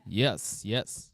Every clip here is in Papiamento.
Yes, yes.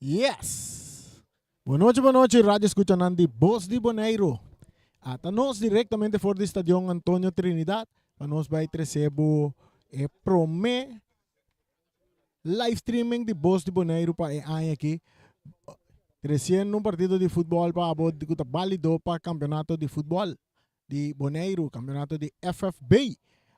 Yes! Bon nochi, bon nochi, radio escuchanan di Bos di Boneiru. Ata nos directamente for di Stadion Antonio Trinidad pa nos bai trece bo e prome live streaming di Bos di Boneiru pa e aña aki. Treciendo un partido di futbol pa abo cu ta balido pa campeonato di futbol di Boneiru, campeonato di FFB.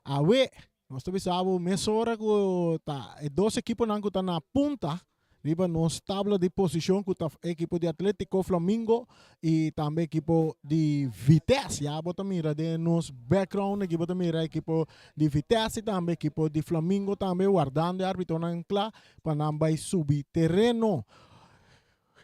Awe, nos ta bisa bo mesora cu ta e dos equiponan cu ta na punta riba nos tabla di posicion cu ta equipo di Atletico Flamingo y tambe equipo di Vitesse. Ya bo ta mira den nos background aki bo ta mira equipo di Vitesse y tambe equipo di Flamingo tambe wardando e arbitronan cla pa nan bay subi tereno.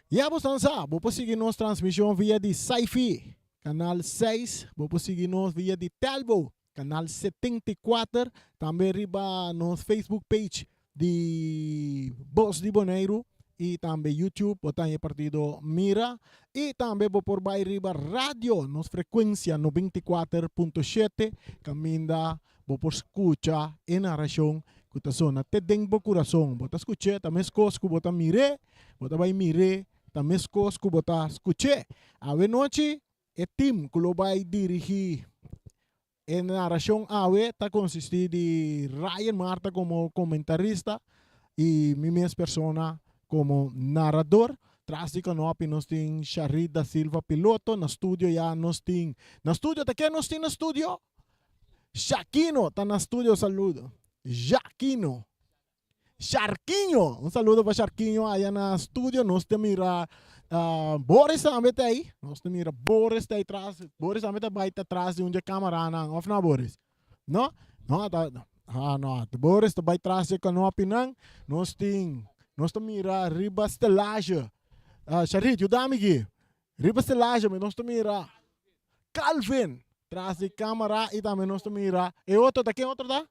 Ya bo stan sa, bo por sigui nos transmision via di Saifi, Canal 6, bo por sigui nos via di Telbo, Canal 74, tambe riba nos Facebook page di Bos di Boneiru y tambe YouTube, bo ta haña e partido mira. Y tambe bo por bay riba radio, nos frecuencia 94.7, caminda bo por scucha e narracion cu ta sona te den bo curason. Bo ta scuch'e ta mescos cu bo ta mir'e. Bo ta bai mir'é, ta meskos ku bo ta skuch'é. Awe nochi, e tim ku lo bai dirigí e narashon awe ta konsistí di Ryan Marta komo komentarista i mi mes persona komo narador. Tras di kanopi nos tin Sharit da Silva piloto, na studio ya nos tin, na studio ta ken nos tin na studio? Shakino ta na studio saludo. Shakino. Sharkinho, un saludo pa Sharkinho aya na studio. Nos te mira uh, Boris tambe ta ahí. Nos te mira Boris ta ahí tras. Boris tambe ta bai ta tras di un de camaranan. Of no, Boris? No? No, ta, ah, no. Boris ta bai tras de kanopinan. Nos tin, nos te mira riba stelage. Uh, Sharit, yudami aquí. Riba stelage, nos te mira Calvin tras di cámara y tambe nos te mira e otro ta ken otro ta?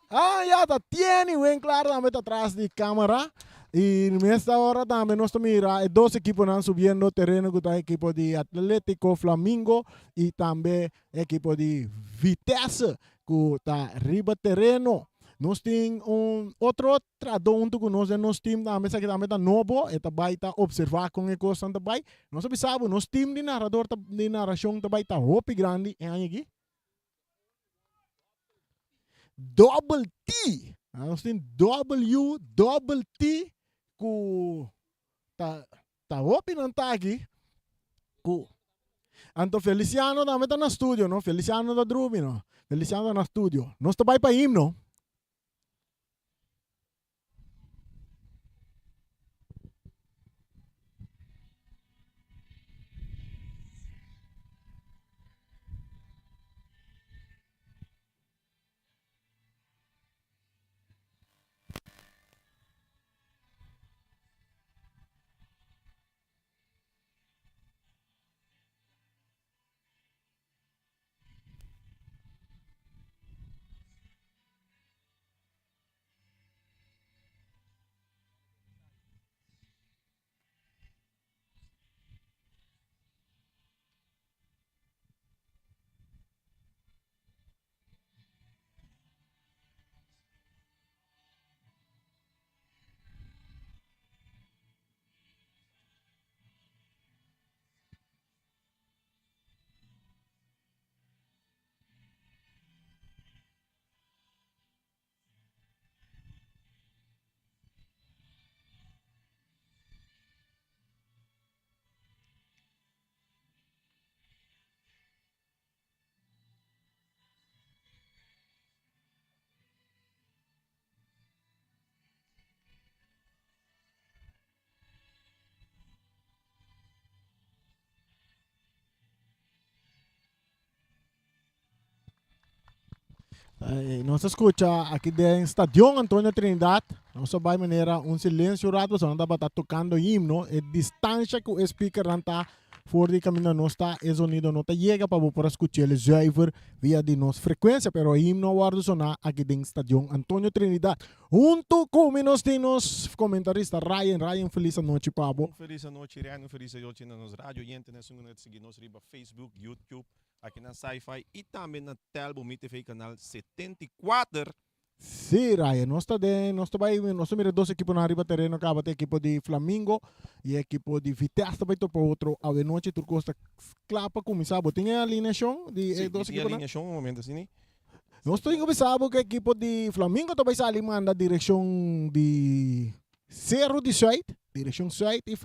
Ah, ya, ta Tieni Winklar tambe ta tras di cámara. Y esta hora tambe nos ta mira e dos equiponan subiendo terreno ku ta equipo di Atletico Flamingo y tambe equipo di Vitesse ku ta riba terreno. Nos tin un otro trahadó huntu ku nos den nos team tambe, esaki tambe ta nobo, e ta bai ta observá kon e kosnan ta bai. Nos a bisa bo, nos team di narrador ta di narashon ta bai ta hopi grandi e aña aki. Double T! Nos tin W double T ku ta Ta hopi nan ta aki ku Anto Feliciano tambe ta na studio no, Feliciano ta drumi no, Feliciano ta na studio. Nos ta bai pa himno. Nos a skucha aki den Stadion Antonio Trinidad. Nos a bai manera un silencio un rato pasobra nan tabata tocando himno. E distancia cu e speakernan ta for di caminda nos ta, e zonido no ta yega pa bo por a scuch'el zuiver via di nos frecuencia. Pero e himno a wordo sona aki den Stadion Antonio Trinidad. Hunto cu mi nos tin nos comentarista Ryan. Ryan, feliz anochi pa bo. Un feliz anochi Ryan, un feliz anochi na nos radio oyentenan esun cu nan ta sigui nos riba Facebook, YouTube. Aki na Sci-Fi y tambe na Telbo Mi TV canal 74. Sí, Ryan, nos ta den, nos ta bai, nos ta mira dos ekiponan ariba tereno kaba, ta ekipo di Flamingo y ekipo di Vitesse ta bai topa otro awe nochi, tur kos ta kla pa kuminsá. Bo tin e alineashon di e Sí, mi dos tin e ekiponan? alineashon un momento asini. Nos tin ku bisa bo ku ekipo di Flamingo ta bai sali manda direkshon di Seru di Sùit, direkshon sùit i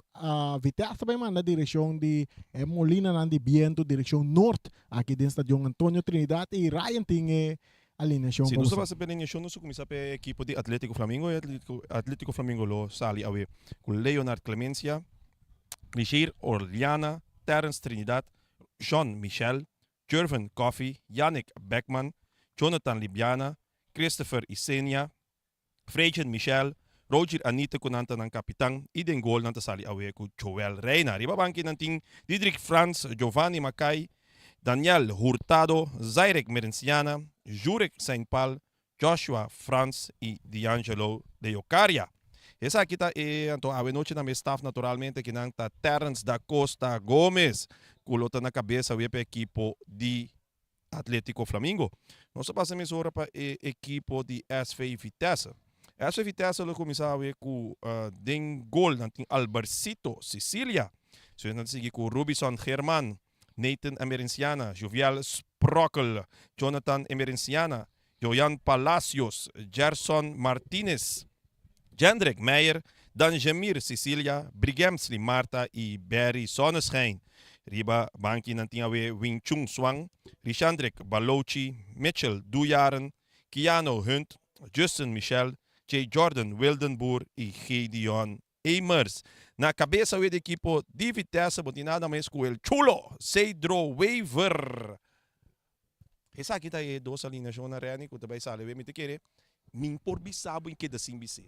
Vitesse ta bai manda direkshon di e molinanan di bientu direkshon nort aki den Stadion Antonio Trinidad i Ryan tin e alineashon Si pa nos ta boso. basa p'e alineashon nos ta kuminsá p'e ekipo di Atletico Flamingo i Atletico Flamingo lo sali awe ku Leonard Clemencia, Richeir Orliana, Terrence Trinidad, Jean Michel, Jervin Coffie, Yannick Beckman, Jonathan Libiana, Christopher Isenia, Freidjen Michel, Roger Anita ku nan ta nan kapitan i den gol nan ta sali awe ku Joel Reina. Riba banki nan tin Didrik Frans, Giovanni Makai, Daniel Hurtado, Zairek Merenciana, Jurek Saintpal, Joshua Frans i D'Angelo Leocaria. Esaki ta e anto awe nochi nan e staf naturalmente kinan ta Terrence da Costa Gomez ku lo ta na kabes awe pa e ekipo di Atletico Flamingo. Nos a pasa mesora pa e ekipo di SV Vitesse. SV Vitesse lo kuminsá awe ku den gol nan tin Albercito Cecilia. Despues nan ta sigui ku Rubison German, Nathan Emerenciana, Jovial Sprockel, Jonathan Emerenciana, Joyan Palacios, Gerson Martinez, Jendrik Meijer, Danjemir Cecilia, Brigemsly Martha i Barry Zonneschijn. Riba banki nan tin awe Wing Chun Swan, Richandrik Balochi, Mitchell Dujaren, Keanu Hunt, Justin Michel, J. Jordan Wildenboer i Gideon Emers. Na kabes awe di ekipo di Vitesse bo tin nada mes ku el chulo Cedro Wever. Esaki ta e dos alineashonnan Renny ku ta bai sali awe. Mi ta kere mi por bisa bo i keda sin bis'é.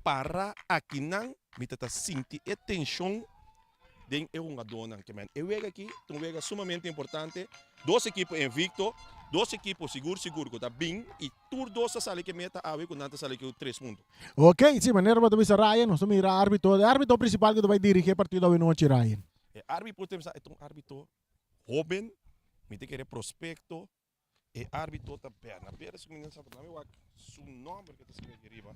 Para akinan mi ta ta sinti e tenshon den e hungadónan. Ke men e wega aki ta un wega sumamente importante. Dos ekipo invicto, dos ekipo sigur sigur ku ta bin i tur dos ta sali ku e meta awe ku nan ta sali ku tres punto. Ok, si manera bo ta bisa Ryan, nos ta mira arbitro, e arbitro principal ku ta bai dirigi e partido awe nochi Ryan. E arbitro ta bisa e ta un arbitro hoben, mi ta kere prospecto. E arbitro ta Berna Perez ku mi no sa pero mi wak su nomber ku ta skirbi aki riba.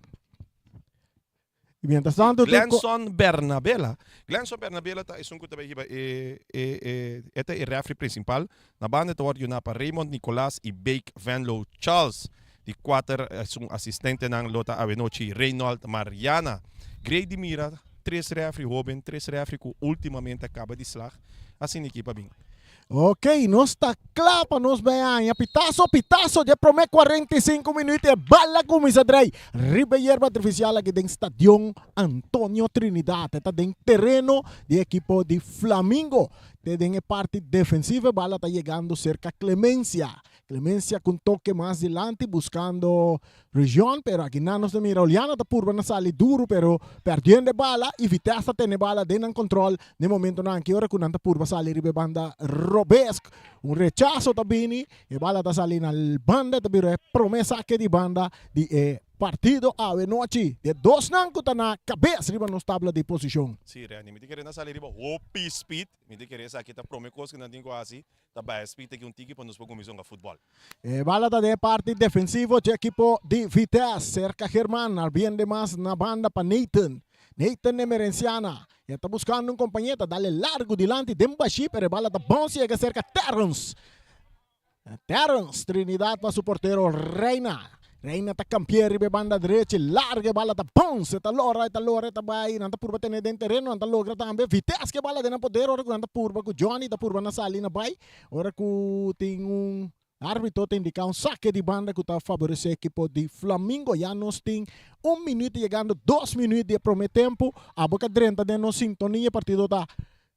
Y mientras tanto Glenson Bernabela. Glenson Bernabela ta esun ku ta bai hiba e e e e ta e referee principal. Na banda ta wòrdu yuná pa Raymond Nicolaas y Bake Venlo Charles. Di kuater esun asistentenan lo ta awenochi Reynold Mariana. Grey di mira tres referee hoben, tres referee ku ultimamente a kaba di slag. Asina ekipa bin. Ok, nos ta kla pa nos bai haña pitaso, pitaso dje promé 45 minuut e bal a kuminsá drei riba e yerba artifisial aki den Stadion Antonio Trinidad. E ta den tereno di e ekipo di Flamingo. Te den e parti defensivo e bala ta yegando serka Clemencia. Clemencia ku un toke mas dilanti buskando Region, pero aki nan nos ta mira Oliana ta purba na sali duru pero perdiendo e bala y Vitesse ta tene bala den nan control den momentonan aki ora cu nan ta purba sali riba e banda robes. Un rechazo ta bini, e bala ta sali na banda ta bira e prome sake di banda di e partido awe nochi. De dosnan cu ta na cabes riba nos tabla di posicion. Si, Renny, mi ta kere nan sali riba hopi speed, mi ta kere esaki ta prome cos cu nan tin cu haci, ta baha speed aki un tiki pa nos por cuminsa hunga futbol. E bala ta den e parti defensivo dje ekipo di Vitesse. Serka German, al bien de mas na banda pa Nathan. Nathan Emerenciana. E ta buskando un kompañé, ta dale largu dilanti den bashí, pero e bala ta bounce yega serka Terrence. Terrence Trinidad pa su portero Reina. Reina ta kampié riba e banda drechi, larga e bala ta bounce, e ta lora, e ta lora, e ta bai. Nan ta purba tene den tereno, nan ta logra tambe. Vitesse ke bala den nan poder ora ku nan ta purba ku Johnny ta purba na sali na bai. Ora ku tin un arbitro ta indiká un sake di banda ku ta faboresé ekipo di Flamingo. Ya nos tin un minuut yegando dos minuut di e promé tempu. Abo ka drenta den nos sintonia. E partido ta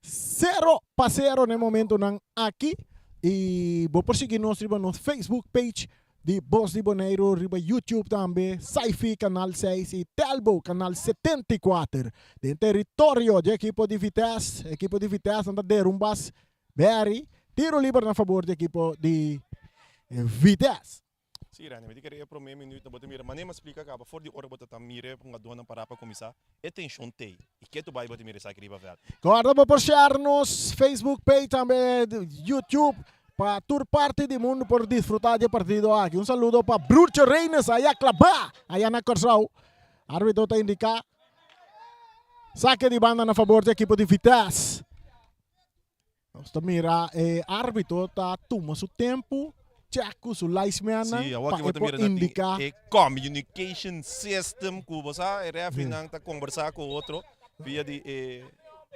0-0 na e momentunan aki. I bo por sigui nos riba nos Facebook page di Bos di Boneiru, riba YouTube tambe, Saifi Kanal 6 i Telbo Kanal 74. Den teritorio di ekipo di Vitesse, ekipo di Vitesse nan ta derumbas Barry, tiro liber na fabor di ekipo di Vitesse. Sí, Randy, mi ta kere e prome minuut na bo ta mira, manera mi a splika kaba, for di ora bo ta ta mira e hungadónan pará pa kuminsá, e tenshon t'ei, i ke tu bai bo ta mira esaki riba vèlt. Kòrda bo por share nos Facebook page tambe YouTube pa tur parti di mundu por disfrutá di e partido aki. Un saludo pa Broertje Reines aya klabá aya na Kòrsou. Arbitro ta indiká sake di banda na fabor di ekipo di Vitesse. Nos ta mira e arbitro ta tuma su tempu, check ku su linesmannan Sí, awor pa ki e bo ta por mira na tin indiká. e communication system ku bo sa e refereenan ta kombersá ku otro via di e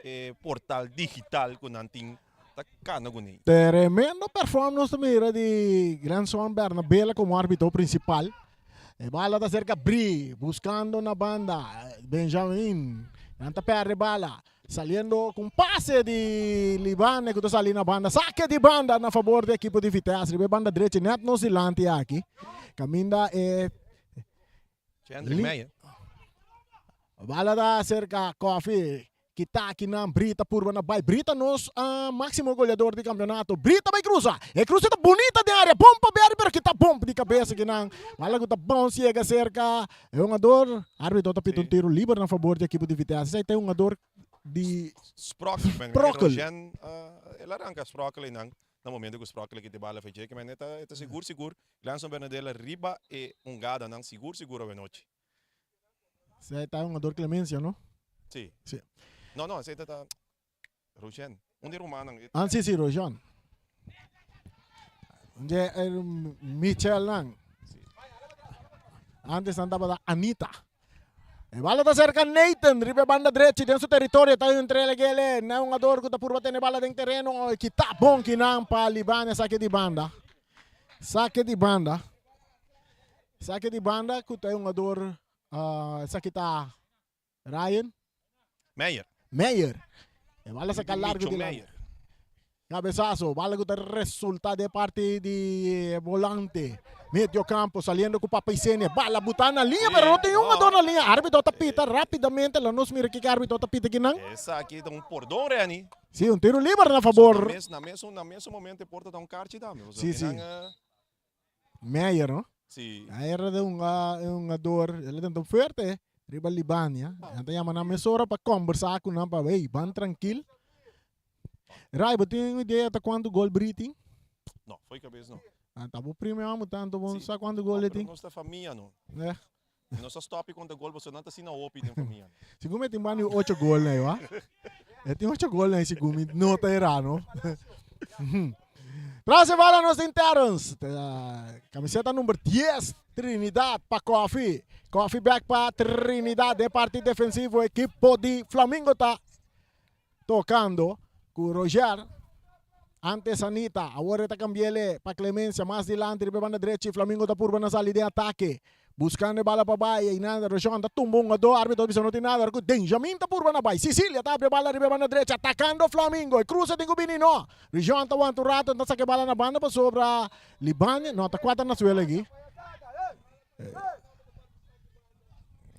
e portal digital ku nan tin ta kana kuné. Tremendo perform nos ta mira di Glenson Bernabela komo arbitro principal. E bala ta serka Bri, buskando na banda Benjamin. Nan ta perde bala. Saliendo cu un pase di Libane cu ta sali na banda. Saque di banda na favor di equipo di Vitesse. Riba e banda drechi net nos dilanti aki. Caminda e... Chendrick Meijer. Bala ta cerca Koffie. Kita aki nan Brita purba na bai. Brita nos uh, maximo goleador di campeonato. Brita bai cruza. E cruza ta bonita den area. Bom pa Berry pero kita bom di cabeza aki nan. Bala cu ta bounce yega cerca. E hungador, arbitro ta pita un tiro liber na fabor di ekipo di Vitesse. Esei ta e hungador di Sprokkel. Men Sprokkel. Rogen, uh, el a ranka Sprokkel einan na momento ku Sprokkel a kita e bala fei dje. Men e ta, e ta sigur sigur Glenson Bernadela riba e hungadanan sigur sigur awenochi. Esei ta e hungador Clemencia, no? Si. Si. No, no, esei ta ta Rogen. Un di rumannan. Ah, si, si, Rogen. Dje Michel nan. Antes nan tabata Anita. E bala ta cerca Nathan, riba e banda drechi den su territorio ta entre el gele. Na un jugador ku ta purba tene bala den tereno. Kita bon kinan pa Libania sake di banda. Sake di banda. Sake di banda ku ta un jugador uh, esaki ta Ryan. Meyer. Meyer. E bala saca largo Micho di Meyer. Cabezazo, bala que ta resulta de parte di volante. Medio campo, saliendo con Papa Isenia. Bala buta na linha, pero no tin un jugador na linha. Arbitro ta pita rápidamente. La nos mira que arbitro ta pita kinan. Esaki ta un pordon, Reni. Sí, un tiro libre na favor. Na mes, na mes, na mes momento por ta un karchi tambe. Sí, sí. Meyer, no? Sí. Era de un jugador, el a tenta fuerte riba Libania. Nan ta yama nan mesora pa conversa cu nan pa, hey, ban trankil. Rai, bo tin un idea ta cuanto gol Bri tin? No, fo'i cabes no. Ah, ta bo primo amo tanto bon Sí. sa cuánto gol No, le pero tin. nos ta famia no. Eh. Nos a stop conta gol, pasobra nan ta asina hopi den famia. Segun mi tin bani ocho gol na wa. E tin ocho gol na segun mi no ta era no. Tras e bala nos tin Terrence. Camiseta number 10 Trinidad pa Coffee. Coffee back pa Trinidad den parti defensivo equipo di Flamingo ta tocando cu Roger. Antes Anita, awor e ta cambiele pa Clemencia mas dilanti riba e banda drechi. Flamingo ta purba na sali den atake. Buscando e bala pa bai, einan Roshon ta tumba un hungador, arbitro ta bisa no tin nada, ora cu Benjamin ta purba na bai. Cecilia ta abri e bala riba e banda drecha, atacando Flamingo, e cruza tin cu bini no. Roshon ta wanta un rato, ta saca e bala na banda pasobra Libania, no ta cuata na suelo aki.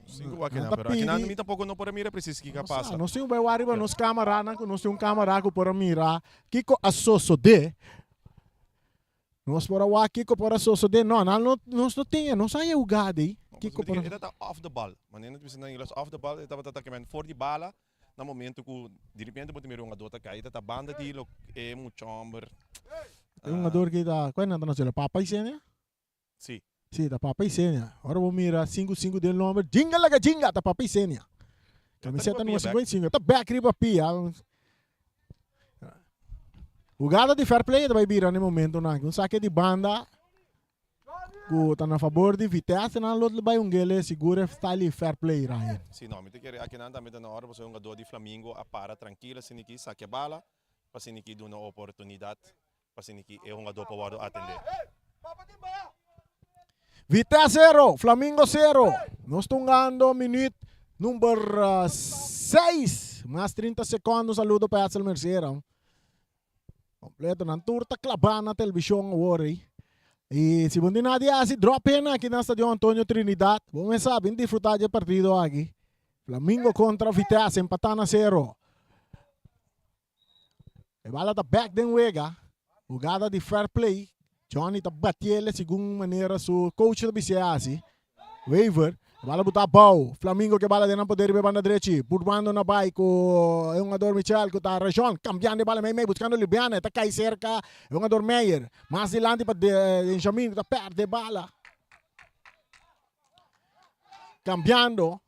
Sin cu wak Nan nan, ta pero akinan pidi. mi tampoco no por a mira precies kico a Nos sa, pasa. nos tin un bai wak riba nos camaranan cu nos tin un camara cu por a mira kico a sosode. Nos por a wak kiko por a sosodé. No, nan no, nos no tin e, nos a yeuga dei. No, Kiko pasobra por a. e ta off the ball. Manera nan ta bisa na ingles off the ball, e tabata ta kemen for di bala na momento ku direpente bo ta mira un hungador ta kai. E ta ta banda di lo e mucha homber. E hungador ki ta, kual nan ta na Papa Isenia? Si. Si, ta Papa Isenia. Ora bo mira sinku sinku den nomber, jinga laga jinga, ta Papa Isenia. Camiseta numero 55, ta bek riba pia. Hugada di fair play ta bai bira na e momentonan aki. Un sake di banda ku ta na fabor di Vitesse, nan lo bai un gele sigur e style di fair play, Ryan. Si, no, mi ta kere akinan tambe ta na ora pasobra e hungador di Flamingo a para trankil asina ki sake bala pa asina ki duna oportunidat pa asina ki e hungador por wòrdu atendé. Vitesse 0, Flamingo 0. Nos ta hungando minuut number 6. Mas 30 secondo. Un saludo pa Edsel Mercera. Completo. Nan tur ta claba na television awor ey. Y si bo no tin nada di haci, drop in aki na Stadion Antonio Trinidad. Bo mes sa, bin disfruta di e partido aki. Flamingo contra Vitesse, empata na 0. E bala ta bek den wega. Hugada di fair play. Johnny ta batiele segun manera su coach ta bis'é hasi. Wever. E bala buta abou. Flamingo ke bala den nan poder riba e banda drechi. Burbando na bai ku e hungador Michel ku ta Rajon. Kambiando e bala mei mei buskando Libiana. E ta kai serka e hungador Meyer. Mas dilanti pa Benjamin ku ta perde e bala. Kambiando.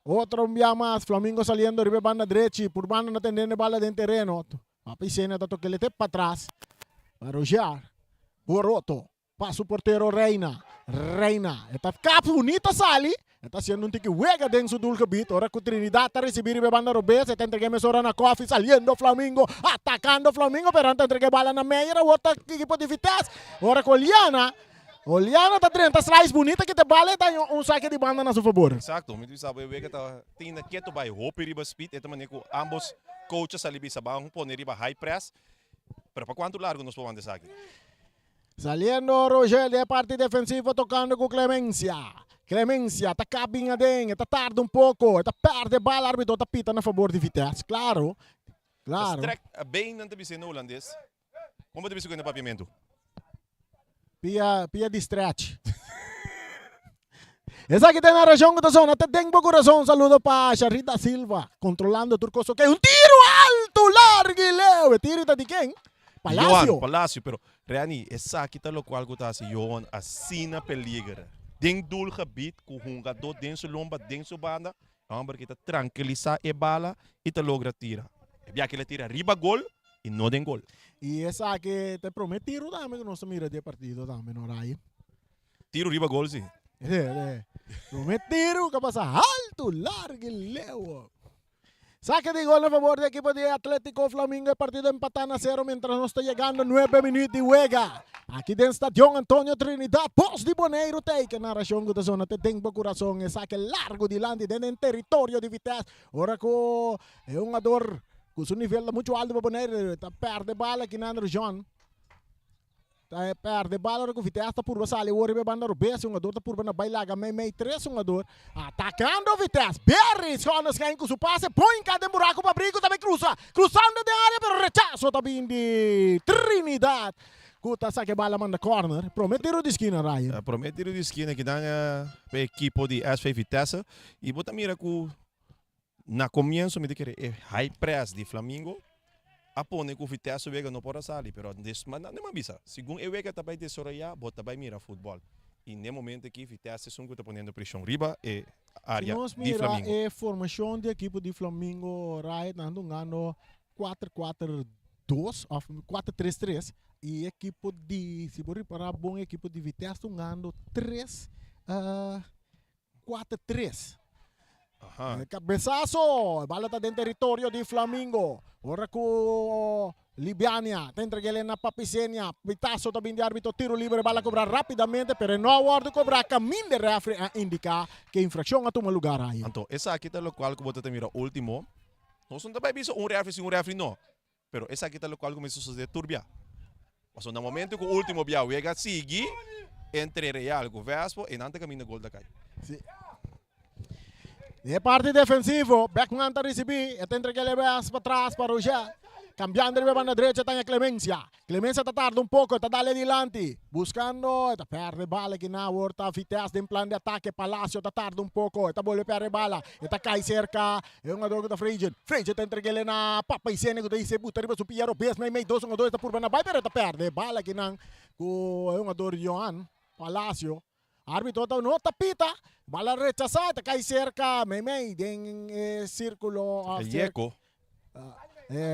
Otro un bia mas, Flamingo saliendo riba e banda drechi, purbando na tendendo e bala den tereno. Papi Sena ta toke lete patras pa Roger. Boroto pa su portero Reina. Reina e ta kap bunita sali. E ta haciendo un tiki wega den su doelgebied. Ora cu Trinidad ta ricibi riba e banda robes, e ta entrega e mesora na Koffie. Saliendo Flamingo, atacando Flamingo, pero nan ta entrega e bala na Meyer. Awor ta ekipo di Vitesse. Ora cu Oliana. Oliana ta drenta slice bunita ki te bala e ta un sake di banda na su fabor. Exacto, mi ta bisa bo e wega ta tin keto bai hopi riba speed, e ta manera ku ambos coach a sali bisa ban pone riba high press, pero pa cuanto largo nos por wanta esaki? Saliendo Roger den e parti defensivo tocando cu Clemencia. Clemencia ta kap bin aden, e ta tarda un poco, e ta perde bala, arbitro ta pita na fabor di Vitesse, claro, claro. Strek been nan ta bisa na Holandes. Kon bo ta bisa ku e na papiamentu? Pia, pia di stretch. Esaki ta e narashon ku ta sona te den bo kurason. Un saludo pa Sharita Silva, kontrolando tur kos oke. Un tiru altu, largu i leu. E tiru ta di ken? Palacio. Johan Palacio, pero Reni, esaki ta lokual ku ta hasi Johan asina peliger. Den doelgebied ku hungadó den su lomba, den su banda, e hòmber ki ta trankilisá e bala i ta logra tira. E biaha el a tira riba gol i no den gol. I esaki ta e promé tiru tambe ku nos ta mira di e partido tambe, no Ray? Tiru riba gol si. Promé tiru ku a pasa haltu, largu i leu. Sake di gol na fabor di ekipo di Atletico Flamingo. E partido empatá na sero mientras nos ta yegando nuebe minuut di wega. Aki den Stadion Antonio Trinidad, Bos di Boneiru tei. Ke narashon ku ta sona te den bo kurason. E sake largu dilanti den den teritorio di Vitesse. Ora ku e hungador ku su nivel ta muchu altu pa Boneiru ta pèrdè bala aki na Andrew John. Ta perde bal ora ku Vitesse ta purba sali awor riba e banda robes. E hungador ta purba na bai laga meimei tres hungador. Atakando Vitesse. Berry Schones kain ku su pase. Pon ka den buraku pa Brigo ta bai krusa. Krusando den area pero rechaso ta bin di Trinidad ku ta saka e bal a manda corner. Prome tiro di skina Ryan. Prome tiro di skina kinan pa e ekipo di SV Vitesse. I bo ta mira ku na komienso mi ta kere e high press di Flamingo. A pone ku Vitesse wega no por a sali, pero des ma nan a bisa, segun e wega ta bai desaroyá bo ta bai mira futbòl. I n'e momento aki Vitesse esun ku ta poniendo preshon riba e Si área nos di mira Flamingo. e formashon di ekipo di Flamingo Riot nan ta hungando kuater kuater dos òf kuater tres tres i ekipo di si bo ripará bon ekipo di Vitesse ta hungando tres kuater tres. Aha. E cabezazo, e bala ta den territorio di Flamingo. Ora cu Libiania ta entreg'el na Papisenia. Pitazo ta bin di arbitro, tiro libre, bala cobra rapidamente, pero e no a wordo cobra. Caminda e refri a indica cu e infraccion a tuma lugar ayi. Anto esaki ta locual cu bo ta ta mira ultimo. Nos no ta bay bisa un refri si un refri no. Pero esaki ta locual cu mester sucede tur bia. Pasobra na momento cu ultimo bia wega sigui entre Real cu Vespo e nan ta caminda gol ta cay. Si. E parti defensivo, Beckman ta ricibi, e ta entrega el bes pa tras pa Roger. Cambiando riba e banda drecha ta Clemencia. Clemencia ta tarda un poco, ta dale dilanti. Buscando, e ta perde bala aki na awor ta Vitesse den plan di atake. Palacio ta tarda un poco, e ta bolbe perde bala. E ta cay cerca E hungador ku ta Frejen. Frejen ta entreg'el na Papa Isene ku ta hise buta riba su pia robes meimei dos hungadores ta purba na bai pero e ta perde e bala kinan ku e hungador Johan Palacio. Arbitro ta no ta pita. Bala rechasa e ta kai serka meimei den e sirkulo of Yeko.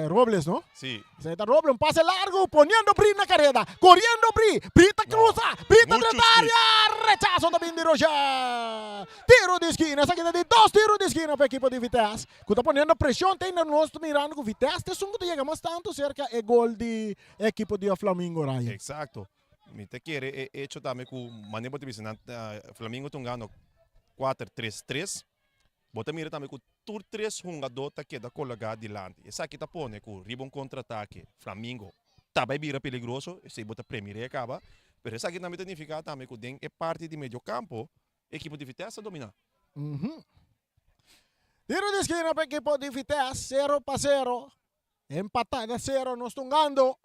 Robles no? Sí. Esei ta Robles, un pase largo, poniendo Bri na careda, coriendo Bri, Bri ta cruza, Bri ta Mucho drenta area, rechazo ta bin di Roger. Tiro di esquina, esaki ta di dos tiro di esquina pa ekipo di Vitesse, cu ta poniendo presion te nos ta mirando cu Vitesse ta esun cu ta yega mas tanto cerca e gol di ekipo di Flamingo, Ryan. Exacto. Mi ta kere e hecho tambe cu manera bo ta bisa nan Flamingo ta hungando cuater tres tres. Bo ta mira tambe ku tur tres hungadó ta keda kologá dilanti. Esaki ta pone ku riba un kontratake Flamingo ta bai bira peligroso, esei bo ta premir'é e kaba. Pero esaki tambe ta nifiká tambe ku den e parti di mediokampo ekipo di Vitesse ta dominá. Tiro di skina pa ekipo di Vitesse, sero pa sero. Empatá na sero, nos ta hungando.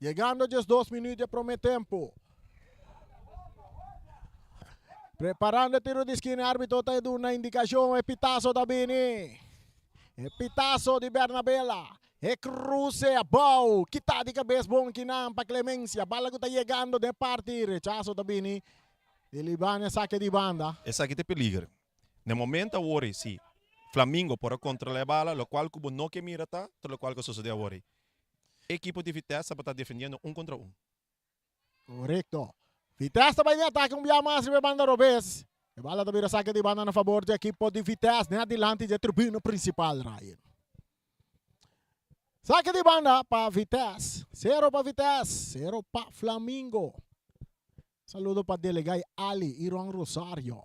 Yegando 12 minuut di e promé tempu. Preparando e tiro di skina, arbitro ta duna indikashon, e pitazo ta bini. E pitazo di Bernabela. E kruse abou, kita di kabes bon kinan pa Clemencia. Bala ku ta yegando den parti, rechaso ta bini di Libania, sake di banda. Esaki ta e peliger. Na e momento awor ei si Flamingo por a controla e bala, locual cu bo no ke mira ta ta locual cu a sosode awor ei. E ekipo di Vitesse tabata defendiendo un contra un. Corecto. Vitesse ta bai den atake un bia mas riba e banda robes. E bala ta bira sake di banda na fabor dje ekipo di Vitesse den adilanti dje tribuna principal, Ryan. Sake di banda pa Vitesse. Sero pa Vitesse, sero pa Flamingo. Saludo pa Delegay Ali y Ron Rosario.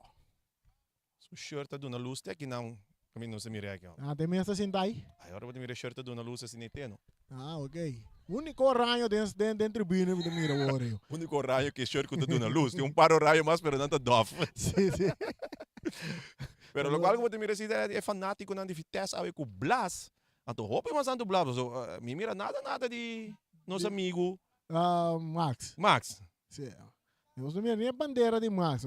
Su shirt ta duna lus te aki nan kaminda nos ta mira aki. Ah, te mes ta sinta ahí? Ay, ora bo ta mira e shirt ta duna lus asina e teno. Ah, ok. Unico oraño den den den tribuna mi ta mira awor yo. Unico oraño ke shirt ku ta duna lus. Tin un par oraño mas pero nan ta dof. Sí, sí. Pero lokual ku bo ta mira si ta e fanatikonan di Vitesse awe ku blas. Anto hopi mas tantu blas paso mi mira nada nada di nos amigu. Ah, Max. Max. Sí. Nos no mira ni e bandera di Max.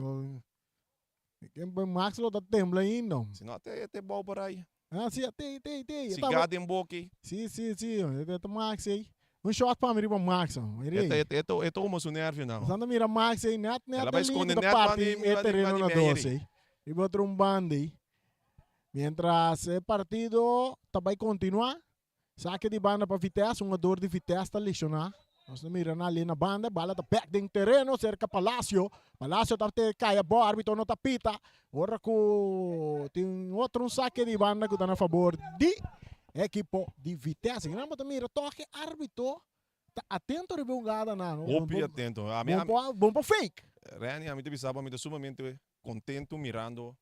Max lo ta tembla ainda. Si no te te bou por ahí. Ah, sí, te, te, te. Si ga den boki. Sí, sí, sí. E ta Max ei. Un shot pa mi riba Max. Mira ei. E ta e toma su nervio nou. Santa mira Max ei net net e liga ta parti e terreno na dos ei. Riba otro un banda ei. Mientras e partido ta bai continua. Sake di banda pa Vitesse, un hungador di Vitesse ta lesioná. Nos ta mira nan ali na banda, bala ta bek den tereno serka Palacio. Palacio ta te kai abou, arbitro no ta pita. Ora ku tin otro un sake di banda ku ta na fabor di ekipo di Vitesse. Nan bo ta mira tòg e arbitro ta atento riba e hungada nan. Hopi atento. Bon pa fake. Renny, ami ta bisa bo, ami ta sumamente contento mirando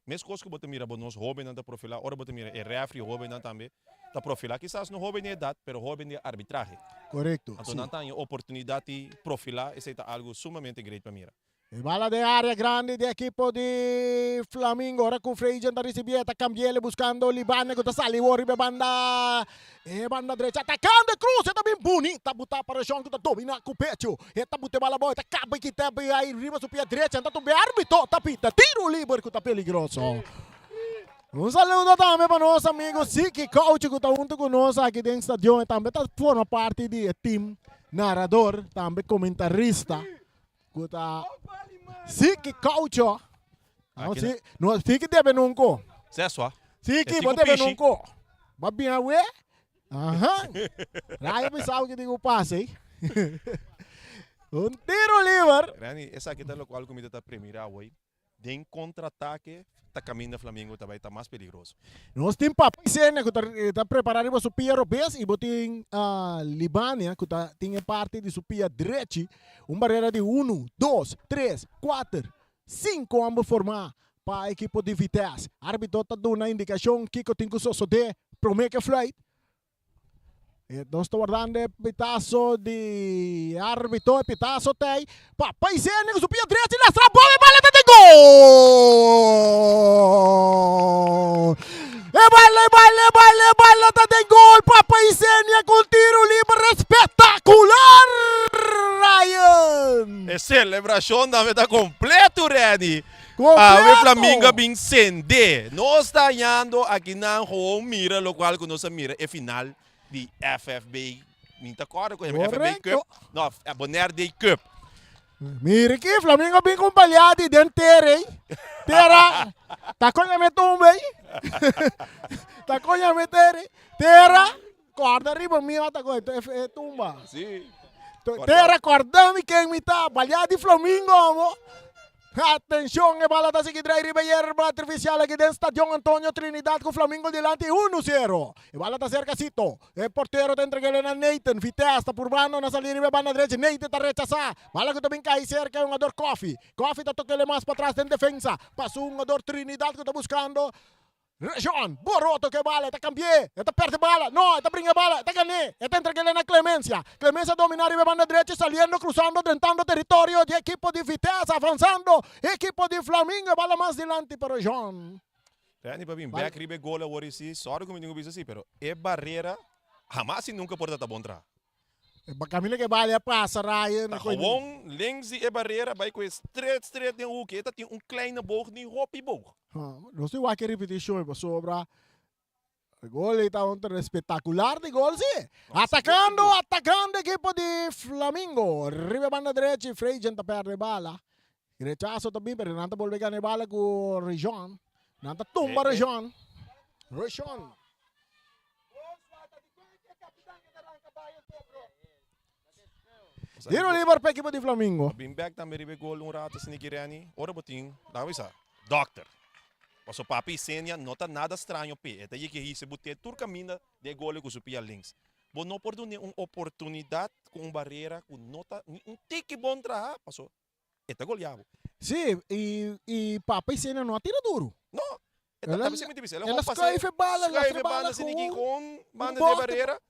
Meskos ku bo ta mira bo nos hóbennan ta profilá, ora bo ta mira e rèfri hóbennan tambe ta profilá, kisas no hóben di edat, pero hóben di arbitrahe. Korekto, Anto si. nan ta haña oportunidat di profilá, esei ta algu sumamente great pa mira. E bala den área grandi di ekipo di Flamingo, ora ku Freijent ta risibié, ta kambi'el buskando Libane ku ta sali wor riba e banda E banda drecha atakando e cruz e ta bin bunita buta pa Reshon ku ta domina ku pecho. E ta buta e bala abou e ta kaba e kita e ai riba su pia drecha. Enta tumbe arbitro ta pita tiro liber ku ta peligroso. Un saludo tambe pa nos amigo Siki Couch ku ta huntu ku nos aki den stadion. E tambe ta forma parti di e team narador, tambe comentarista ku ta Siki Coucho. No, si, no, Siki debe nunko. Seswa. Siki, bo debe nunko. Ba bin awe. Aha. Rayo pisau ki digo pase. Un tiro liber. Randy, esaki ta lokual ku mi ta premira awoi. Den contraataque ta caminda Flamengo ta bay ta mas peligroso. Nos tin Papa Isenia cu ta ta prepara riba su pia robes y bo tin Libania cu ta tin e parti di su pia drechi. Un barera di uno, dos, tres, cuater, cinco ambos forma pa ekipo di Vitesse. Arbitro ta duna indicacion kico tin cu sosode prome ke fluit. Nos ta wardando e pitazo di arbitro, e pitazo ta ei. Papa Isenia ku su pia drechi lastra bal, e bala ta den gol! E bala, e bala, e bala, e bala ta den gol! Papa Isenia ku un tiro liber espectacular! Ryan! E celebracion tambe ta completo, Renny. Awe Flamingo a bin sende. Nos ta hañando akinan gewoon mira lokual ku nos a mira e final di FFB. Mi ta kòrda ku yama FFB Cup. No, Bonaire Day Cup. Mira aki, Flamingo a bin ku un baliadi den tera ei. Tera, ta kon yama e tumba ei. Ta kon yama e tera ei. Tera, kòrda riba mi ota ku e tumba. Sí. Tera, kòrda mi ken mi ta. Baliadi Flamingo amo. Atencion, e bala ta sigui drai riba e yerba artificial aki den Stadion Antonio Trinidad cu Flamingo dilanti uno zero. E bala ta cerca Sito. E portero ta entreg'el na Nathan. Vitesse ta purbando na sali riba e banda drechi. Nathan ta rechasa. Bala cu ta bin cay cerca e hungador Koffie. Koffie ta toc'el mas patras den defensa. Pa su hungador Trinidad cu ta buscando Rejon, boroto ku e bala, e ta kambi'é, e ta pèrdè bala, no, e ta bringa e bala, e ta gan'é, e ta entreg'é na Clemencia. Clemencia dominá riba e banda drechi, saliendo, krusando, drentando teritorio di ekipo di Vitesse, avansando ekipo di Flamingo, e bala mas dilanti pa Rejon. Randy pa bin bèk riba e gol awor i si, sòri ku mi tin ku bisa si, pero e barera hamas i nunka por ta ta bon traha. Camino ke bala a pasa Ryan. Ta gewoon links di e barera bai ku e stret stret den hoek. E ta tin un kleine boog ni hopi boog. Nos tin wak e repeticion pasobra e gol ei ta un espectacular di gol si. Atacando atacando ekipo di Flamingo. Riba e banda drechi Frejen ta perde bala. Rechazo ta bin pero nan ta bolbe gana e bala ku Rejon. Nan ta tumba Rejon. Rejon. Tiro liber pa ekipo di Flamingo. Bin bek tambe riba e gol un rato asina ki Renny. Ora bo tin, laga bisa, dokter. Paso papi Isenia no ta nada straño p'e. E ta yega hisa e bute tur kaminda den e gol ku su pia links. Bo no por dun'e un oportunidat ku un barera ku no ta ni un tiki bon traha paso e ta golia bo. Sí, i i papa Isenia no a tira duru. No, e ta ta mi bisa, el a schuif e bala, schuif e bala asina ki kon banda di e barera.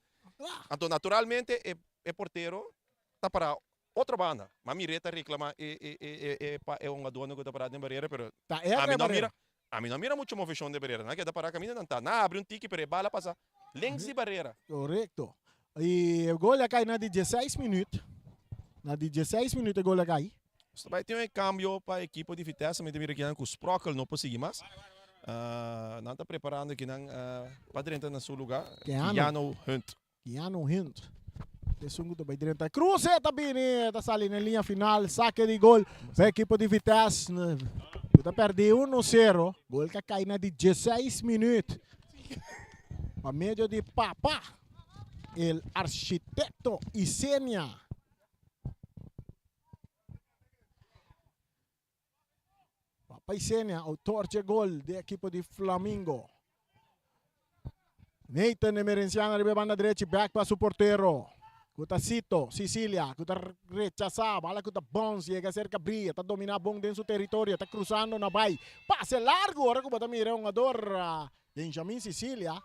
Anto naturalmente e e portero ta para otro banda. Ma mir'é ta reclama e e e e pa e hungadornan ku ta para den barera pero Ta e ami no mira ami no mira mucho moveshon den barera. Nan keda para kaminda nan ta. Nan a abri un tiki pero e bala pasa links di barera. Korekto. I e gol a kai na di dieseis minuut. Na di dieseis minuut e gol a kai. Nos ta bai tin un cambio pa ekipo di Vitesse. Mi ta mira kinan cu Sprockel no por sigui mas. Nan ta preparando kinan pa drenta na su lugar. Keanu. Keanu Hunt. Keanu Hunt. Esun cu ta bai drenta. Cruze ta bini, ta sali na linea final. Saque di gol pa ekipo di Vitesse. Cu ta perdi uno sero. Gol ta kai na di dieseis minuut. Pa medio di Papa. El architecto Isenia. Papa Isenia, autor dje gol di ekipo di Flamingo. Nathan Emerenciano riba e banda drechi, back pa su portero. Ku ta Sito, Sicilia, ku ta rechasá, bala ku ta bounce, yega serka Bria, ta dominá bon den su teritorio, ta krusando na bai. Pase largu ora ku bo ta mira e hungador Benjamin Sicilia.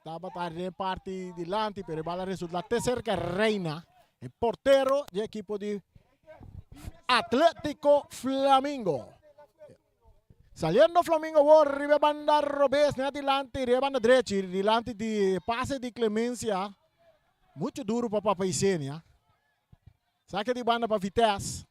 Tabata den parti dilanti, pero e bala resulta te cerca Reina, e portero di equipo di Atletico Flamingo. Saliendo Flamingo awor riba e banda robes, na dilanti, riba e banda drechi, dilanti di pase di Clemencia. Mucho duro pa Papa Isenia. Saque di banda pa Vitesse.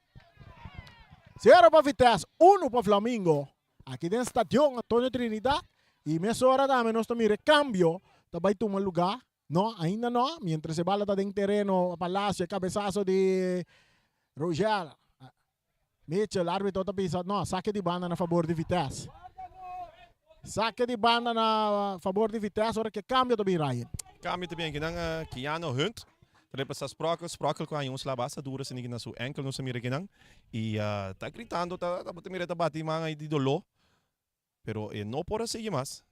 0 pa Vitesse, 1 pa Flamingo. Aki den Stadion Antonio Trinidad. I mesora tambe nos ta mira e kambio ta bai tuma lugá. No, ainda no. Mientras e bala ta den tereno, Palacio, e kabesaso di Rogel. Mitchell, arbitro ta bisa, no, sake di banda na fabor di Vitesse. Sake di banda na fabor di Vitesse, ora ke kambio ta bin Ryan. Kambio ta bin akinan Keanu Hunt ta reemplasa Sprockel. Sprockel ku haña un sla basta duro asina na su enkel nos a mira akinan. I ta gritando, ta ta mira ta bati man ai di doló. Pero e no por a sigui mas.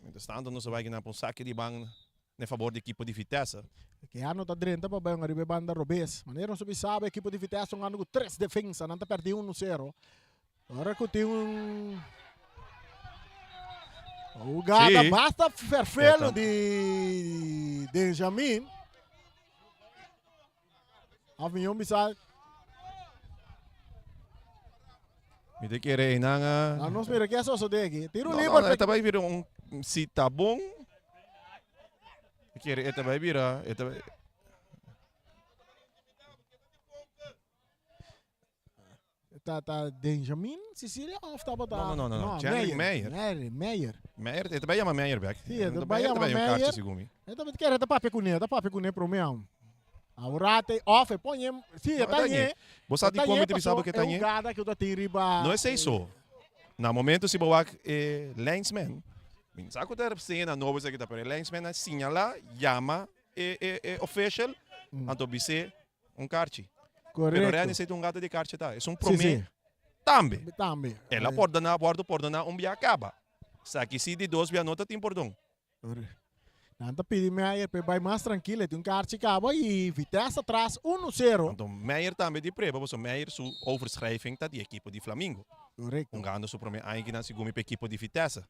Mientras tanto nos a bai gana pa un sake di ban na fabor di ekipo di Vitesse. Keanu ta drenta pa bai un ariba e banda robes. Manera nos a bisa bo ekipo di Vitesse ta hungando ku tres defensa. Nan ta perdi uno sero. Ora ku tin un hugada basta ferfelo di Benjamin. Of mi bisa. Mi te kere einan a. Ah, nos mira ke a sosode aki. Tiro No, liber. no, e ta bai bira un si ta bon. Mi kere e ta bai bira, e ta bai. Ta ta Benjamin Cecilia of tabata? No, no, no, no, no. Jerry Meyer. Meyer, Meyer. Meyer, e ta bai yama Meyer bek. Sí, e ta bai yama Meyer. Segun mi. E ta kere ta papia kuné, ta papia kuné promé am. Awor te of e ponye, sí, e ta ñe. Bo sa di kon mi ta bisa bo ke ta ñe? E hugada ku ta tin riba. No esei so. Na momento si bo wak e linesman, mi sa ku ta sena nobo esaki ta, pero e linesman a siñalá, yama e e e official, anto bis'é Un karchi. Correcto. Pero Renny esei ta un gata di karchi ta. Es un Sí, promé sí. tambe. Tambe. El a pordoná, wòrdu pordoná un bia kaba. Esaki si di dos bia no ta tin pordon. Nan ta pidi Meijer pa e bai mas trankil. E tin un karchi kaba i Vitesse atras uno sero. Anto Meijer tambe di prueba pasobra Meijer su overschrijving ta di ekipo di Flamingo. Correcto. Hungando su promé aña kinan segun mi pa ekipo di Vitesse.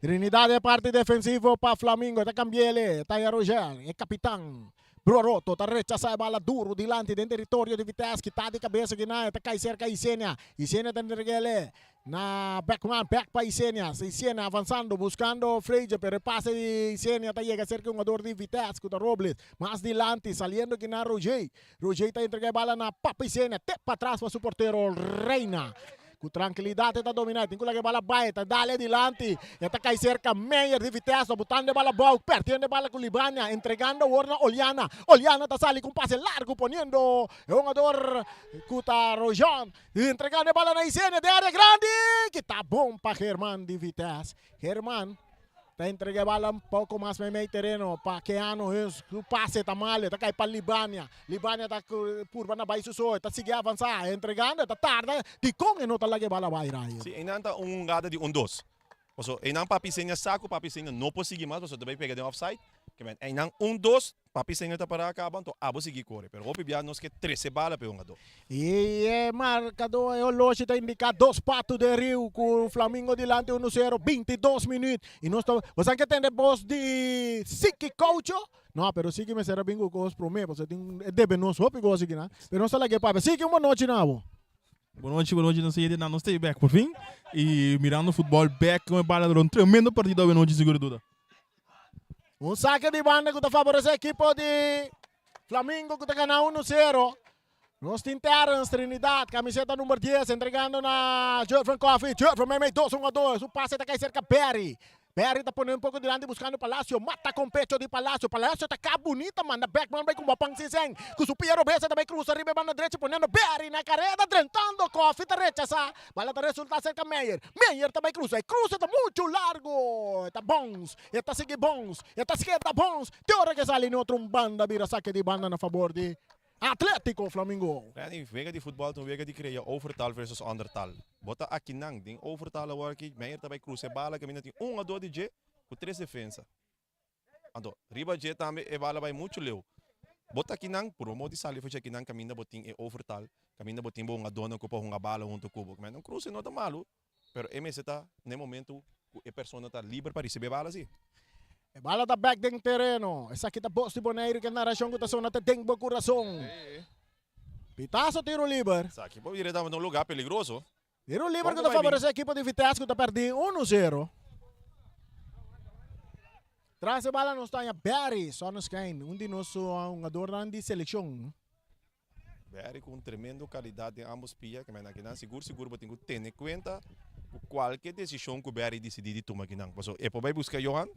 Trinidad e parti defensivo pa Flamingo ta cambiele Taya Rogel e capitan Broroto ta rechasa e bala duro dilanti den territorio di Vitesse kita di cabeza Guinaya ta cay cerca Isenia Isenia ta entregele na Beckman back pa Isenia Isenia avanzando buscando Frazier pero e pase di Isenia ta yega cerca e hungador di Vitesse cu ta Robles mas dilanti saliendo Guinaya Roger Roger ta entrega e bala na Papa Isenia te patras pa su portero Reina. Ku trankilidat e ta dominá. E tin ku laga e bala bai. E ta dal e dilanti. E ta kai serka Meyer di Vitesse. Butando e bala abou. Perdiendo e bala ku Libania. Entregando awor na Oliana. Oliana ta sali ku un pase largu poniendo e hungador ku ta Rojon. Entregando e bala na Isenia den area grandi. Kita bon pa German di Vitesse. German. Ta entrega e bala un poco mas meimei tereno pa Keanu Huns. Su pase ta malo, e ta kai pa Libania. Libania ta purba na bai su so, e ta sigui avansa, entregando, e ta tarda. Dikon e no ta laga e bala bai, Ryan? Si, einan ta un hungada di un dos. Paso einan Papi Senior sa ku Papi Senior no por sigui mas pasobra ta bai pega den offside. Ke men einan un dos, Papi Senior ta para kaba, anto abo sigui kore. Pero hopi bia nos ke trese bala pa e hungadó. I e markadó, e oloshi ta indiká dos patu den riu ku Flamingo dilanti unu sero, 22 minüt. I nos ta, boso ke tende bos di Siki Koucho? No, pero Siki mester a bin ku kos promé, pasobra tin e debe nos hopi kos aki nan. Pero nos ta lag'é papia. Siki, un bon nochi na bo. Bon nochi, bon nochi, nos ta yete nan, nos ta bek por fin. I mirando futbòl bek kon e bala dor un tremendo partido awe nochi sigur duda. Un sake di banda ku ta faboresé ekipo di Flamingo ku ta gana unu sero. Nos tin Terrence Trinidad, camiseta number 10, entregando na Jurven Coffee. Jurven meimei dos hungador, su pase ta cay cerca Berry. Berry ta pone un poco dilanti buscando Palacio, mata con pecho di Palacio. Palacio ta ca bunita, manda Beckman bay cumba pan sin sen. Cu su pia robes ta bay cruza riba e banda drechi poniendo Berry na careda, drentando Coffee ta rechaza. Bala ta resulta cerca Meyer. Meyer ta bay cruza, e cruza ta mucho largo, e ta bounce, e ta sigui bounce, e ta skeda bounce, te ora ke sali n'otro un banda bira sake di banda na fabor di Atletico Flamingo. Randy, wega di futbal ta un wega di krea overtal versus ondertal. Bo ta akinan den overtal awor aki, Meyer ta bai krusa e bala kaminda tin un adó di dje ku tres defensa. Anto, riba dje tambe e bala bai muchu leu. Bo ta akinan, purba modo di sali for dje akinan kaminda bo tin e overtal, kaminda bo tin bo hungadónan ku por hunga bala huntu ku bo. Un kruse no ta malu, pero e mester ta na e momento ku e persona ta liber pa risibí e bala si. E bala ta bek den tereno. Esaki ta bos di Boneiru ku e narashon ku ta sona te den bo kurason. Pitazo tiro liber. Esaki por bira tabata un lugá peligroso. Tiro liber ku ta faboresé ekipo di Vitesse ku ta pèrdí uno sero. Tras e bala nos ta haña Barry Sonnenschein, un di nos hungadornan di selekshon. Barry ku un tremendo kalidat den ambos pia, ke men akinan sigur sigur bo tin ku tene kuenta. Ku kualke desishon ku Barry disidí di tuma kinan, paso e por bai buska Johan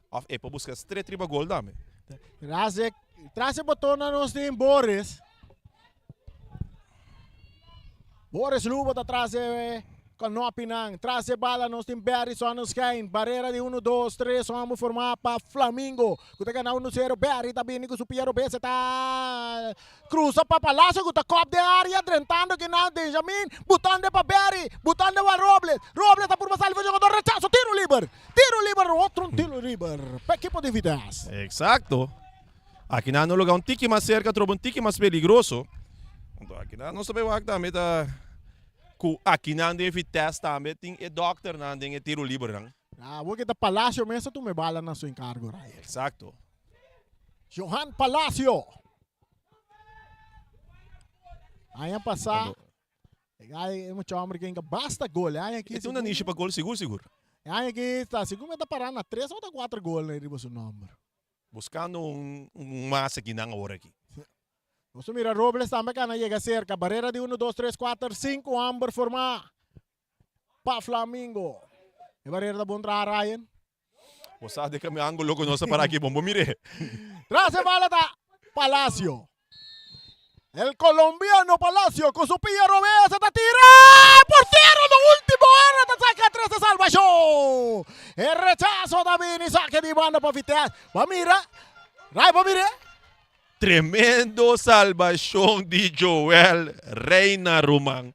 òf e por buska stret riba gol tambe. Tras e tras e botonnan nos tin Boris. Boris Lubo ta tras e kanopinan. Tras e bala nos tin Barry Sonnenschijn. Barera di uno, dos, tres homber formá pa Flamingo ku ta gana uno sero. Barry ta bini ku su pia robes e ta Cruza pa Palacio cu ta cop den area drentando kinan Benjamin butando pa Berry butando pa Robles Robles ta purba sali for jugador rechazo tiro liber tiro liber otro un tiro liber pa ekipo di Vitesse. Exacto. Akinan no loga un tiki mas cerca troba un tiki mas peligroso. Anto akinan nos ta bay wak tambe ta cu akinan den Vitesse tambe tin e dokternan den e tiro libernan. Awor ke ta Palacio mes ta tuma e bala na su encargo Ryan. Exacto. Johan Palacio. Aña pasá, e mucha hombre que inga basta gol. Aña aquí. Este una niche pa gol sigur sigur. Aña aquí está, sigur me ta pará na tres o ta cuatro gol riba su nomber. Buscando un, un mas aquí nan ahora aquí. Nos mira Robles tambe cana llega cerca. Barrera di 1, 2, 3, 4, 5 homber formá pa Flamingo. E barrera ta bon traha Ryan. Bo sa de kami ángulo ku nos a para aki bon bo mir'é. Tras e bala ta Palacio. El colombiano Palacio ku su pia robes ta tira. E portero na ultimo hora ta saka tres de salvacion. E rechazo ta bini sake di banda pa Vitesse. Bo mira. Ray bo mir'é. Tremendo salvacion di Joel Reina ruman.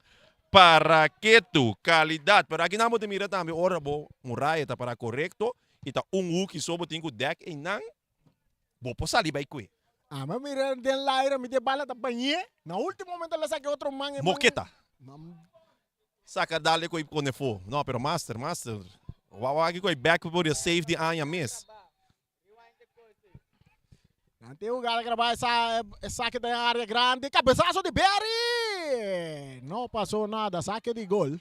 Para ketu, calidad. Pero aki nan bo ta mira tambe ora bo muraya ta para corecto y ta un huki so bo tin cu dek eynan, bo por sali bay cue. Ami a mira den laira, mi di e bala ta bañ'é. Na ultimo momento el a saca e otro man. E man. Moketa. Saca dale cu e pone fo. No, pero master, master. Wou aki cu e back por e safe di aña mes. Nan tin jugada que bai sa e saque den área grande. Cabezazo di Berry. No pasó nada. Saque di gol.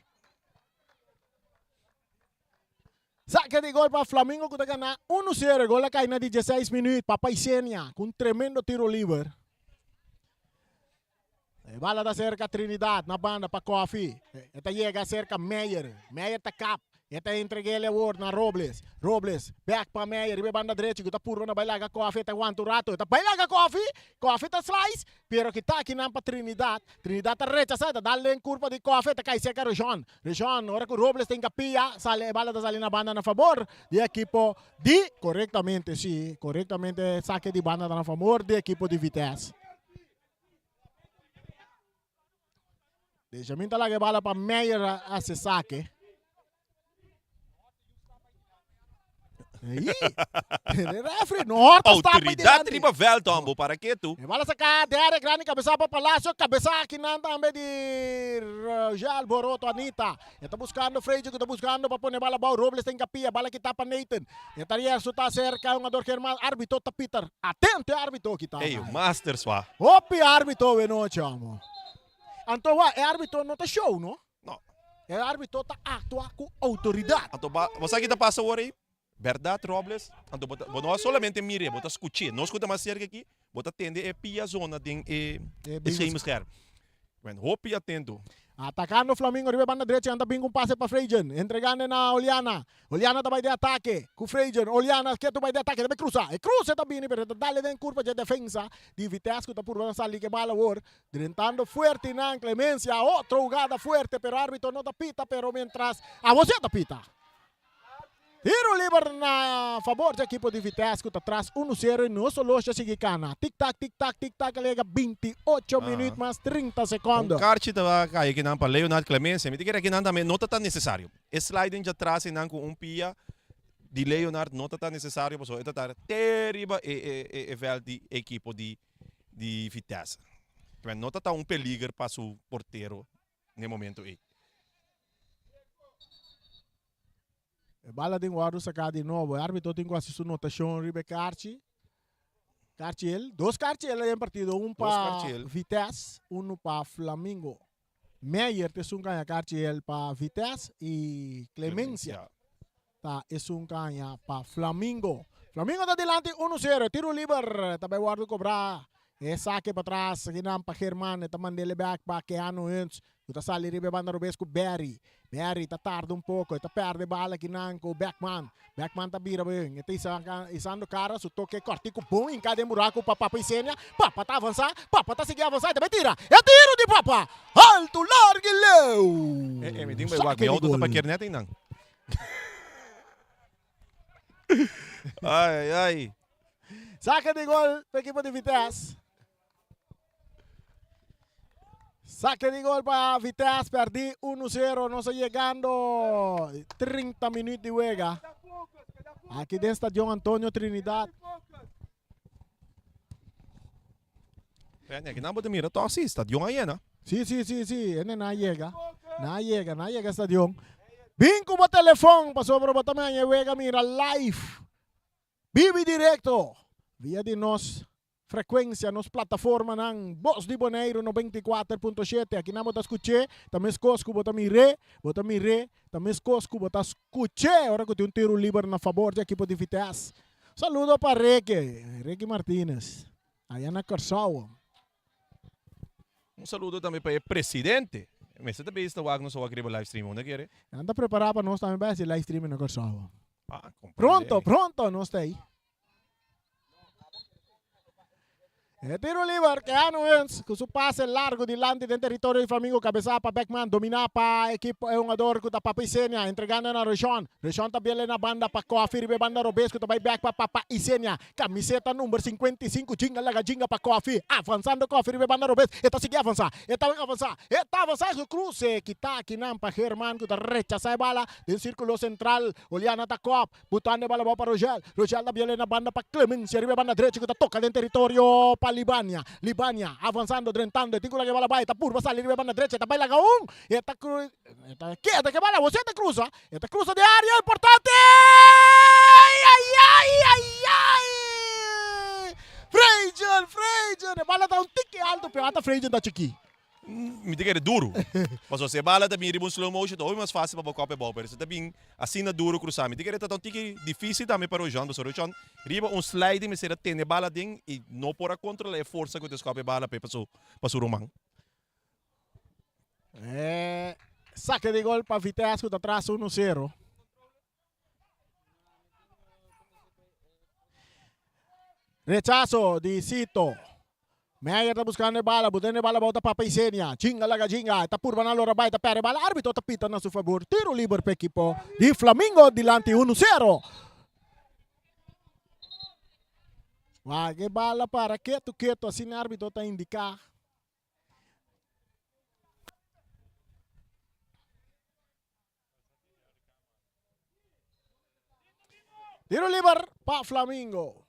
Saque di gol pa Flamingo que ta gana 1-0. Gol a cai na 16 minuut. Papa Isenia con un tremendo tiro liber. E bala ta cerca Trinidad na banda pa Coffee. E ta yega cerca Meyer. Meyer ta kap. E ta entreg'el awor na Robles. Robles back pa Meyer riba e banda drechi ku ta purba na bai laga Coffee. E ta wanta un rato. E ta bai laga Coffee. Coffee ta slice. Pero kita akinan pa Trinidad. Trinidad ta rechasa. E ta dal den kurpa di Coffee. E ta kai cerca Rejon. Rejon ora ku Robles ta hinka pia sali e bala ta sali na banda na fabor di ekipo di korektamente si korektamente sake di banda ta na fabor di ekipo di Vitesse. Benjamin ta laga e bala pa Meyer a hasi sake. Ei, e refri no horta stap Autoridad dilanti. riba veld, hombo, para ke tu? E bala saka de área grandi kabesa pa Palacio, kabesa akinan tambe di Rogel Boroto Anita. E ta buskando Freidje ku ta buskando pa pone bala abou. Robles ta inkapia, bala kita pa Nathan. E ta rierso ta aserka hungador Germán. Arbitro ta Peter. Atento e arbitro kita. Ey, master swa. Hopi arbitro awe nochi amo. Anto wak, e arbitro no ta show no. No. E arbitro ta aktua ku outoridat. Anto ba, bo sa ki ta pasa awor ey? Berdad Robles, anto bo ta, bo no a solamente mir'é, bo ta skuch'é. Nos ku ta mas serka aki, bo ta tende e pia zona den e E schemerscherm. Bueno, hopi atento. Atakando Flamingo riba e banda drechi, nan ta bin ku un pase pa Freygen, entregando na Oliana. Oliana ta bai den atake ku Freygen. Oliana ketu bai den atake, ta bai krusa. E kruse ta bini, pero e ta dale den kurpa dje defensa di Vitesse ku ta purba na sali ku e bala awor. Drentando fuerte nan Clemencia, otro hugada fuerte, pero arbitro no ta pita, pero mientras awor si e ta pita. Tiro liber na fabor dje ekipo di Vitesse ku ta tras unu sero i no solo a sigui kana. Tik tak, tik tak, tik tak a lega binti ocho minuut mas trinta sekondo. Un karchi ta kai akinan pa Leonard Clemencia. Mi ta kere akinan tambe no ta tan nesesario. E sliding djatras einan ku un pia di Leonard no ta tan nesesario pasobra e ta tar te riba e e vèlt di ekipo di di Vitesse. No ta ta un peliger pa su portero n'e momento ei. E bala den wòrdu saká di nobo. E árbitro tin ku hasi su notashon riba e karchi. Karchi el. Dos karchi el den partido. Un pa Vitesse, unu pa Flamingo. Meyer ta esun ku haña karchi el pa Vitesse i Clemencia ta esun ku haña pa Flamingo. Flamingo ta dilanti unu sero. E tiru liber ta bai wòrdu kobrá. E sake patras akinan pa German, e ta mand'ele bek pa Keanu Huntz, ku ta sali riba e banda robes ku Berry. Berry ta tarda un poko, e ta pèrdè bala akinan ku Beckman. Beckman ta bira ben, e ta isando kara, su toke kòrtiku bon hinká den buraku pa Papa Isenia. Papa ta avansá, Papa ta sigui avansá, e ta bai tira! E tiro di Papa! Altu, largu i leu! E, e, mi tin bai wak, Sake mi di outo ta gol. parkeer nèt einan. Ai, ai, ai. Sake di gol pa ekipo di Vitesse. Sake di gol pa Vitesse, perdi 1-0. Nos a yegando 30 minuut di wega. Aki den Stadion Antonio Trinidad. Randy, aki nan bo ta mira toch si, stadion a yena. Si, si, si, si, ene na yega. Na yega, na yega stadion. Bin ku bo telefon, pasobra bo ta mira e wega mira live. Bibi direkto via di nos frekuensia, nos plataformanan Bos di Boneiru 94.7. Aki nan bo ta skuch'é, ta meskos ku bo ta mir'é, bo ta mir'é, ta meskos ku bo ta skuch'é ora ku tin un tiru liber na fabor di ekipo di Vitesse. Saludo pa Ricky, Ricky Martinez, aya na Kòrsou. Un saludo tambe pa e presidente. Mester ta bes ta wak nos a wak riba live stream, unda kere? Nan ta prepará pa nos tambe bai hasi live streaming na Kòrsou. Ah, comprende. Pronto, pronto nos ta ei. E tiro liber, Keanu Huns, ku su pase largo dilanti den teritorio di Flamingo, kabesá pa Beckman, dominá pa ekipo e hungador ku ta Papa Isenia, entregando na Reshon. Reshon ta biele na banda pa Koffie riba e banda robes ku ta bai bek pa Papa Isenia. Kamiseta number 55, jinga laga jinga pa Koffie, avansando Koffie riba e banda robes, e ta sigui avansá, e ta avansá, e ta avansá, su kruse kitá akinan pa German ku ta rechasá e bala den sirkulo sentral. Oliana ta kòp. Butando e bala abou pa Rogel. Rogel ta biel na banda pa Clemencia riba e banda drechi ku ta toka den teritorio pa Libania. Libania avansando, drentando. E tin ku laga e bala bai. Ta purba sali riba e banda drechi. E ta bai laga un. E ta kru, e ta keda ku e bala. Wosé ta krusa. E ta krusa den area importante. Ai, ai, ai, ai, ai! Freijen, Freijen. E bala ta un tiki alto, pero ata Freijen ta chikí. Mi ta kere duru. Pasobra si e bala ta bin riba un slow motion ta hopi mas fácil pa bo kòp e bou, pero si ta bin asina duru krusá mi ta kere ta ta un tiki difícil tambe pa Rojon, pasobra Rojon riba un sliding mester a tene e bala aden i no por a kontrolá e forsa ku ta skòp e bala p'e pa su ruman. E sake di gol pa Vitesse ku ta tras uno sero. Rechazo di Sito. Meyer ta buscando e bala, botando e bala bou ta Papa Isenia. Jinga laga jinga, ta purba na lora bai, ta perde e bala. Arbitro ta pita na su fabor. Tiro liber pa ekipo di Flamingo dilanti 1-0. Wak e bala para ketu ketu, asina arbitro ta indica. Tiro liber pa Flamingo.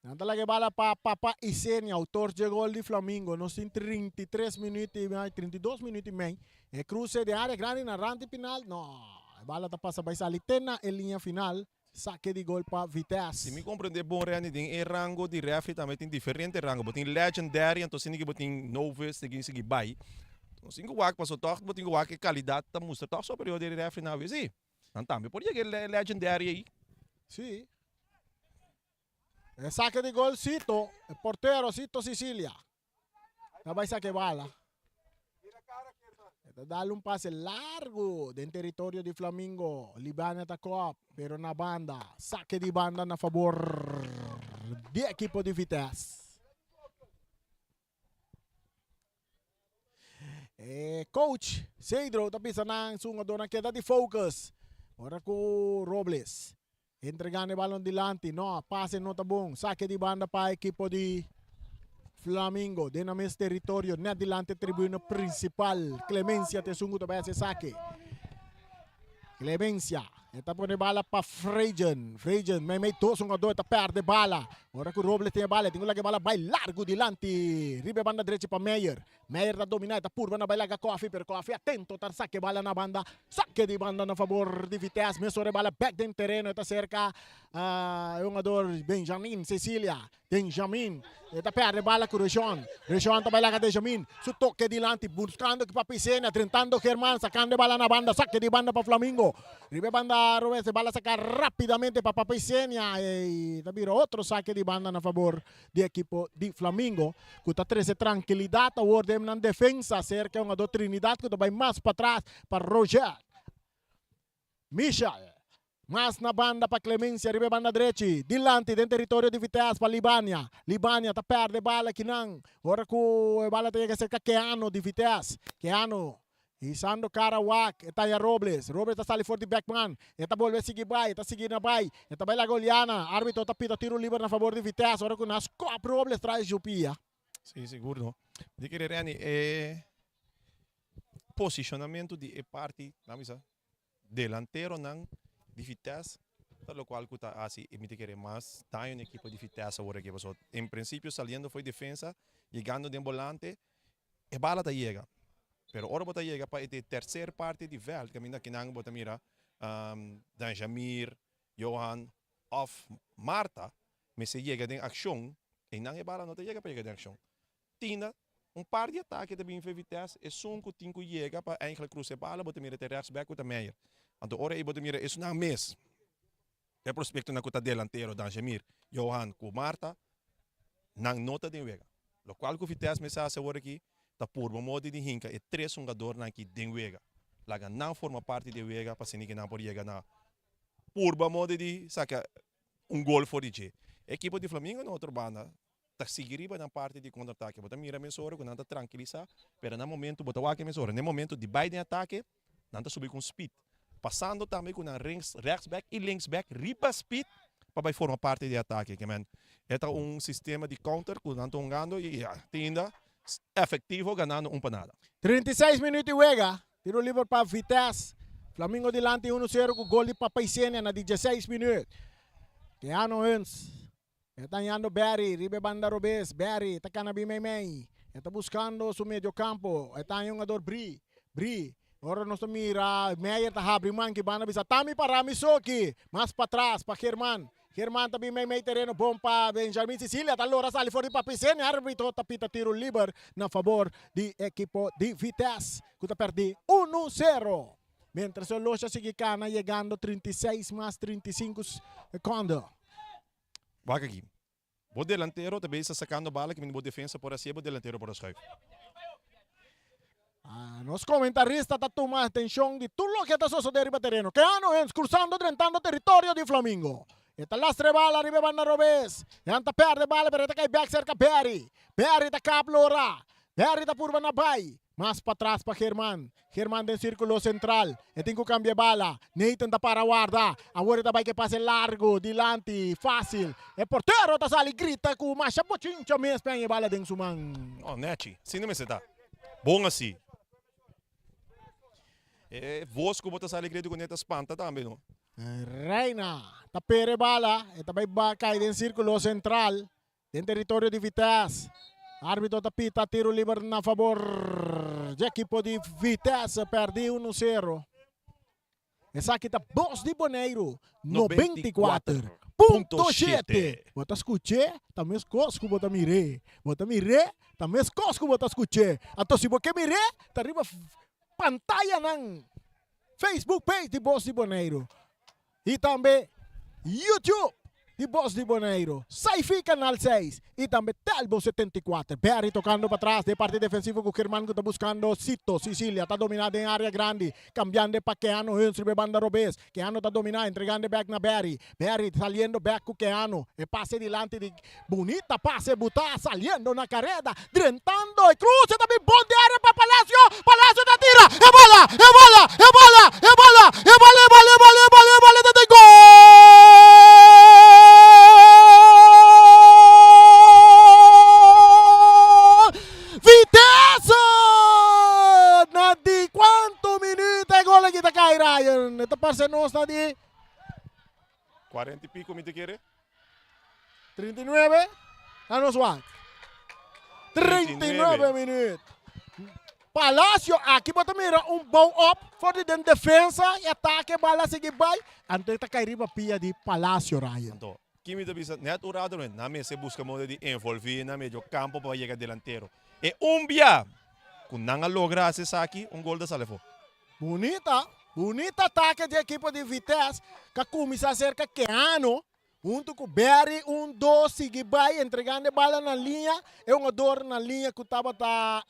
Nan ta laga e bala pa Papa Isenia, autor dje gol di Flamingo. Nos tin 33 minuut y mei, 32 minuut y mei. E cruce den area grandi na rand di final. No, e bala ta pasa bai sali te na e linea final. Sake di gol pa Vitesse. Si mi comprende bon Renny, den e rango di referee tambe tin diferente rango. Bo tin legendary, anto asina ki bo tin novice, sigui sigui bai. Nos tin ku wak paso tòg bo tin ku wak e kalidat ta mustra tòg superior di e referee nan awe. Si, nan tambe por yega e legendary ei. Si. E sake di gol Sito, e portero Sito Sicilia. Ta bai sake bala. E ta dal un pase largo den teritorio di Flamingo. Libania ta kop, pero na banda. Sake di banda na fabor di ekipo di Vitesse. E coach Cedro ta bisa nan su hungadornan keda di focus. Ora ku Robles entregando e balon dilanti. No, pase no ta bon. Sake di banda pa ekipo di Flamingo. Den nan mes teritorio, net dilanti e tribuna principal. Clemencia ta esun ku ta bai hasi e sake. Clemencia. E ta pone bala pa Frejen. Frejen meimei dos hungador ta perde bala. Ora ku Robles tin e bala, e tin ku laga e bala bai largu dilanti. Riba e banda drechi pa Meyer. Meyer ta domina, e ta purba na bai laga Koffie, pero Koffie atento ta saka e bala na banda. Sake di banda na fabor di Vitesse. Mesora e bala bek den tereno, e ta serka e hungador Benjamin Cecilia. Benjamin. E ta perde bala ku Reshon. Reshon ta bai laga Dejamin. Su toke dilanti buskando ki pa Pisenia, drentando German, sakando e bala na banda, sake di banda pa Flamingo. Riba e banda robes e bala saka rapidamente pa Papisenia y ta bira otro sake di banda na fabor di ekipo di Flamingo ku ta trese trankilidat awor den nan defensa serka e hungador Trinidad ku ta bai mas patras pa Roger Michel. Mas na banda pa Clemencia riba e banda drechi dilanti den teritorio di Vitesse pa Libania. Libania ta perde bala kinan ora ku e bala ta yega serka Keano di Vitesse. Keano Hisando kara wak e taya Robles. Robles ta sali for di Beckman. E ta bolbe sigui bai, e ta sigui na bai. E ta bai laga Oliana. Arbitro ta pita tiro liber na fabor di Vitesse ora ku na skop Robles trae su pia. Si, sigur no. Mi ta kere Renny e posicionamento di e parti, nan bisa, delanteronan di Vitesse ta locual cu ta haci e mi ta kere mas daño na ekipo di Vitesse awor aki pasobra en principio saliendo for di defensa yegando den bolante e bala ta yega pero ora bo ta yega pa e tercer parti di veld caminda kinan bo ta mira Danjamir, Johan of Marta mester yega den accion eynan e bala no ta yega pa yega den accion Tina, Un par di atake ta bin fe Vitesse, esun ku tin ku yega pa eigenlijk krusa e bala bo ta mira te rechtsback ku ta Meijer. Anto ora ei bo ta mira esunnan mes, e prospectonan ku ta delantero, Danjemir, Johan ku Marta, nan no ta den wega. Lokual ku Vitesse mester hasi awor aki ta purba modo di hinka e tres hungadornan aki den wega. Laga nan forma parti di e wega pa asina ke nan por yega na purba modo di saka un gol for di dje. Ekipo di Flamingo na otro banda ta sigui riba nan parti di kontra-atake. Bo ta mira mesora ku nan ta trankilisá, pero na momento bo ta wak e mesora. Na e momento di bai den atake, nan ta subi ku un speed, pasando tambe ku nan rechtsback i linksback riba speed pa bai forma parti di e atake. Ke men, e ta un sistema di counter ku nan ta hungando i ya, te ainda efectivo ganando un pa nada. 36 minuut di wega, tiro liber pa Vitesse. Flamingo dilanti uno sero ku gol di Papaisenia na di dieseis minuut. Keanu Huns E ta hañando Barry riba e banda robes. Barry ta kana bin meimei. E ta buskando su mediocampo. E ta haña hungador Bri. Bri. Ora nos ta mira Meyer ta habri man ki banda bisa ta mi para mi soki. Mas patras pa German. German ta bin meimei tereno bon pa Benjamin Cecilia ta lora sali for di Papiseni. Arbitro ta pita tiro liber na fabor di ekipo di Vitesse ku ta perdi uno sero. Mientras e locha sigui kana yegando 36 mas 35 sekondo. Wak aki. Bo delantero ta bezig sacando bala ki bo defensa por hacié, bo delantero por a schuif. Ah, nos comentarista ta tuma atencion di tur loke ta sosode riba tereno. Keanu Hens cruzando drentando territorio di Flamingo. E ta lastra e bala riba e banda robes. E ta perde bala pero e ta cay bek cerca Barry. Barry ta kap lora. Barry ta purba na bay. Mas patras pa German. German den sirkulo sentral. E tin ku kambia e bala. Nathan ta para warda. Awor e ta bai ku e pase largu dilanti. Fásil. E portero ta sali grita ku masha bochincha mes p'e haña e bala den su man. Oh, nechi. Asina mester ta. Bon asi. E vos ku bo ta sali grita kuné ta spanta tambe, no? Reina ta pere e bala. E ta bai kai den sirkulo sentral. Den teritorio di Vitesse, arbitro ta pita tiro liber na fabor dje ekipo di Vitesse, perdi uno sero. Esaki ta Bos di Boneiru 94.7. Bo ta skuch'é, ta meskos ku bo ta mir'é. Bo ta mir'é, ta meskos ku bo ta skuch'é. Anto si bo ke mir'é, ta riba pantayanan Facebook page di Bos di Boneiru. Y tambe YouTube di Bos di Boneiru, Saifi Canal 6 y tambe Telbo 74. Barry tocando patras den parti defensivo cu German cu ta buscando Cito. Cicilia ta domina den area grandi, cambiando pa Keanu Huns riba e banda robes. Keanu ta domina entregando bek na Barry. Barry saliendo bek cu Keanu. E pase dilanti di Bunita pase buta saliendo na careda, drentando e cruce ta bin bon di area pa Palacio, Palacio ta tira, e bala, e bala, e bala, e bala, e bala, e bala, e bala, e bala, e bala ta den gol! Vitesse! Na di cuanto minuut e gol aki ta cay Ryan? E ta parce nos na di 40 y pico mi ta kere. 39, na nos wak. 39 minuut. Palacio aki bo ta mira un bouw op for di den defensa y atake bala sigui bay. Anto e ta cay riba pia di Palacio Ryan. Anto. Aki mi ta bisa net un rato nan mester busca modo di envolvi na medio campo pa yega delantero. E un bia cu nan a logra haci esaki, un gol ta sali afo. Bunita, bunita atake di ekipo di Vitesse cu a cuminsa cerca Keano hunto cu Barry un dos sigui bay entregando e bala na liña, e hungador na liña cu tabata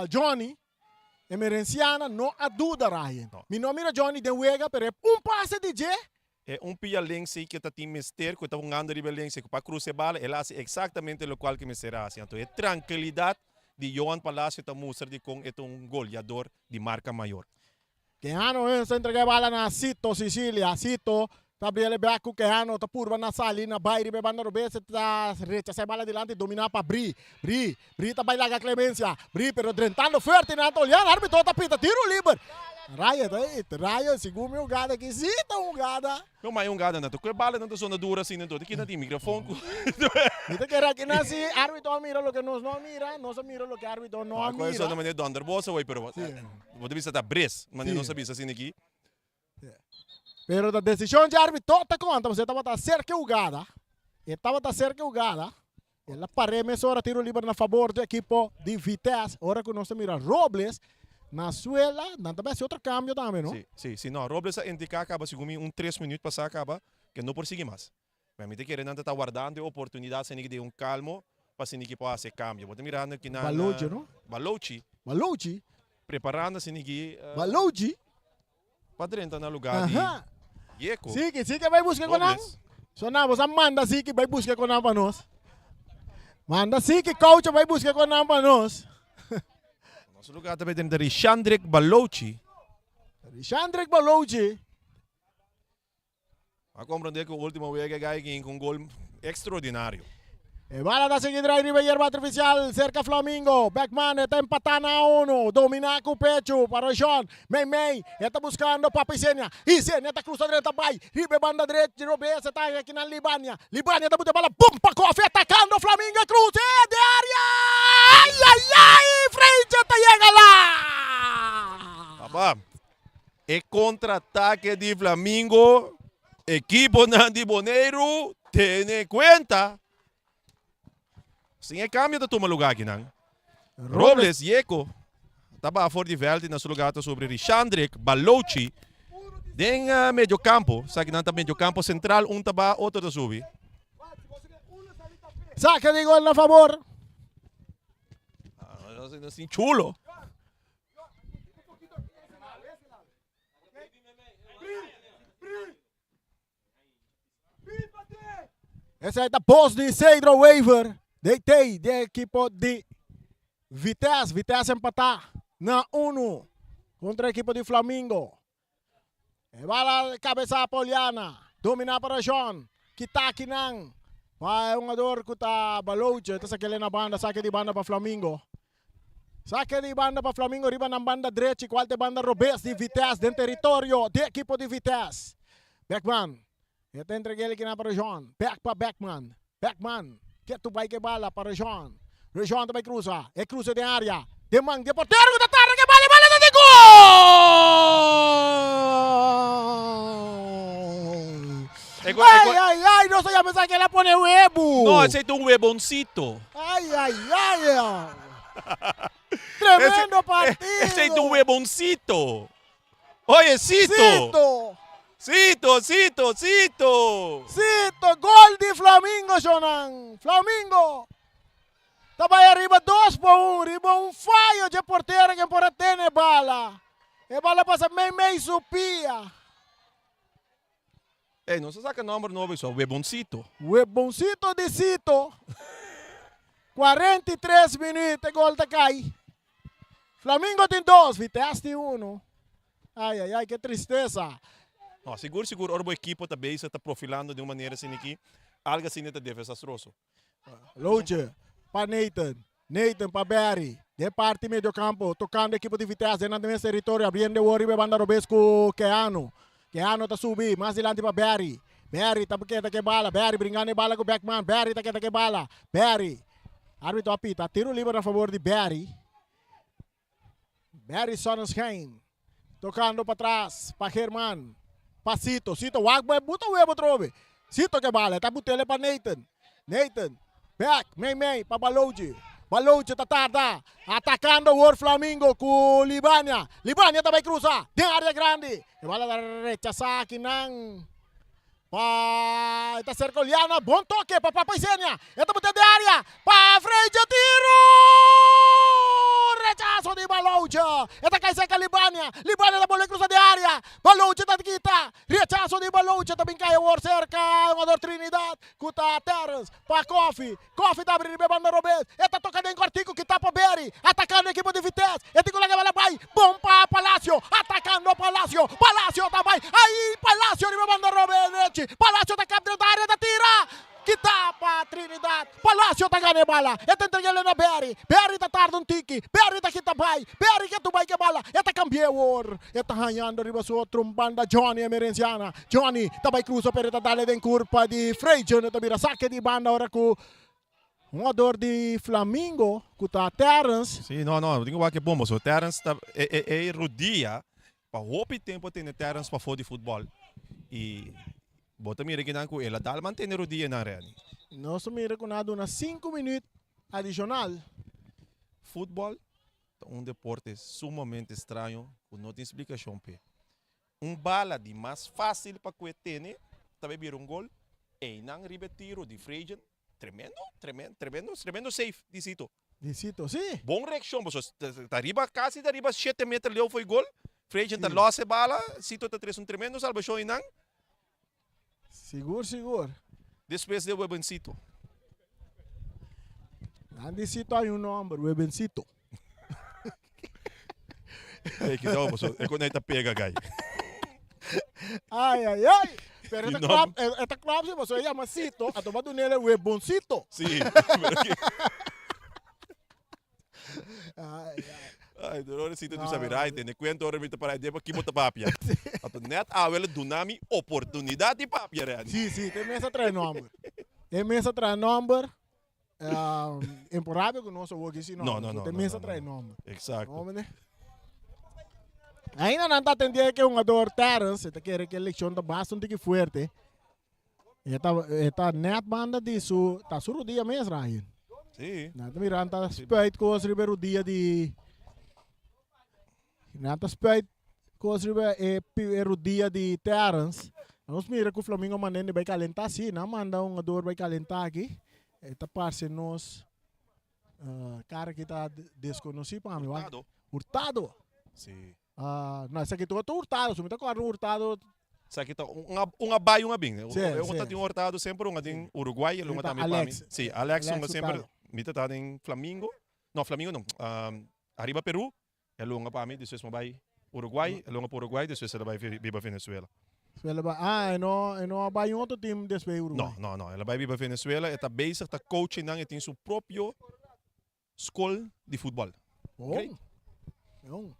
Johnny. Emerenciana no a duda Ryan. Mi no a mira Johnny den wega pero e un pase di dje. E un pia Lindsay ke ta tin mester ku e ta hungando riba e Lindsay ku pa krusa e bala el a hasi eksaktamente lokual ke mester a hasi. Anto e trankilidat di Johan Palacio ta mustra dikon e ta un goleador di marka mayor. Quijano a entrega e bala na Cito Sicilia. Cito ta bria e bek ku Quijano ta purba na sali na bai riba e banda robes e ta rechasa e bala dilanti domina pa Bri. Bri, Bri ta bai laga Clemencia. Bri pero drentando fuerte na Tolian arbitro ta pita tiro liber. Ryan ta e Ryan segun mi hugada aki si ta un hugada. No ma e hugada nan ta ku e bala nan ta zona duro asina enton ta kina tin microfon ku. Mi ta kere aki nan si arbitro a mira loke nos no a mira nos a mira loke arbitro no a mira. Ku e zona manera donderbosa wey pero bo ta bisa ta bres manera nos a bisa asina aki. Pero ta desishon dje arbitro ta konta pasobra e tabata serka e hugada. E tabata serka e hugada. El a par'é mesora tiro liber na fabor dje ekipo di Vitesse. Ora ku nos ta mira Robles na suela, nan ta bai hasi otro kambio tambe, no? Si, si, si. No, Robles a indiká kaba segun mi un tres minüt pasá kaba ke no por sigui mas. Mi ta kere nan ta ta wardando e oportunidat asina ki den un kalmo pa asina ki por hasi e kambio. Bo ta mirando ki nan. Balochi, no? Balochi. Balochi. Preparando asina ki. Balochi. Pa drenta na lugar di Yeko. Siki, Siki bai buska ku nan. So nan bo sa manda Siki bai buska ku nan pa nos. Manda Siki koucho bai buska ku nan pa nos. Nos lugar ta bai drenta Rishandrik Balochi. Rishandrik Balochi. A comprende cu ultimo wega e guy gin cu un gol extraordinario. E bala ta sigui drai riba yerba artificial cerca Flamingo. Beckman e ta empata na uno. Domina cu pecho pa Rojon. Mei mei e ta buscando Papa Isenia. Isenia ta cruza drenta bay riba e banda drechi. Robes e ta aki nan Libania. Libania ta buta e bala bom pa Kofi atacando Flamingo e cruze de area. Ay ay ay Freytje ta yega la. Papa E kontratake di Flamingo, ekiponan di Boneiru tene kuenta. Sin e kambio ta tuma lugá akinan. Robles Yeko ta baha for di vèlt i na su lugá ta sobri Rishandrik Balochi den mediokampo. Esakinan ta mediokampo sentral, un ta baha, otro ta subi. Sake di gol na fabor. Sin chulo. Esei ta bos di Cedro Wever, DT di ekipo di Vitesse. Vitesse empatá na unu kontra ekipo di Flamingo. E bala kabesa pa Oliana, dominá pa Rajon, kita akinan pa e hungador ku ta Baloche, ta sak'el na banda, sake di banda pa Flamingo. Sake di banda pa Flamingo riba nan banda drechi, kual ta e banda robes di Vitesse den teritorio di ekipo di Vitesse. Beckman, e ta entreg'el kinan pa Rajon, bek pa Beckman, Beckman ketu bai ku e bala pa Rajon, Rajon ta bai krusa, e krusa den area, den man di e portero ku ta tarda ku e bala, e bala ta den gol! Ay, ay, ay, nos a ya pensa ku el a pone webu. No, esei ta un weboncito. Ay, ay, ay. Tremendo partido. Esei ta un weboncito. Oye, Cito. Cito. Cito, Cito, Cito. Cito, gol di Flamingo, Shonan. Flamingo ta bai ariba dos pa un, riba un fayo dje portero ken por a tene bala. E bala pasa mei mei su pia. Ey, nos a saca nomber nobo eso, Weboncito. Weboncito di Cito. 43 minuut e gol ta cay. Flamingo tin dos, Vitesse tin uno. Ay, ay, ay, ke tristesa. No, sigur, sigur, ora bo ekipo ta bezig, ta profilando di un manera asina aki, algo asina ta desastroso. Loutje pa Nathan, Nathan pa Barry, den parti medio campo, tocando ekipo di Vitesse den nan mes territorio, abriendo awor riba e banda robes cu Keanu. Keanu ta subi, mas dilanti pa Barry. Barry ta keda cu e bala, Barry bringando e bala cu Beckman, Barry ta keda cu e bala, Barry. Arbitro a pita, tiro liber na favor di Barry. Barry Sonnenschein tocando patras pa German, pa Cito, Cito wak bo e buta webo trobe. Cito ku e bala, e ta but'é pa Nathan. Nathan, bek, mei mei pa Baloji. Baloji ta tarda, atakando awor Flamingo ku Libania. Libania ta bai krusa den área grandi. E bala ta rechasá akinan pa e ta serka Oliana. Bon toke pa Papa Isenia. E ta but'é den área pa Freidje tiru! Rechaso di Baloji. E ta kai serka Libania. Libania ta bolbe krusa den área. Baloji ta kita. Rechaso di Baloche ta bin kai awor serka hungador Trinidad ku ta Terrence pa Koffie. Koffie ta abri riba e banda robes. E ta toka den kortiku kita pa Berry. Atakando ekipo di Vitesse. E tin ku laga e bala bai. Bon pa Palacio. Atakando Palacio. Palacio ta bai. Ai Palacio riba e banda robes drechi. Palacio ta kap drenta area ta tira. Kita pa Trinidad. Palacio ta gana e bala. E ta entreg'el na Berry. Berry ta tarda un tiki. Berry ta kita bai. Berry ke tu bai ke bala. E ta kambi'é awor. E ta hañando riba su otro un banda Johnny Emerenciana. Johnny ta bai cruza pero e ta dale den curpa di Freyjun. E ta bira sake di banda ora cu hungador di Flamingo cu ta Terrence. Si, no, no, tin cu wak e bon pasobra Terrence ta e e e rudia pa hopi tempo a tene Terrence pafó di futbol y bo ta mira kinan cu el a dal mantene rudianan Renny. Nos ta mira cu nan a duna sinku minuut adicional. Futbol ta un deporte sumamente straño ku no tin splikashon p'e. Un bala di mas fásil pa ku e tene ta bai bira un gol, einan riba e tiro di Frejen, tremendo, tremendo, tremendo, tremendo save di Sito. Di Sito, si. Bon reakshon, pasobra ta riba kasi ta riba shete meter leu fo'i gol, Frejen ta lòs e bala, Sito ta trese un tremendo salbashon einan. Sigur, sigur. Despues de Webencito. Nan di Sito hay un nomber, Webencito. Ey, cuidado, paso e con ta pega, gai. Ay, ay, ay. Pero esta klap, esta klap si, paso e llama Sito, a toma dunele Weboncito. Sí. Ay, ay. Ay, Dolores Sito, tu sabi, rai, tene cuenta ora mi ta para idea pa ki bo ta papia. Ato net awe lo duna mi oportunidad di papia, Randy. Sí, sí, te mesa trae nomber. Te mesa trae nomber. Um, en por rabia ku nos awo si no. No, no, no. Te mesa trae nomber. Exacto. No, mene. Ainda nan ta atendé ke jugador Terrence, ta kere ke lección ta bastante tiki fuerte. E ta, e ta net banda di su, ta su rodia mes, Ryan. Sí. Nan ta mira, ta spuit kos riba e rodia di... Nan ta spuit kos riba e, e rodia di Terrence. Nos mira ku Flamingo mandende bai kalentá, sí, nan manda un jugador bai kalentá aki. E ta parse nos uh, cara ki ta deskonosí pa mi. Hurtado. Hurtado. Sí. Ah, no, esaki tur ta hurtado. Su mi ta kòrda un hurtado. Esaki ta un a un a bai un a bin. Sí, un ta tin hurtado semper, un a den Uruguay, el un a tambe pa mi. Sí, Alex un a semper mi ta ta den Flamingo. No, Flamingo no. Ariba Peru, el un a pa mi, despues mi a bai Uruguay, el un a pa Uruguay, despues el a bai biba Venezuela. El a bai, ah, e no, e no a bai un otro team despues Uruguay. No, no, no, el a bai biba Venezuela, e ta bezig ta coaching nan, e tin su propio Skol di futbòl. Bon. Bon.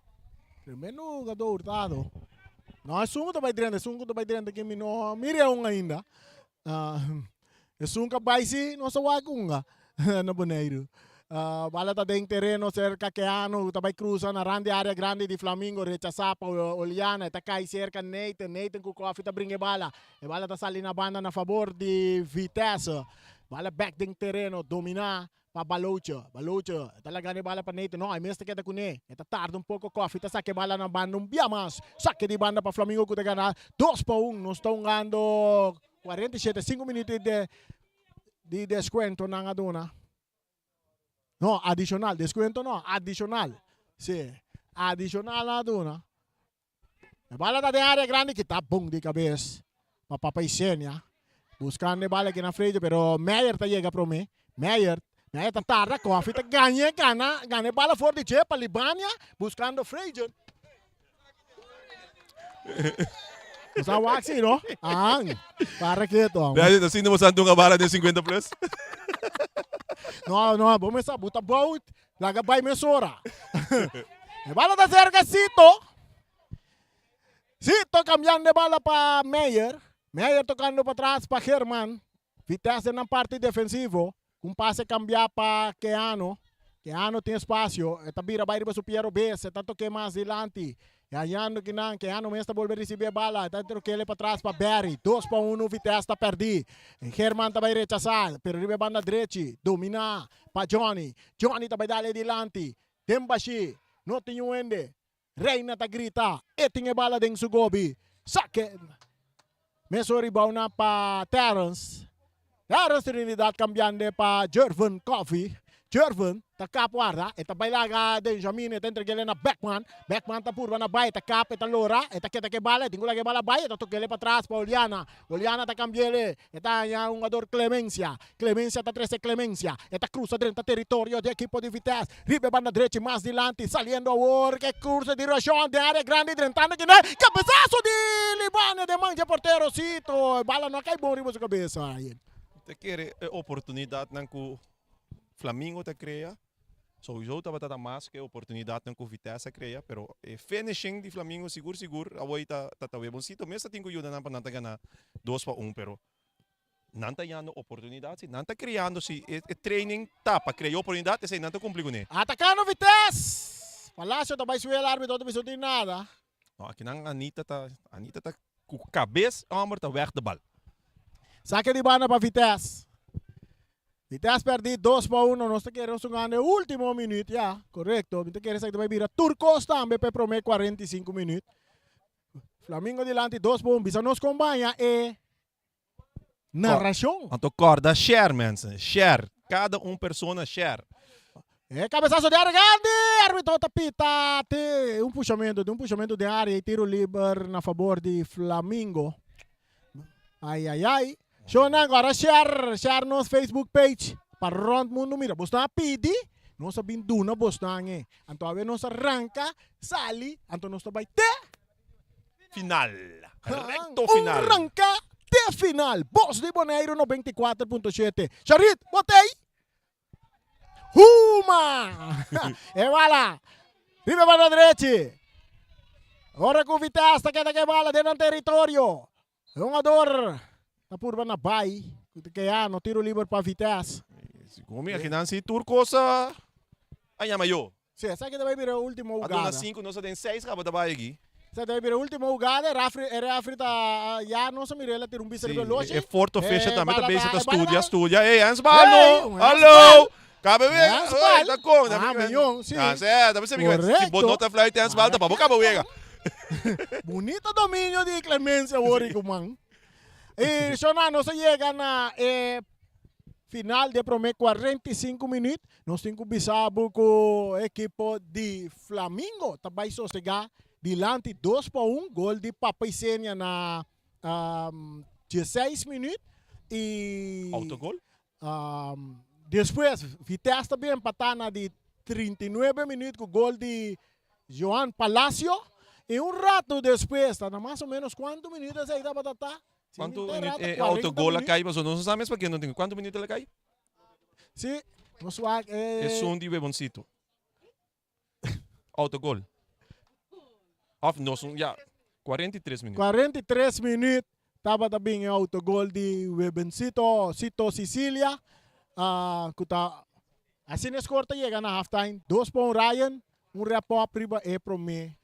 Tremendo jugador Hurtado. No, esun ku ta bai drenta, esun ku ta bai drenta ke mi no mira aun ainda. Ah, esun ka bai si no sa wak unga na Boneiru. Ah, bala ta den tereno cerca Keanu, ta bai cruza na rand di area grandi di Flamingo, rechasa pa Oliana, e ta kai cerca Nathan, Nathan ku koffie ta bringa e bala. E bala ta sali na banda na fabor di Vitesse. Bala bek den tereno, domina Pa Baloche. Baloche ta laga e bala pa Nathan. No, e mes ta keda kuné. E ta tarda un poko. Koffie ta saka e bala na banda un bia mas. Sake di banda pa Flamingo ku ta gana 2-1. Nos ta hungando 47, 5 minuut di di deskuento nan a duna. No, adishonal. Deskuento no, adishonal. Si, adishonal nan a duna. E bala ta den area grandi kita bon di kabes pa Papa Isenia. Buskando e bala aki na frente pero Meyer ta yega prome. Meyer, Meyer ta tarda, Koffie ta gañ'e, gana, gana e bala for di dje pa Libania buskando Frazier. Nos a wak si no? Aan, para keto amo. Dadi ta sinti bosan dunga bala den 50 plus. No, no, bo mester buta bout Laga bai mesora. E bala ta cerca Sito. Sito cambiando e bala pa Meyer. Meyer tocando pa tras pa German. Vitesse den nan parti defensivo. Un pase cambia pa Keano. Keano tin espacio. E ta bira bai riba su pia robes. E ta toke mas dilanti. Hañando kinan, Keanu mes ta bolbe ricibi e bala, ta trokele patras pa Barry, 2 pa 1 Vitesse ta perdi. Herman ta bay rechasa, pero riba e banda drechi, domina pa Johnny. Johnny ta bay dale dilanti, den bashi, no tin un hende. Reina ta grita, e tin e bala den su gobi. Sake! Mesun rebound pa Terrence. Terrence Trinidad cambiando pa Jervin Coffee. Jervin ta kap warda, e ta bay laga Benjamin, e ta entreg'ele na Beckman. Beckman ta purba na bay, e ta kap, e ta lora, e ta keda ke bala, e tin ku laga e bala bay, e ta tok'ele patras pa Oliana. Oliana ta cambi'ele, e ta haña hungador Clemencia. Clemencia ta trece Clemencia, e ta cruza drenta territorio di ekipo di Vitesse. Riba e banda drechi mas dilanti, saliendo awor ke cruce di Rashon den area grandi drentando kinan, cabezazo di Libania den man dje portero Sito, e bala no a cay bon riba su cabeza. Ta kere e oportunidadnan cu Flamingo ta crea, sowieso tabata ta mas cu e oportunidadnan cu Vitesse a crea, pero e finishing di Flamingo sigur sigur awor ta ta weboncito mes ta tin cu yuda nan pa nan ta gana 2 pa 1, pero nan ta yando oportunidad, si nan ta creando, si e training ta pa crea oportunidad, esey nan ta cumpli cune. Atacando Vitesse! Palacio ta bay suela, arbitro ta bisa no tin nada. No, aki nan Anita ta, Anita ta cu cabes, homber ta weg de bal. Saque di banda pa Vitesse. Vitesse perdi 2 pa 1. Nos ta kere nos gana e ultimo minuut, ja, correcto. Mi ta kere sa bay bira tur cos tambe pa e prome 45 minuut. Flamingo dilanti 2 pa 1. Bisa nos compaña e narracion. Anto corda share, mensen. Share. Cada un persona share. E cabezazo di area grandi! Arbitro ta pita te un pushamento, de un pushamento de area y tiro liber na favor di Flamingo. Ai ai ai. Shona agora share, share nos Facebook page pa rond mundo mira. Bos a pidi, nos a bin duna bos e. Anto awe nos arranca, sali, anto nos ta bay te Final. Recto final. Arranca te final. Bos di Bonaire 94.7. Charit, botei. Huma! e bala. Riba banda drechi. Ora cu Vitesse ta keda ke bala den nan territorio. Hungador ta purba na bay. Keano, tiro liber pa Vitesse. Como aki nan si tur cosa a yama yo. Si, esaki ta bay bira ultimo A duna hugada. 5, nos den 6 caba ta bay aki. Esaki ta bay bira ultimo hugada. Referee, e referee ta ya nos a mira el a tira un bisa riba loshi. E fourth official Eh, tambe ta bala bezig ta- ta bala studia, ta- studia. Hey, handsbal Hey, no. un Hallo. handsbal. Cabe wega. Handsbal. Hey, ta con. Ah, mion, si. Ah, si, ta bisa mi Si bo Correcto. no ta fluit handsbal, ta pa bo caba wega. Bonito dominio di Clemencia Worico, man. Y Shona, nos a yega na eh, final di prome 45 minuut. Nos tin cu bisa bo cu ekipo di Flamingo ta bay sosega dilanti 2 pa 1. Gol di Papa Isenia na 16 minuut. Y Autogol. Despues Vitesse ta bin empata na di 39 minuut cu gol di Joan Palacio. Y un rato despues, ta na mas o menos cuanto minuut esey tabata ta? Si Cuanto mi ta minuut rata, eh, 40 autogol a minuut. cay paso no sa mes pa no tin. Cuanto minuut el a cay? Si, nos wak Esun di Weboncito. Autogol. Of no, son, ja, 43 minuut. 43 minuut tabata bin e autogol di Webencito Cito Sicilia. Cu ta asina e score ta yega na halftime. 2 pa 1 Ryan, un wrap up riba e prome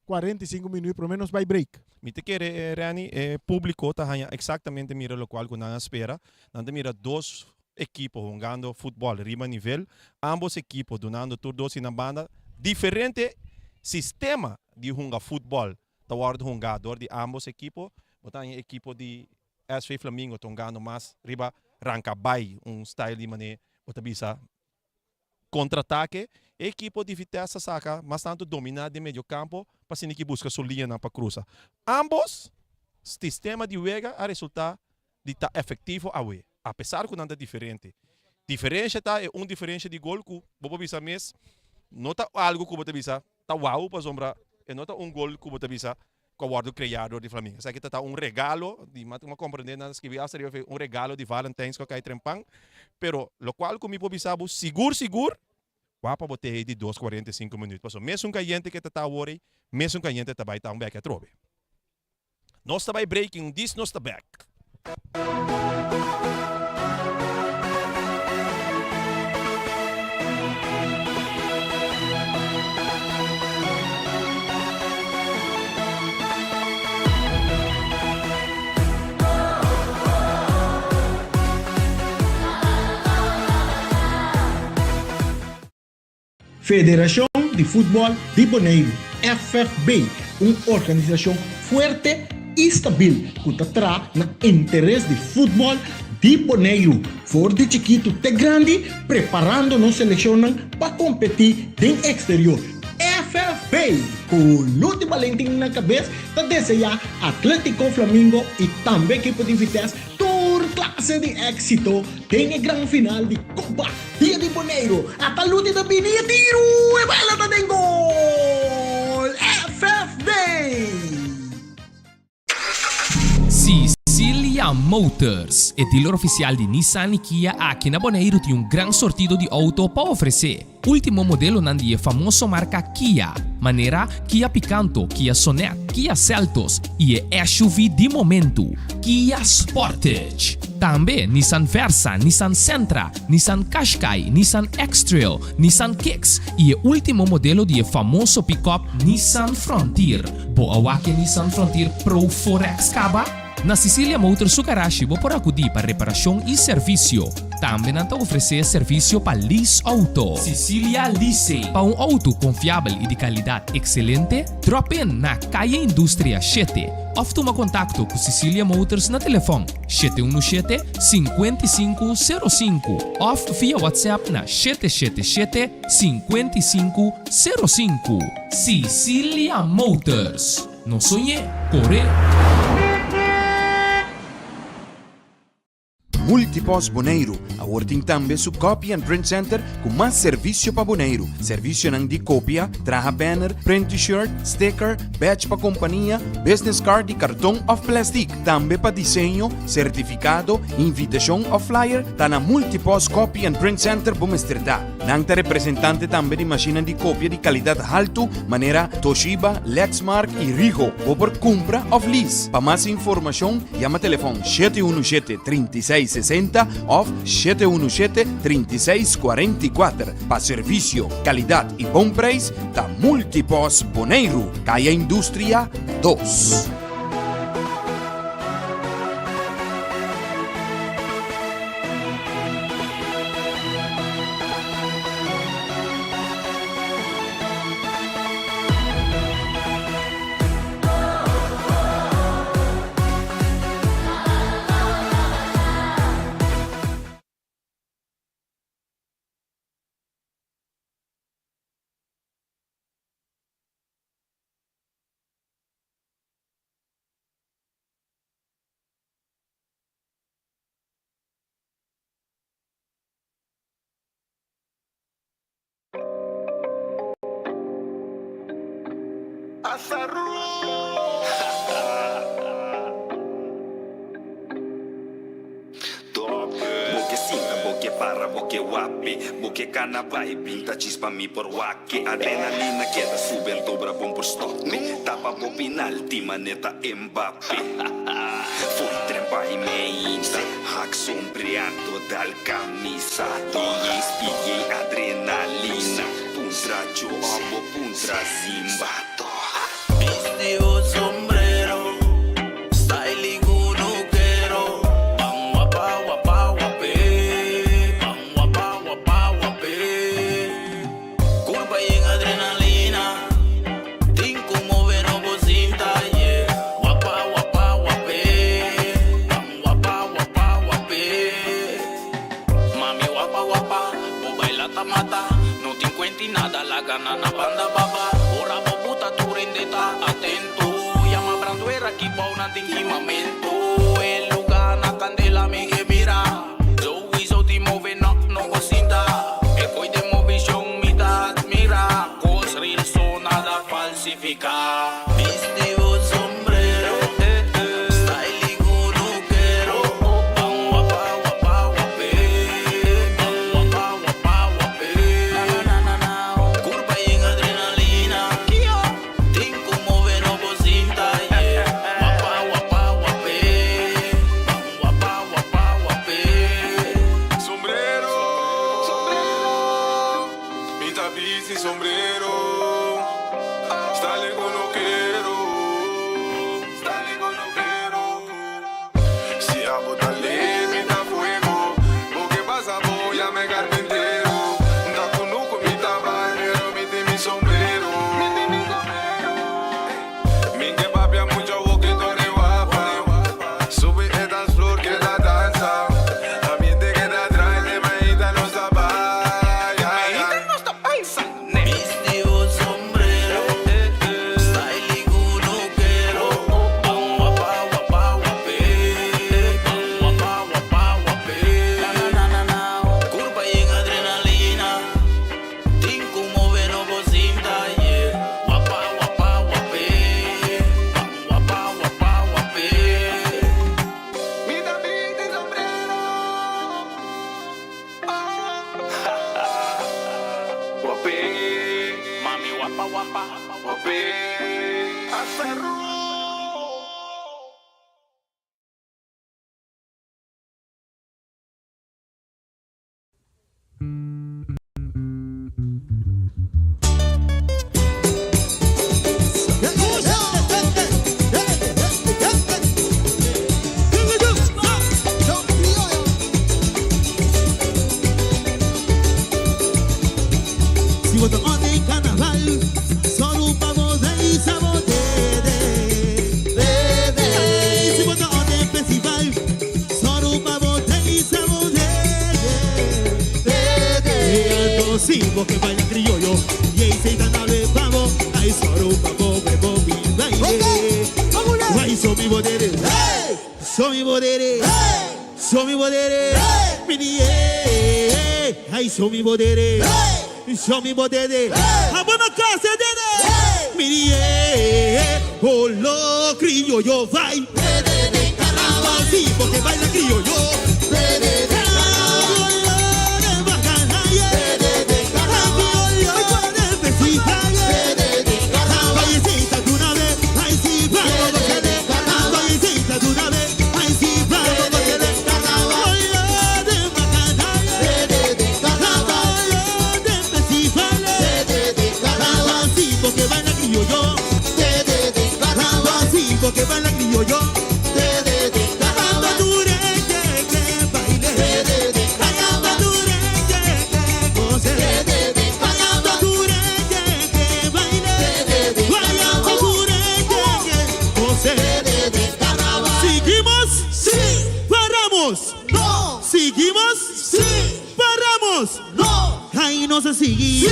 45 minuut, prome nos bay break. Mi ta kere, Reni, publico ta haya exactamente mira locual cu nan a spera. Nan ta mira dos ekipo hungando futbol riba nivel. Ambos ekipo dunando tur dos na banda. Diferente sistema di hunga futbol ta wordo hunga door di ambos ekipo. Bo ta haya ekipo di SV Flamingo ta hungando mas riba ranca bay, un style di mane bo ta bisa contraataque. Ekipo di Vitesse saca mas tanto domina den medio campo pa asina cu busca su linea pa cruza. Ambos sistema di wega a resulta di ta efectivo awe, apesar cu nan ta diferente. Diferencia ta e un diferencia di gol cu bo por bisa mes no ta algo cu bo ta bisa ta wauw pasobra e no ta un gol cu bo ta bisa cu a wordo crea door di Flamingo. Esaki ta un regalo di ma ma comprende nan scribi hasta riba un regalo di Valentine's cu a cay trempan, pero locual cu mi por bisa bo sigur sigur wapa bo te di dos 45 minuut pasobra mesun cayente cu ta awor ey, mesun cayente ta bay ta un bek atrobe. Nos ta bay breaking, dis nos ta back. Federashon di Futbòl di Boneiru, FFB, un organisashon fuerte i stabil ku ta traha na interes di futbòl di Boneiru for di chikitu te grandi, preparando nos selekshonnan pa kompetí den eksterior. FFB, ku Luti Balentin na kabes, ta deseá Atlétiko Flamingo i tambe ekipo di Vitesse tur klase di éksito den e gran final di Kopa Dia di Boneiru. Ata Luti ta bini e tiru! E bala ta den gol! FFB! Cicilia Motors, e dealer ofisial di Nissan i Kia aki na Boneiru tin un gran sortido di outo pa ofresé. Último modelonan di e famoso marka Kia, manera Kia Picanto, Kia Sonet, Kia Seltos i e SUV di momentu, Kia Sportage. Tambe Nissan Versa, Nissan Sentra, Nissan Qashqai, Nissan X-Trail, Nissan Kicks i e último modelo di e famoso pikòp Nissan Frontier. Bo a wak e Nissan Frontier Pro 4X kaba? Na Cicilia Motors su garashi bo por akudí pa reparashon i servisio. Tambe nan ta ofresé servisio pa lease outo. Cicilia Leasing. Pa un outo konfiabel i di kalidat ekselente, drop in na Kaya Industria shete òf tuma kontakto ku Cicilia Motors na telefòn 717 5505 òf via WhatsApp na 777 5505. Cicilia Motors. No soñ'é, kor'é! Multipost Boneiru awor tin tambe su Copy and Print Center ku mas servisio pa Boneiru. Servisionan di kopia, traha banner, print T-shirt, sticker, badge pa kompania, business card di karton òf plèstik. Tambe pa diseño, sertifikado, invitashon òf flyer ta na Multipost Copy and Print Center bo mester ta. Nan ta representante tambe di mashinnan di kopia di kalidat haltu manera Toshiba, Lexmark i Ricoh. Bo por kumpra òf lease. Pa mas informashon yama telefòn 717 36 60 òf 717 36 44. Pa servisio, kalidat i bon preis ta Multipos Boneiru, Kaya Industria 2. Bo ke sinta, bo ke para, bo ke wape Bo ke kana bai, bin ta chispa mi por wak-e Adrenalina keda sube anto bra bon por stop-e Tapa bo pinalti maneta Mbappe Fo'i tren pa e meinta Hak sombreado dal camisa DJ spigey adrenalina Puntra Joe bo puntra Zimba Bisti bo sombrero, styling kunukero Ban wapa wapa wap'é, ban wapa wapa wap'é Kurpa yen adrenalina, tin ku move no bo sinta, yeah Wapa wapa wap'é, ban wapa wapa wap'é Mami wapa wapa, bo baila ta mata No tin kuenti nada, laga nan na banda baba Ora bo buta tur hende ta atento Yama branduera ki bou nan tin kimamentu E luga na kandela mi ke mira Souiso tin move no no bo sinta E koy den movishon mi ta admira Kos real so nada falsifica Bisti bo sombrero Style kunukero Ban wapa wapa wap'é Ban wapa wapa wap'é Kurpa yen adrenalina Tin ku move no bo sinta yeah Wapa wapa wap'é Ban wapa wapa wap'é Sombrero, mi ta bisti sombrero, style kunukero, style kunukero. Si abo ta lit, mi ta fuego, bo ke pasa bo yam'e carpintero. N'ta kunuku mi ta barbero. Wape Asaru. Si bo ta on den carnaval, solo pa bo reisa bo dede. Ey, si bo ta on den festival, solo pa bo reisa bo dede. Anto si bo ke baila criollo, y ey se ta dale pa bo, ay solo pa bo bebo mi baile. Ay, so mi bo dede, so mi bo dede, so mi bo dede, mi di ay, so mi bo dede. Show mi bo dede. Abo na casa dede. Miri oh lo criollo vai. Sí, porque baila criollo. Que baila criollo. Seguimos? Sí. Paramos? No. Seguimos? Sí. Paramos? No. Ay, no se sigue.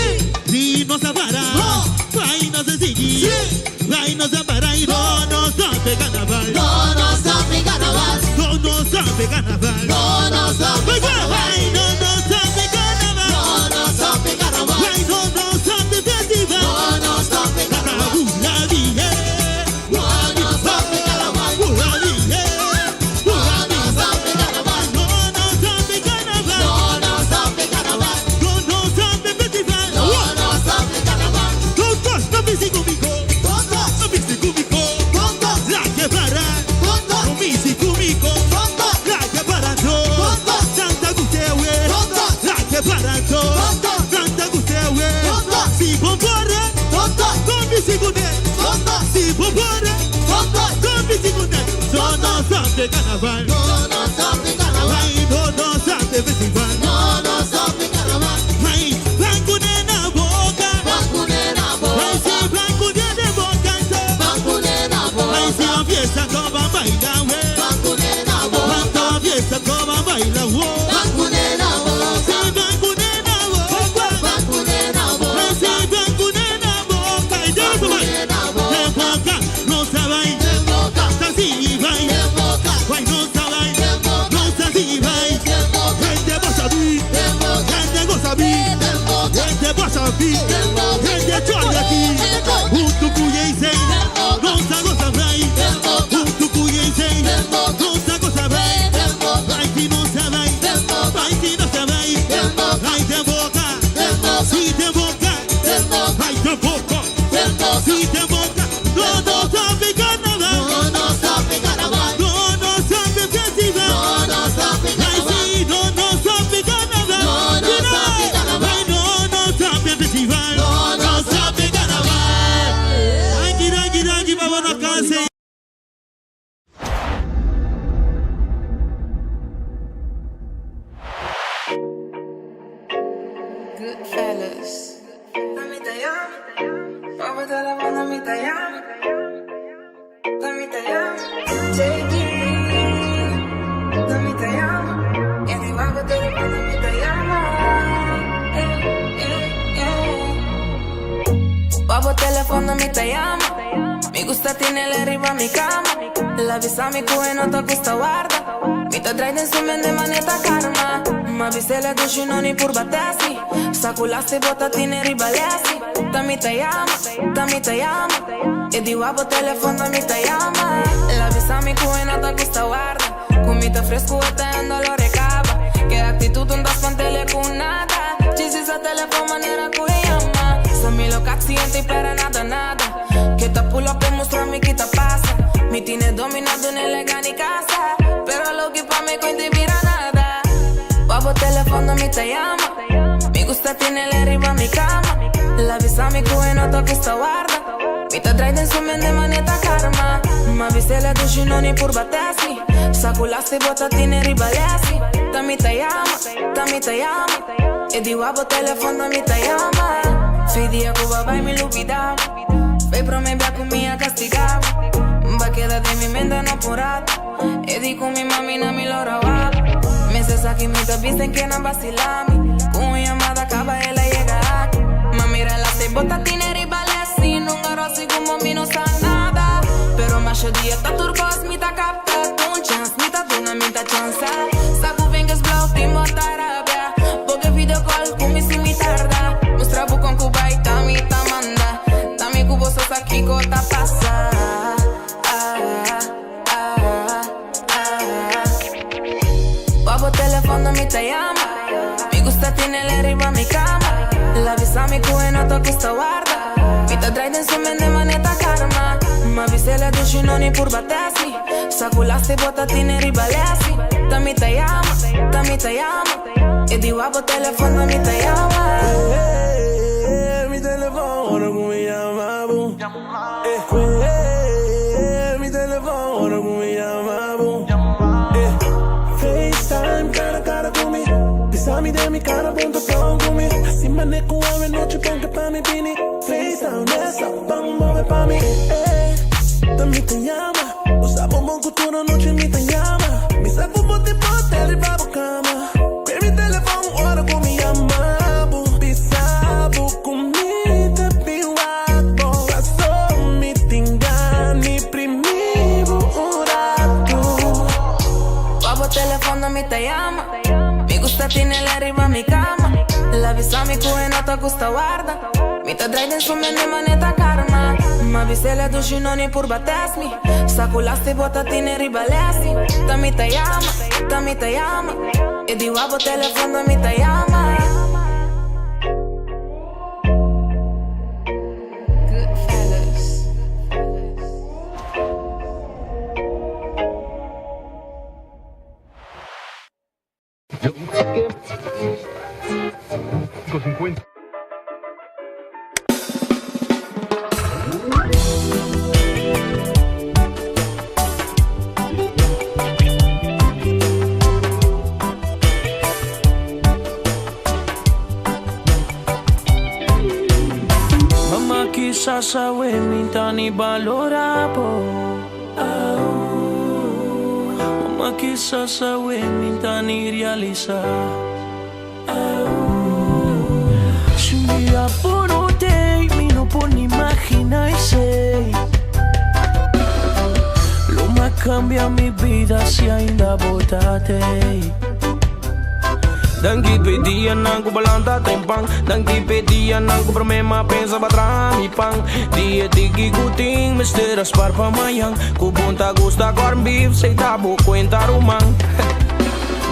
Sí. No se para. No. Ay, no se sigue. Sí. Ay, no se para y no nos sabe carnaval. No nos sabe carnaval. No nos sabe carnaval. No nos sabe carnaval. Ay, no nos sabe carnaval. No nos sabe carnaval. Ay, no nos sabe festival. No nos sabe carnaval. La dije. No nos sabe carnaval. La dije. No nos sabe carnaval. No nos sabe carnaval. No nos sabe carnaval. No nos sabe festival. No nos sabe carnaval. Todos no viste conmigo. Todos. No viste conmigo. Todos. La que para. Todos. No viste conmigo. Todos. La que para todo. Todos. Santa Gustavo. Todos. La que para todo. Todos. Santa Gustavo. Todos. Si bombora. Todos. Con bicicleta. Todos. Si bombora. Todos. Con bicicleta. No nos sabe carnaval. No nos sabe carnaval. Ay, no nos sabe festival. No nos sabe carnaval. Ay, blanco nena boca. Vacunera Ay, boca. si blanco nena boca. Vacunera Ay, si boca. la fiesta como baila, güey. Vacunera boca. Cuánta fiesta como baila, güey. Vacunera boca. Si blanco nena boca. Vacunera Ay, boca. si blanco nena boca. Y ya no se va. Vacunera De boca. boca, no se va. De boca. Así va. De boca. Ay, no se va. De boca. No se así va. De boca. Gente va a saber. De boca. Gente goza bien. De boca. Gente va a saber. Gente chorra aquí. Junto con Yesen. No se goza bien. Junto con Yesen. No se goza bien. Ay, si no se va. Ay, si no se va. Ay, de boca. Sí, de boca. Ay, de boca. Sí, de boca. No, no sabe carnaval. No nos sabe carnaval. No, no sabe festival. No nos sabe Ay, carnaval. sí, no, no sabe carnaval. No, no sabe carnaval. Ay, no, no sabe festival. No nos sabe carnaval. Ay, danki, danki, pa bo casa. Goodfellas. Mami te llamo, papá te la mano, mami te llamo. Mami te llamo, JD. Mami te llamo, y di guapo te la mano, mami te llamo. Guapo teléfono, mi te llamo. Mi gusta tiene la arriba mi cama. La visa mi cuhe no te gusta guarda. Mi te trae en su mente maneta karma. Ma viste la dushi no ni pur batesi. Saculaste bota tiene ribalesi. Tami te llama, tami te llama. Y di guapo teléfono mi te llama. La visa mi cuhe no te gusta guarda. Comita fresco está en dolor recaba. Que actitud un dos pantele con nada. Chis a teléfono manera que llama. Sa mi lo casi Consciente y para nada, nada. Que ta pull up y mustra mi kita pasa. Mi tiene dominado en el ni casa. Pero lo que pa' me cuenta y mira nada. Babo teléfono mi te llama. Mi gusta tiene el arriba mi cama. La visa mi cuwe no te gusta guarda. Mi te trae en su mente maneta karma. Ma viste la dushi no ni pur batesi. Saculasti bota tiene ribalesi. Ta mi te llama, ta mi te llama. E di wabo telefono mi te llama. Fidi a Cuba vai mi lupida. Ve pro me via con mi a castigar. Va queda de mi mente no por rato. E di con mi mami na mi lora wa. Meses aquí mi te visten que no vacilami. Con llamada acaba ella llega aquí. Ma mira la se bota tiene ribalesi. Non rossi como mi no sa nada. Pero más dia ta turcos mi ta capta. Un chance mi ta duna mi ta chance. Sabu vengas blauw timo tarabia. Porque video call con mi si mi tarda. Mustra bu con Cuba y tami ta manda. Tami cubo sosa kiko ta pasa. Ah, ah, ah. Babo telefono mi te llama. Mi gusta tiene el arriba mi cama. La visa mi cuwe no te gusta guarda. Mi te trae en su mente maneta karma. Ma viste la dushi no ni pur batesi. Saculasti bota tiene ribalesi. Ta mi te llama, ta mi te llama. E di wabo telefono mi te llama. Mi telefono come chiamavo. Mi telefono come chiamavo. FaceTime cara a cara con mi. Pisami de mi cara, ponte pon con mi. Así manejo a noche, pon que pa' mi pini. FaceTime, esa, pan, mueve pa' mi. Mi te llama. Usa bombón cultura noche mi te llama. Mi saco bote bote riba bo cama. Que mi telefono ora con mi llama. Pisabo con mi te piwapo. Paso mi tingani primivo un rato. Babo telefono mi te llama. Mi gusta tiene el arriba mi cama. La visa mi cuwe no te gusta guarda. Mi te trae en su mente maneta karma. Ma viste la dushi no ni pur batesmi. Saculasti bota tiene ribalesi. Ta mi te llama, ta mi te llama. E di wabo telefono mi te llama. Goodfellas. Mamá quizás sabe minta ni valora po. Mamá quizás sabe minta ni realiza. Si un día por hotel, mi no por ni imaginarse. Lo más cambia mi vida si ainda botate. Danki pedia nangu balanta tempang Danki pedia nangu promema pensa batra mi pan Dia tiki guting mister aspar pa mayang Kubunta gusta corn beef sei tabo cuenta rumang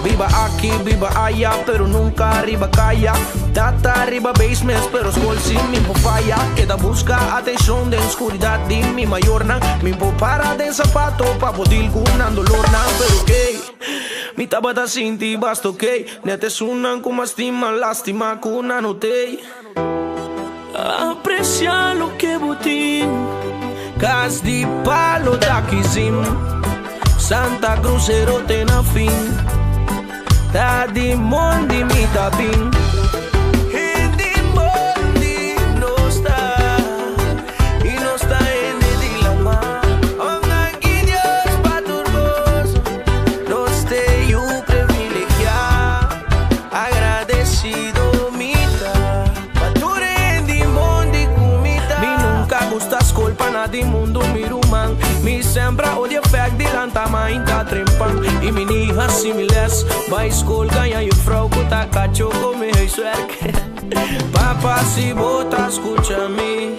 Viva aquí, viva allá, pero nunca arriba calla. Tata arriba basements, pero school sin mi falla. Queda busca atención de oscuridad di mi mayor nan. Mi po para de zapato pa podil kunan dolor nan, pero ok. Mi tabata sin ti basta ok. Nete sunan kuma estima, lástima kuna no te. Aprecia lo que botín. Cas di palo da kizim. Santa Cruz erote na fin. Ta di mondi mi tabin. Hindi mondi no está. Y no está en el dilema. Ongan Dios pa turboso. Nos te yu privilegiado. Agradecido mita. Pature di mondi kumita. Mi nunca gustas culpa na di mundo mi ruman. Mi sembra odio fact di lanta mainta trempan. Y mi hija similes. Bij school kan jij je vrouw kuta cacho come huiswerk. Papá si bota escucha mi.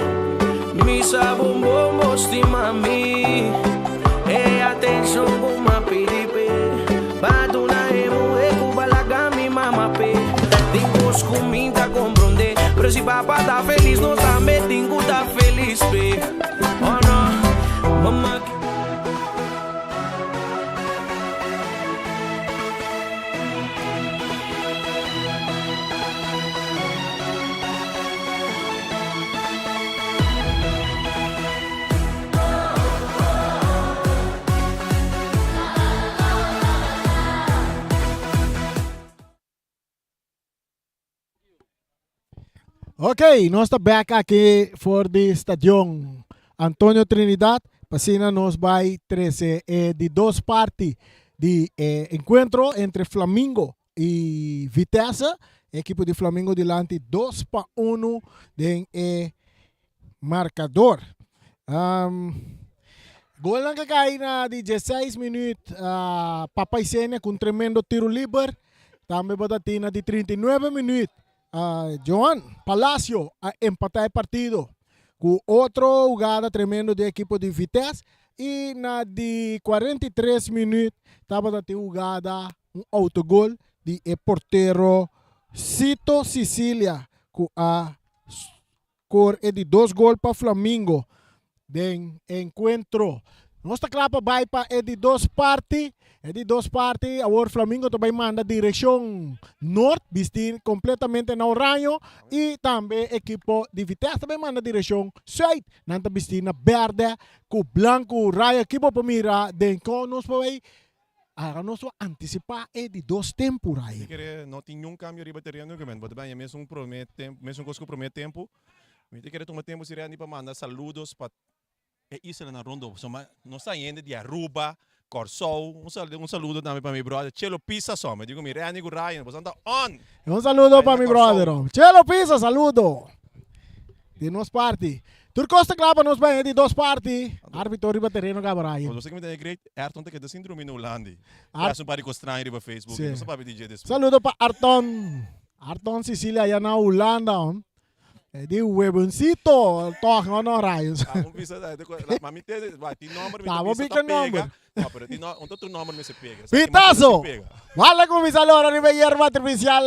Misa bom bom stima mi. E atención kuma piripe. Batuna emu e kubalaga mi mama pe. Di bos kuminta comprende. Pero si papa ta felis nos tambe tin ku ta felis p'e. Oh no, mama. Ok, nos ta back aki for di stadion Antonio Trinidad. Pasina nos bai trece e di dos parti di e encuentro entre Flamingo y Vitesse. Equipo di Flamingo dilanti 2-1 den e marcador. Um, golnan que cai na di 16 minuut uh, Papa Isenia com tremendo tiro liber. Tambe batatina di 39 minuut. Uh, Joan Palacio a empatar el partido. Ku otro jugada tremendo di equipo di Vitesse. Y na di 43 minuut tabata tin jugada un autogol di e portero Cito Sicilia ku a Score e di dos gol pa Flamingo den encuentro. Nos ta cla pa bay pa e di dos parti. E di dos parti awor Flamingo ta bay manda direccion noord, bisti completamente na oraño y tambe equipo di Vitesse ta bay manda direccion zuid. Nan ta bisti na berde cu blanco. Raya ki bo por mira den con nos por bay Ara nos lo antisipá e di dos tempu, Mi Ryan. kere no tin niun kambio riba tereno ku men bo ta baña mesun prome tempu mesun kos ku prome tempu. Mi ta kere tuma tempu si Randy pa manda saludos pa e islanan rondó pasobra nos ta hende di Aruba, Kòrsou. Un saludo un saludo tambe pa mi brother Chelo Pisa so. Mi di ku mi Randy ku Ryan boso ta on! Un saludo pa Ahí mi na brother. Kòrsou. Chelo Pisa, saludo. Di nos parti. Tur kos ta kla pa nos bai di dos parti. Arbitro riba tereno kaba Ryan. Bo sa ki mi ta great? Ayrton ta keda sin drumi na Hulandi. Ar Tras un par di kos straño riba Facebook. Sí. No sa papia di dje despues. Saludo pa Arton. Arton Sicilia allá na Hulanda. Hom. E di huevoncito. Toch no no Ryan. Ah, un bisa da, de, la, ma mi te, va, ti nomber mi Ta, ta bo bisa bika ta pega. nomber. No, pero ti no, un tu nomber mi se pega. Sa ki ma Pitazo! se pega. Bala kuminsá lora riba e yerba artificial.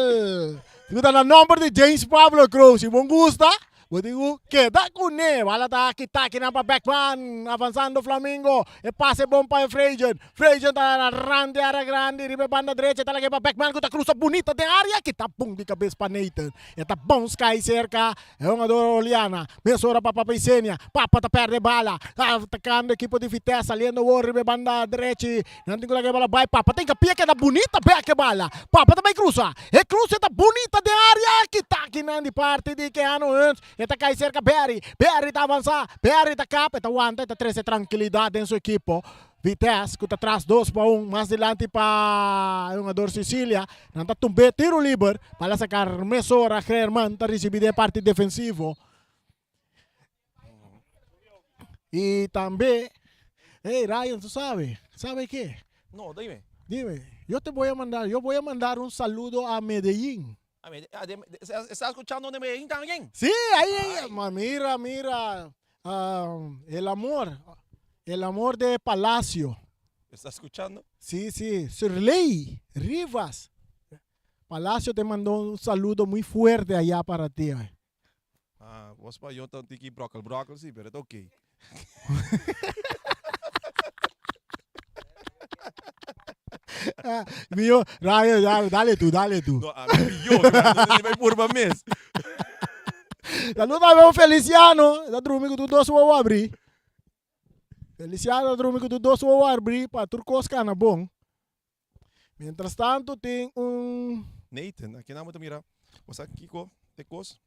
Ku ta na nomber di James Pablo Croes. Si bon gusta, bo tin ku keda kuné. Bala ta kita kinan pa Beckman. Avansando Flamingo. E pase bon pa Frejen. Frejen ta na rand di area grandi. Riba e banda drecha ta lag'é pa Beckman ku ta krusa bunita den area. Kita bun di kabes pa Nathan. E ta bounce kai serka e hungador Oliana. Mesora pa Papa Isenia. Papa ta perde bala. Ta atakando ekipo di Vitesse. Saliendo awor riba e banda drechi. Nan tin ku laga e bala bai. Papa ta hinkapia keda bunita bek e bala. Papa ta bai krusa. E kruse ta bunita den area. Kita kinan di parti di Keanu Hunt. E ta kai serka Berry. Berry ta avansa. Berry ta kap. E ta wanta. E ta trese trankilidat den su ekipo. Vitesse ku ta tras 2-1. Mas dilanti pa e hungador Sicilia. Nan ta tumb'é tiro liber. Bala saka mesora. German ta risibi den e parti defensivo. Y tambe, hey Ryan, tú sabes, ¿sabe qué? No, dime. Dime, yo te voy a mandar, yo voy a mandar un saludo a Medellín. A Medellín, ah, de, de, ¿estás escuchando de Medellín también? Sí, ahí, ahí, ma, mira, mira, ah, el amor, el amor de Palacio. ¿Estás escuchando? Sí, sí, Sirley Rivas. Palacio te mandó un saludo muy fuerte allá para ti. Ay. Ah, bo spañó ta un tiki brokkel brokkel sí, pero ta ok. Mio, Ryan, ya, dale tú, dale tú. No, a mi pió, no te bai purba mes. Saludo a meu Feliciano, ta drumi ku tur dos wowo abrí. Feliciano ta drumi ku tur dos wowo abrí pa tur kos kana bon. Mientras tanto tin un. Nathan, aki nan bo ta mira, bo sa kiko te kos?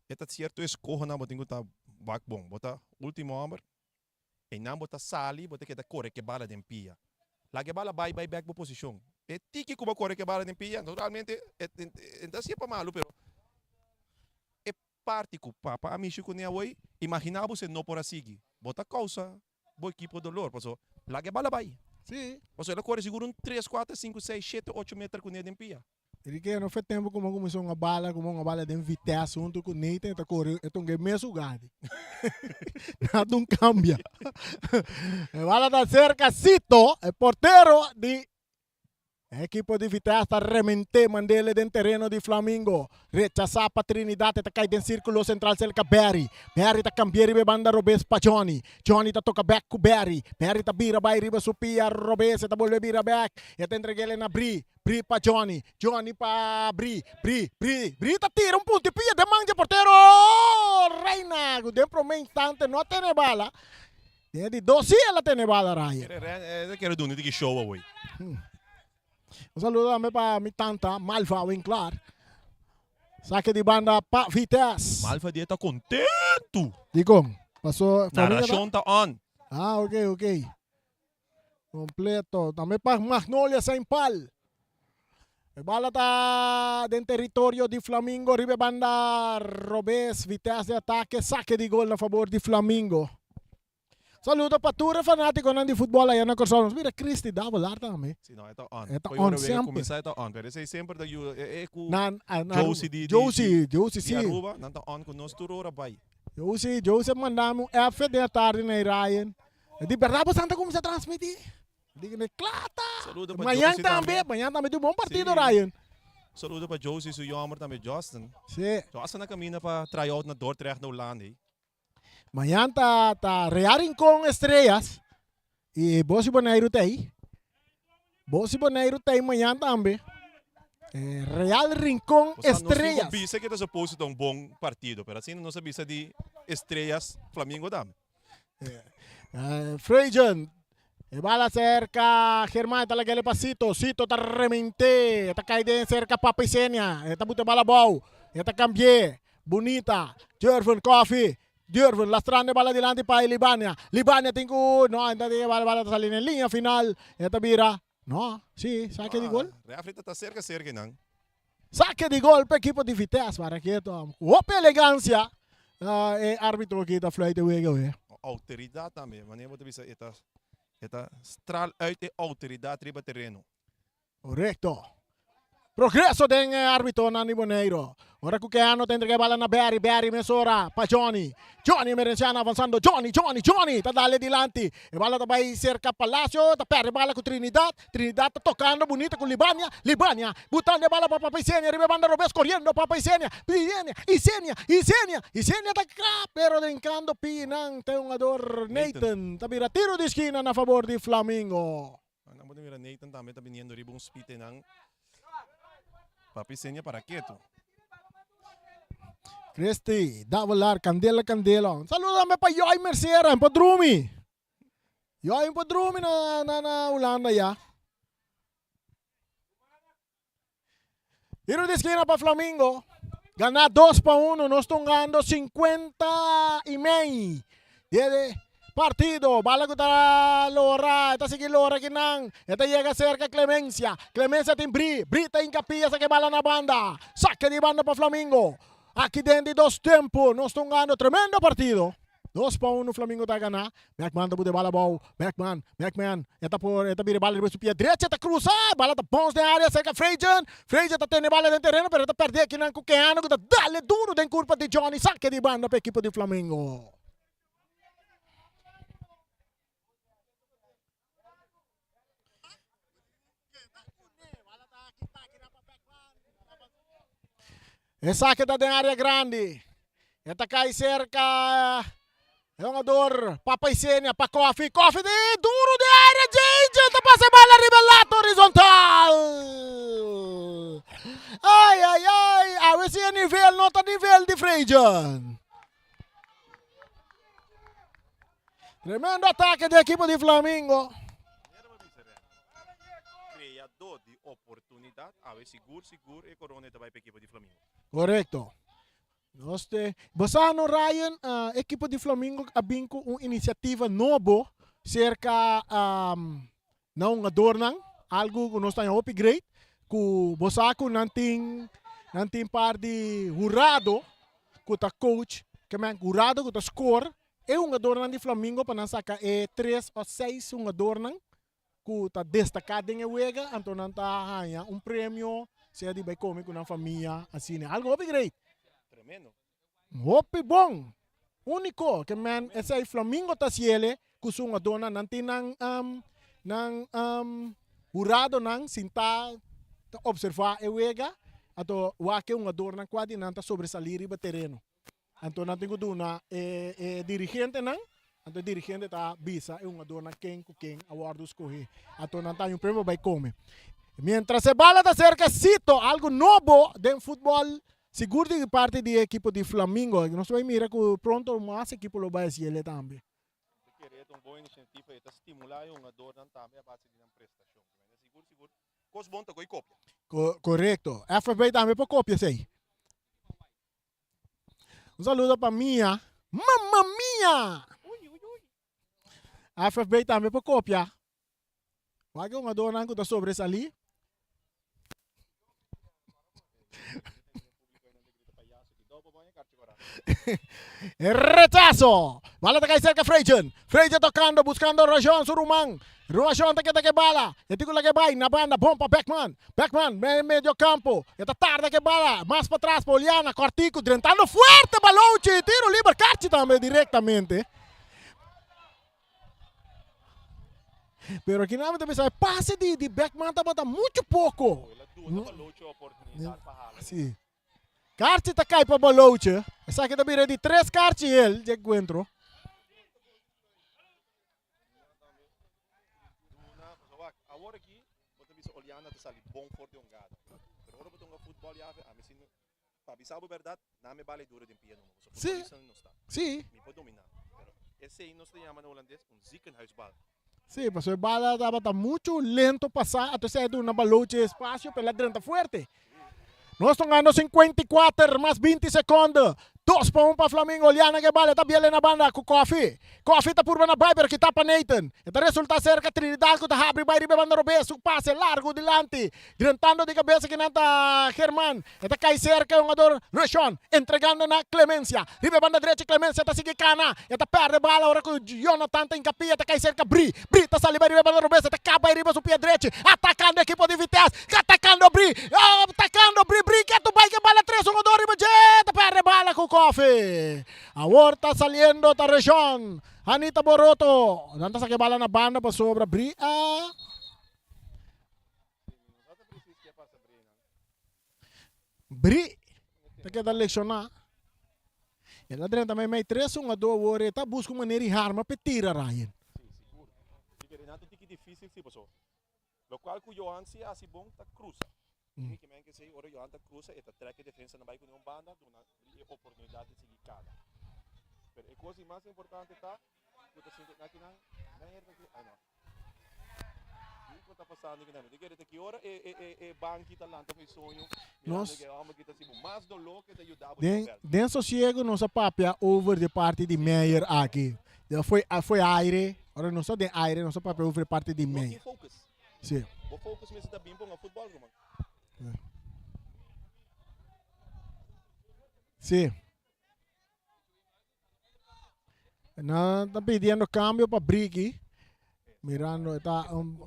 E ta cierto eskohonan bo tin ku ta wak bon. Bo ta ultimo homber, einan bo ta sali, bo ta keda kore ke bala den pia. Laga e bala bai bai bek bo posishon. E tiki ku bo kore ke bala den pia, naturalmente e e ta siña pa malu, pero e parti ku papa a mishi kuné awor, imagina bo si e no por a sigui. Bo ta kousa bo ekipo dolor paso laga e bala bai. Sí. Paso el a kore sigur un tres, kuater, sinku, seis, shete, ocho meter kuné den pia. Rique no fe tempo ku mi a kuminsá hunga bala, ku mi a hunga bala den Vitesse huntu ku Nathan, e ta kore e ta hunga e mes hugadi. Nada un kambia. E bala ta serka Sito, e portero di. Ekipo di Vitesse ta remente Mandele den tereno di Flamingo. Rechasá pa Trinidad e ta kai den sírkulo sentral serka Barry. Barry ta kambia riba e banda robes pa Johnny. Johnny ta toka bèk ku Barry. Barry ta bira bai riba su pia robes e ta bolbe bira bèk. E ta entreg'el na Bri. Bri pa Johnny. Johnny pa Bri. Bri, Bri, Bri ta tira un punti pia den man dje portero. Reina ku den promé instante no a tene bala. Den e di dos sí el a tene bala Ryan. E ta kere duna tiki show awor. Un saludo tambe pa mi tanta Malva Winklaar. Sake di banda pa Vitesse. Malva di e ta kontentu. Dikon? Paso Narashon ta on. Ah ok ok. Kompleto. Tambe pa Magnolia Saint Paul. E bala ta den teritorio di Flamingo riba e banda robes. Vitesse de atake, sake di gol na fabor di Flamingo. Saludo pa tur e fanaticonan di futbol aya na Corsou. Nos mira Christy Davelaar tambe. Si no, e ta on. E ta Poi on ora wega semper. cuminsa e ta on. Pero esey semper ta yuda e e cu Nan, a- na Josie di di Josie, di Josie di si. Aruba, nan ta on cu nos tur ora bay. Josie, Josie a manda mi un app fe den atardi na e Ryan. E di berdad bo san ta cuminsa transmiti? Di ne kla ta. Saludo pa Mañan Josie tambe, tambe. mañan tambe tin un bon partido Sí. Ryan. Saludo pa Josie su yomber tambe Justin. Sí. Justin a caminda pa try out na Dordrecht na Hulanda ey. Mañan ta ta Real Rincon Estrellas y Bosi Boneiru ta ey. Bosi Boneiru ta ey mañan tambe. Eh, Real Rincon O sea, nos tin Estrellas. cu bisa que ta supposed ta un bon partido, pero asina nos a bisa di Estrellas Flamingo tambe. Eh, Frejan. E bala cerca Germán, ta lagele pa Cito. Cito ta remente. Ta cai den cerca Papa Isenia. E ta bute bala bou. E ta cambié. Bunita. Jervin Coffee. Jervin lastrando e bala dilanti pa Libania. Libania tin cu no, enta tin bala bala ta sali den linea final. E ta bira. No, si, saque di gol. Referee ta ta cerca cerca nan. Saque di gol pa equipo di Vitesse. Para keto. Hopi elegancia. E arbitro aki ta fluit e wega we. Autoridad tambe. Wanneer bo ta bisa e ta e ta straal uit e autoridad riba tereno. Correcto. Progreso den e arbitonan di Boneiro. Ora cu Keano ta entrega e bala na Barry, Barry mesora pa Johnny. Johnny Emerenciano avanzando, Johnny, Johnny, Johnny ta dale dilanti. E bala ta bay cerca Palacio, ta perde bala cu Trinidad. Trinidad ta tocando bunita cu Libania, Libania butando e bala pa Papa Isenia riba e banda robes coriendo Papa Isenia, Isenia, Isenia, Isenia, Isenia ta cla pero dencando pinan ta e hungador Nathan ta bira tiro di skina na fabor di Flamingo. Nan bo ta mira Nathan tambe ta biniendo riba un speed einan. Papi Senia para ketu. Christy, Davelaar, Candela, Candela. Un saludo tambe pa Joy Mercera, en por drumi. Joy en por drumi na, na, na Hulanda ya. Tiro di esquina pa Flamingo. Gana 2 pa 1. Nos tungando 50 y mei. Dede partido. Bala ku ta lora. Eta sigui lora kinan. Eta llega cerca Clemencia. Clemencia tin Bri. Bri ta hincapia. Saque bala na banda. Saque di banda pa Flamingo. Aki den di dos tempo. Nos tungando tremendo partido. 2 pa 1 Flamingo ta gana. Beckman ta buta e bala abou. Beckman, Beckman, e ta por, e ta bira e bala riba su pia drechi, e ta cruza. Bala ta bounce den area cerca Frejan. Frejan ta tene e bala den tereno, pero e ta perde akinan cu Keano cu ta dale duro den curpa di Johnny. Saque di banda pa ekipo di Flamingo. E saque ta den area grandi. E ta cai cerca e hungador Papa Isenia pa Kofi. Kofi di duro di area. JJ ta pasa e bala riba e lata horizontal. Ay, ay, ay. Awe si e nivel no ta nivel di Frejan. Tremendo atake di ekipo di Flamingo. Creador di oportunidad, awe sigur sigur e corona ta bai pa ekipo di Flamingo. Correcto. Nos te, bo sa no Ryan, uh, ekipo di Flamingo a bin ku un iniciativa nobo cerca um, na hungadornan, algo ku nos ta hopi great, ku bo sa ku nan tin nan tin par di hurado ku ta coach, ke men hurado ku ta score e hungadornan di Flamingo pa nan saka e tres o seis hungadornan ku ta destaká den e wega, anto nan ta haña un premio sea di bai kome ku nan famia asina. Algo hopi great. Tremendo. Hopi bon. Úniko ke men esei Flamingo ta hasiele ku su hungadornan. Nan tin nan nan. Huradonan sintá ta observá e wega, anto wak e hungadornan kua di nan ta sobresalí riba tereno. Anto nan tin ku duna e e dirigentenan, anto e dirigente ta bisa e hungadornan ken ku ken a wòrdu skohé. Anto nan ta haña un premio pa bai kome. Miéntras e bala ta serka Sito, algu nobo den futbòl, sigur di parti di e ekipo di Flamingo. Nos ta bai mira ku pronto mas ekipo lo bai hasiel tambe. Ta kere e ta un bon inisiativa i ta stimulá e hungadornan tambe a base di nan prestashon. Sigur sigur kos bon ta ko'i kopia. Korekto. FFB tambe por kopia esei. Un saludo pa Mia. Mamma mia! FFB tambe por kopia. Wak e hungadornan ku ta sobresalí. Rechazo. Bala ta kai cerca Frejen. Frejen tocando, buscando Rajon, su ruman. Rajon ta keda ke bala. E tin ku laga e bai na banda, bon pa Beckman. Beckman den medio campo. E ta tarda ke bala. Mas patras pa Oliana. Cortico drentando fuerte balochi. Tiro liber. Karchi tambe directamente. Pero aki nan mi ta bisa e pase di di Beckman tabata mucho poco. Si. Karchi ta kai pa Baloche. Esaki ta bira di tres karchi el di encuentro. Awor aki bo ta bisa Oliana ta sali bon for di hongada. Pero ora bo ta hunga futbol yafe ami si pa bisa bo berdad nan me bala e duro den pia numa pasobra futbolista no sta. Si. Mi por domina pero esey nos ta yama na holandes un ziekenhuisbal. Si, pasobra e bala tabata muchu lento pasá, anto esei a duna Baloche espacio pa el a drenta fuerte. Nos ta hungando 54 mas 20 sekonde. Dos pa un pa Flamingo. Oliana ke bala, e ta biel na banda ku Koffie. Koffie ta purba na bai pero kita pa Nathan. E ta resulta serka Trinidad ku ta habri bai riba e banda robes. Su pase largu dilanti. Drentando di kabesa kinan ta German. E ta kai serka e hungador Reshon, entregando na Clemencia. Riba e banda drechi Clemencia ta sigui kana. E ta perde bala ora ku Jonathan ta inkapia. E ta kai serka Bri. Bri ta sali bai riba e banda robes. E ta kaba riba su pia drechi. Atakando ekipo di Vitesse. Atakando Bri. Atakando Bri. Bri ketu bai ke bala tres hungador riba dje. E ta perde bala ku Koffie. Awor ta saliendo ta Reshon. Anita Boroto. Nan ta saka e bala na banda pasobra Bri a. Bri ta keda lekshoná. El a drenta meimei tres hungadó awor e ta buska un manera di harma p'e tira Ryan. Sí, sigur. Si ke Renato tiki difícil sí paso. Lokual ku Johan sí hasi bon ta krusa. Mi ke men ke esei ora Johan ta krusa e ta trek e defensa nan bai ku un banda duna Bri e oportunidat di sigui kada. Pero e kos di mas importante ta ku ta sinti aki nan Meyer ta ki ai no. Kiko ta pasando aki nan? Mi ta kere ta ki ora e e e e banki ta lanta for e soño mirando Nos ke e homber ki ta hasi bo mas doló ke ta yuda bo den den veld. den sosiego nos a papia over di parti di Meyer aki. Ya foi foi aire, ora nos ta den aire nos a papia over di parti di No tin Meyer. focus. Si. Bo focus mester ta bin pa hunga futbòl ruman. Si. Nan ta pidiendo cambio pa Brigi. Mirando está un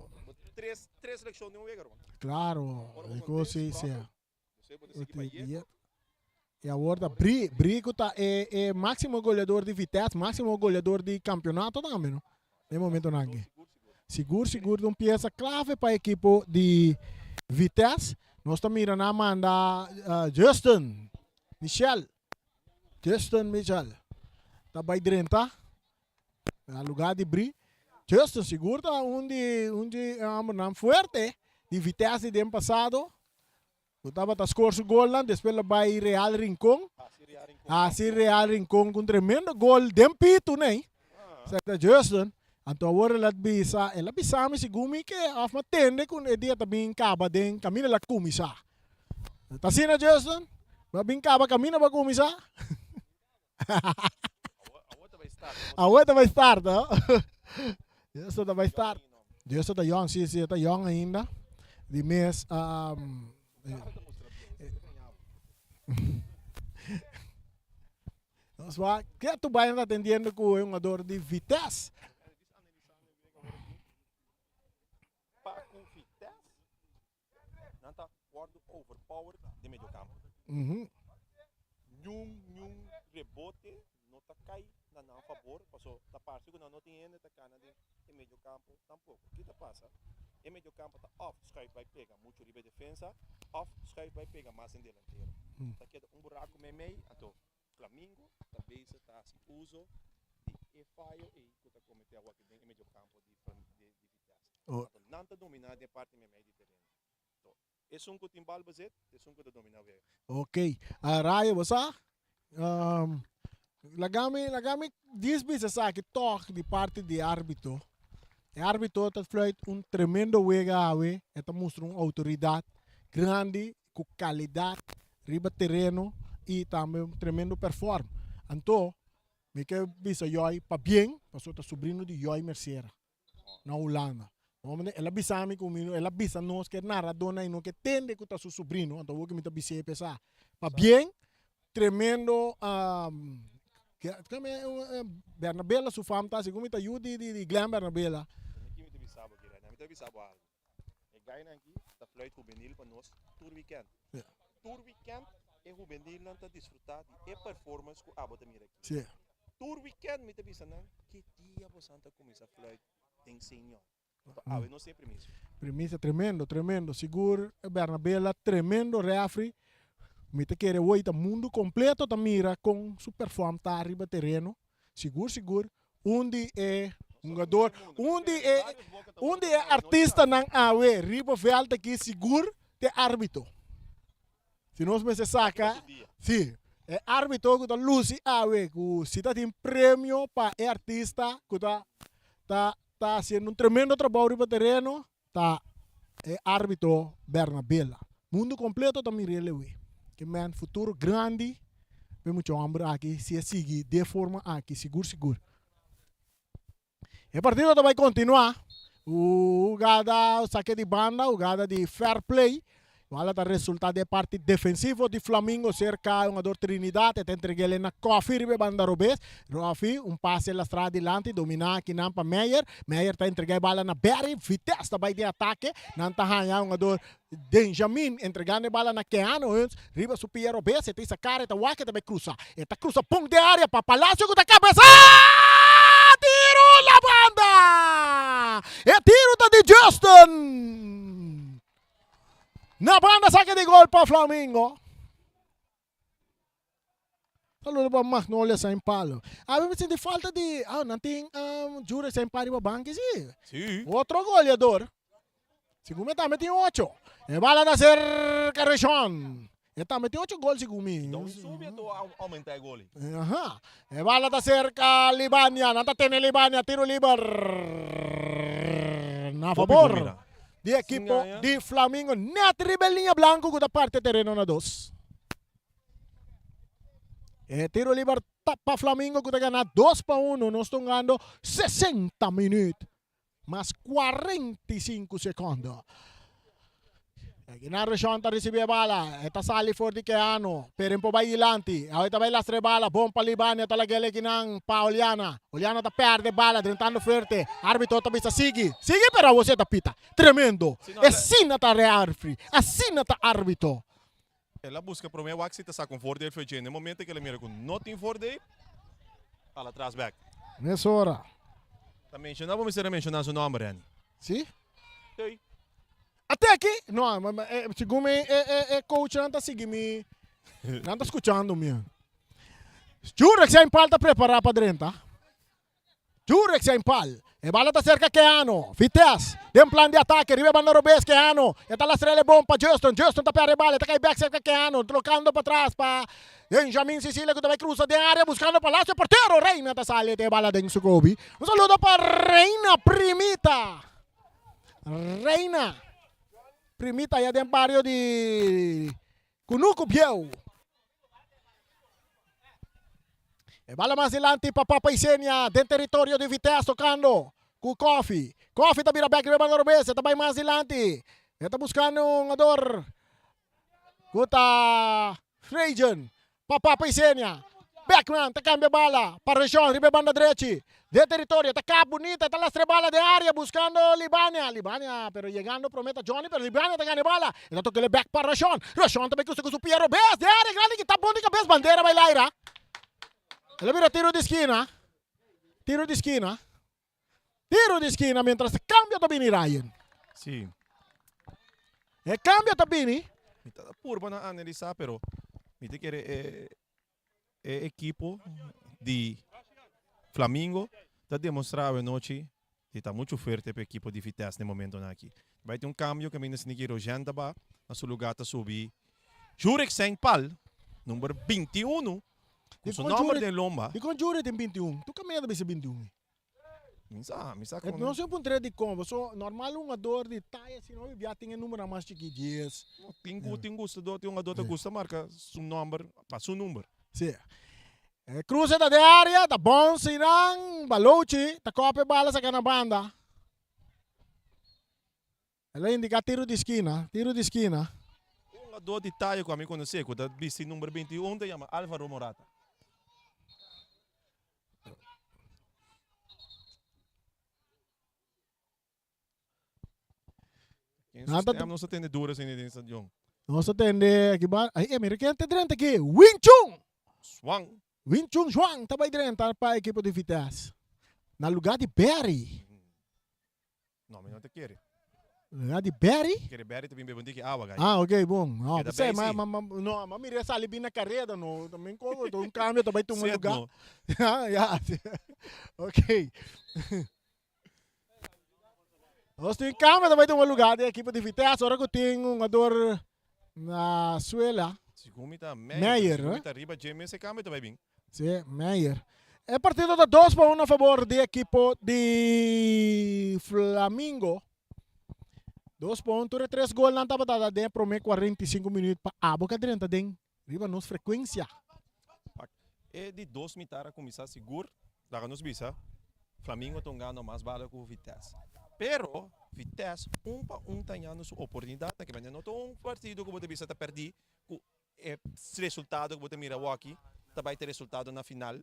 Tres, tres selección de un wega, ruman. Claro, Ora bo e con cos tres, sí, sí. propio. Você pode seguir pa Yeto. E awor ta Bri, Bri ku ta e, e máximo goleador di Vitesse, máximo goleador di campeonato tambe, no? Den momentonan aki. Sigur, sigur un pieza clave pa equipo di Vitesse. Nos ta mira nan manda uh, Justin Michel. Justin Michel ta bai drenta na lugar di Bri. Justin sigur ta un di un di hombernan fuerte di Vitesse di den pasado. Ku tabata score su golnan, despues lo bai Real Rincon. Hasi Real Rincon ku un tremendo gol den pitu nei. Sa Justin. Anto awor el a bisa, el a bisa mi segun mi ke of mi a tende ku e dia ta bin kaba den kaminda el a kuminsá. Ta asina Justin? Bo a bin kaba kaminda bo a kuminsá? Awor ta bai start, no? Justin ta bai start. Justin ta yong, si, si, e ta yong ainda. Di mes, um, Nos va ke tu bai ta atendiendo ku e hungador di Vitesse. Pa ku Vitesse nan ta wordo overpowered den medio campo. Niun niun rebote no ta kai na nan fabor. Paso ta parse ku nan no tin hende ta kana den e mediokampo tampoko. Ki ta pasa? E mediokampo ta òf schuif bai pega muchu riba e defensa òf schuif bai pega mas den delantero. Ta keda un buraku meimei, anto Flamingo ta bezig ta hasi uso di e fayo ei ku ta kometé awor den e mediokampo di di Vitesse. Anto nan ta dominá den e parti meimei di tereno. Anto esun ku tin bal bezit, esun ku ta dominá wega. Ok, Rayo bo sa, laga mi laga mi dis bisa esaki tòg di parti di arbitro. E arbitro ta fluit un tremendo wega awe, e ta mustra un outoridat grandi ku kalidat riba tereno i tambe un tremendo perform. Anto mi ke bisa Yoy pabien pasobra ta sobrino di Yoy Mercera na Hulanda. El a bisa mi ku mi el a bisa nos ku e naradónan ei no ke tende ku ta su sobrino, anto awor ku mi ta bis'é p'esei. Pabien tremendo Bernabela su fam ta segun mi ta yu di di Glen Bernabela. Ki mi ta bisa bo aki, mi ta bisa bo algu. E gainan aki ta fluit hubenil pa nos tur weekend. Tur weekend e hubenilnan ta disfruta di e performance ku abo ta mira aki. Tur weekend mi ta bisa nan ki dia bosan ta kuminsa fluit den senior. Anto awe nos tin e primisia. Primisia tremendo, tremendo. Sigur Bernabela tremendo refri. Mi ta kere hoy ta mundu kompleto ta mira kon su perform ta riba tereno. Sigur sigur un di e hungador, un di e un di e artistanan awe riba veld aki sigur t'e arbitro. Si nos mester saka, si, e arbitro ku ta lusi awe ku si ta tin premio pa e artista ku ta ta ta hasiendo un tremendo trabou riba tereno ta e arbitro Bernabela. Mundo completo ta mir'é lewe. Ke men futuro grandi p'e mucha homber aki si e sigui di e forma aki sigur sigur. E partido ta bai continua. Hugada sake di banda, hugada di fair play. Bala ta resulta den parti defensivo di Flamingo serka e hungador Trinidad. E ta entreg'el na Koffie riba e banda robes. Koffie un pase lastra dilanti domina akinan pa Meyer. Meyer ta entrega e bala na Berry. Vitesse ta bai den atake. Nan ta haña e hungador Benjamin entregando e bala na Keanu Huns riba su pia robes. E ta isa kara e ta wak e ta bai krusa. E ta krusa pon den area pa Palacio ku ta kabesa! Tiro la banda! E tiro ta di Justin! Na banda saque di gol pa Flamingo. Saludo pa Magnolia Saint Palo. A mi sinti falta di, ah, nan tin um, Jure Saint Palo riba banki si. Si. Otro goleador. Segun mi tambe tin ocho. E bala ta cerca Reshon. E tambe tin ocho gol segun mi. Don subi to aumenta e gol. Aha. E bala ta cerca Libania. Nan ta tene Libania. Tiro liber. Na favor. Di ekipo di Flamingo net riba e liña blanco cu ta parti e tereno na dos. E tiro liber ta pa Flamingo cu ta gana 2-1. Nos ta hungando 60 minuut mas 45 secondo. Aguinaldo Reshon ta ricibi e bala. E ta sali for di Keano. Perin por bay dilanti. Awe ta bay lastra e bala. Bon pa Libania. Ta lag'el ekinan pa Oliana. Oliana ta perde e bala drentando fuerte. Arbitro ta bisa sigui. Sigui pero awor si e ta pita. Tremendo. Esina ta rearfri. Asina ta arbitro. El a busca prome wak si ta saca un voordeel for dje. Na e momento cu el a mira cu no tin voordeel, hala tras bek. Mesora. Ta menciona bo mester a menciona su nomber, Renny. Si? Tei. Ate aki? No, segun mi e coachnan ta sigui mi, nan ta scuchando mi. Jurek Saint Paul ta prepara pa drenta. Jurek Saint Paul. E bala ta cerca Keano. Vitesse den plan di atake riba e banda robes Keano. E ta lastra el e bon pa Justin. Justin ta perde e bala. E ta kai bek cerca Keano. Trocando patras pa Benjamin Cecilia cu ta bay cruza den area buscando Palacio. Portero Reina ta sali e bala den su gobi. Un saludo pa Reina Primita. Reina Primita ya den bario di Kunuku Bieu. E bala mas dilanti pa Papa Isenia den teritorio di Vitesse tocando cu Koffie. Koffie ta bira bek riba banda robes, e ta bay mas dilanti. E ta buscando un hungador cu ta Frejen. Pa Papa Isenia. Beckman ta cambia bala pa Reshon riba e banda drechi. Den teritorio ta kap bunita, ta lastra e bala den area buscando Libania. Libania pero yegando prome ta Johnny pero Libania ta gana e bala. E ta toca el bek pa Reshon. Reshon ta bay crusa cu su pia robes den area grandi kita bon di cabes bandera bay laira. El a bira tiro di skina. Tiro di skina. Tiro di skina mientras e cambio ta bini Ryan. Si. E cambio ta bini. Mi ta purba na analisa pero mi ta kere e e ekipo di Flamingo ta demostra awe nochi di ta mucho fuerte pa e ekipo di Vitesse na e momentonan aki. Bai tin un cambio caminda esaki ki Rogen ta ba na su lugar ta subi Jurek Saint-Paul number 21 Ku su nòmber den lomba. Dikon Jure tin 21? Tur kaminda ta bisa 21. Mi sa, mi sa kon. No si un puntr'é dikon, paso normal un hungador di taya asina hopi bia tin e numbernan mas chikí, dies. Tin ku tin gustadó, tin hungadó ta gusta marka su nòmber pa su number. Si. E kruse ta den área, ta bòns einan, Balouchi ta kòp e bala saka na banda. El a indiká tiru di skina, tiru di skina. Un hungadó di taya ku ami konosé ku ta bisti number 21 ta yama Alvaro Morata. Nan ta Nos ta tende duro asina den stadion. Nos ta tende aki ba, ay, mira ken ta drenta aki, Wing Chun! Swan. Wing Chun Juan ta bai drenta pa ekipo di Vitesse. Na lugá di Barry. No, mi no ta kere. Lugar di Barry? Kere Barry ta bin bebe un tiki awa, gai. Ah, ok, bon. No, Keda pensé, bij, ma, sí. ma, ma, no, ma mira sali bin na careda, no. También como, un cambio ta bai tuma Zet, lugar. no. Ja, ja. Ok. Nos tin cambio ta bai tuma lugar di equipo di Vitesse. Ora cu tin un jugador na suela. Segun mi ta Meyer. Meyer, Segun mi eh? ta riba dje mes e cambio ta bai bin. Sí, Meyer. E partido ta 2 pa 1 a favor di equipo di Flamingo. 2 pa 1, tur e tres golnan tabata da den e prome 45 minuut pa abo ka drenta den riba nos frecuencia. E di dos mitar a cuminsa sigur, laga nos bisa, Flamingo ta un gano mas bala cu Vitesse. Pero Vitesse un pa un ta hañando su oportunidad, ta kibende no ta un partido cu bo ta bisa ta perdi cu E resultado ku bo ta mira awoki ta bai ta e resultado na final,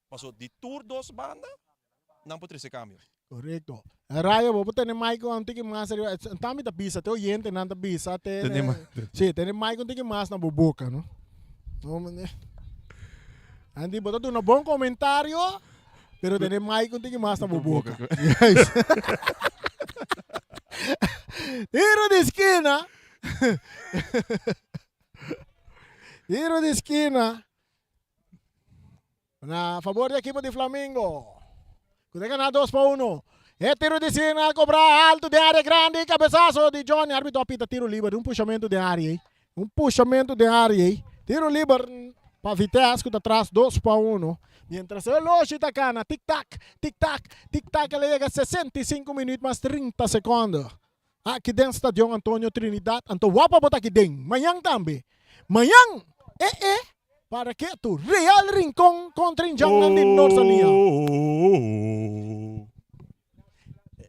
paso di tur dos banda nan por trese kambio. Korekto. Rayo, bo por tene mic un tiki mas ariba. Tambe ta bisa, te oyentenan ta bisa, te Tene mic. Sí, tene mic un tiki mas na bo boka, no? Andy, bo ta duna bon komentario, pero tene mic un tiki mas na bo boka. Tiro di skina. Tiro di skina. Na favor di equipo di Flamingo. Ku ta gana 2 pa 1. E tiro di skina cobra alto den área grande. Cabezazo di Johnny. Arbitro a pita tiro liber. Un pushamento den área. Ei. Un pushamento den área. Ei. Tiro liber pa Vitesse ku ta tras 2 pa 1. Mientras e loshi ta kana. Tik tak, tik tak, tik tak. El a yega 65 minuut mas 30 sekondo. Aki den Stadion Antonio Trinidad, anto wapa bo ta aki den. Mañan tambe. Mañan e e para ketu Real Rincon kontra Injannan di Norzania.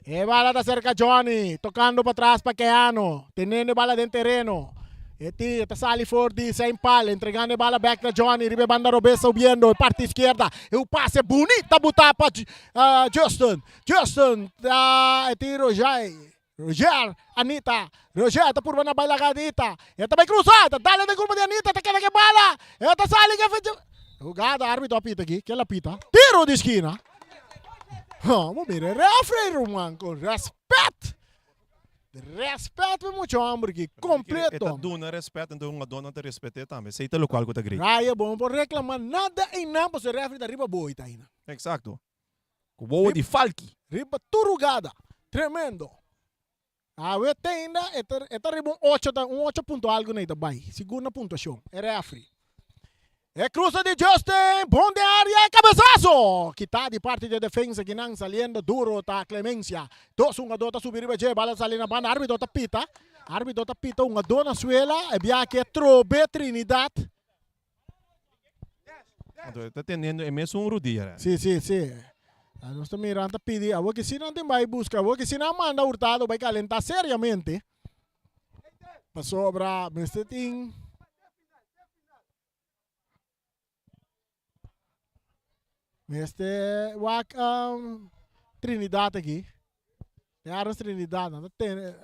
E bala ta serka Johnny, tokando patras pa Keano, tenendo e bala den tereno. E ti ta sali for di Saint Paul, entregando e bala bek na Johnny riba e banda robes subiendo e parti izquierda. E un pase bunita buta pa Justin. Justin ta e tin Roger, Roger, Anita, Roger ta purba na bai laga Anita, e ta bai cruza, ta dale den curva di Anita, ta keda ke bala, e ta sali ke fecha. Jugada, arbitro a pita aki, kel a pita? Tiro di skina. Bo mira e refree ruman, con respet. Respet pa e mucha homber aki, completo. E ta duna respet, enton un adornan ta respet'é tambe. Esei ta locual cu ta great. Raya, bo no por reclama nada einan pasobra e refree ta riba bo ta einan. Exacto. Ku wowo di falki. Riba tur hugada. Tremendo. Awe te ainda e ta e ta riba un ocho ta un ocho punto algo na e ta bai sigur na puntuashon e refri. E cruza di Justin bon den area e cabezazo kita di parti di e defensa kinan saliendo duro ta Clemencia. Dos hungador ta subi riba dje bala sali na banda arbitro ta pita arbitro ta pita hungador na suela e biaha ke trobe Trinidad. Anto e ta teniendo e mesun rudia re. Sí, sí, sí. Ah, nos ta mira, ta pidi, awor ki si nan tin bai buska, awor ki si nan manda Hurtado bai kalentá seriamente, pasobra mester tin mester wak um, Trinidad aki. E Aros Trinidad, nan ta tene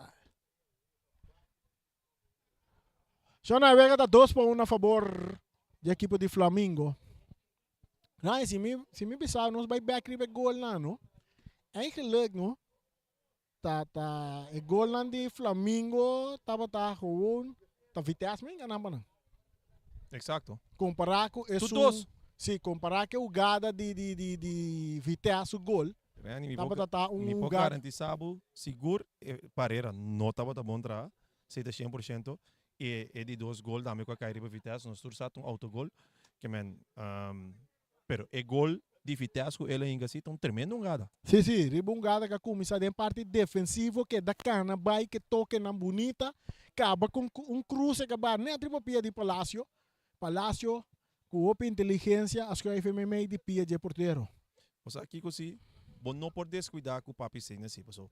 Shona e wega ta 2 pa 1 na fabor di ekipo di Flamingo. Ryan, si mi, si mi bisa nos bai bek riba e golnan, no? Eigenlijk, no? Ta, ta, e golnan di Flamingo tabata gewoon, ta Vitesse men gana pa nan. Exacto. Compara cu Tur esun, dos. si, compara cu e hugada di, di, di, di Vitesse su gol, Reni, mi por, tabata ta un mi por hugada. garantisa bo, sigur e Parera no tabata bon traha, esei ta 100%. E, e di dos gol tambe cu a cay riba Vitesse, nos tur sa ta un autogol. Ke men, pero e gol di Vitesse cu el a hinga si ta un tremendo hungada. Si, si, riba un hungada cu a cuminsa den parti defensivo, keda cana bay, ke tokenan bunita, caba cu un cruce cu a bay net riba pia di Palacio. Palacio cu hopi inteligencia a schuif e meimei di pia dje portero. Bo sa kico si? Bo no por descuida cu Papi Sene si, paso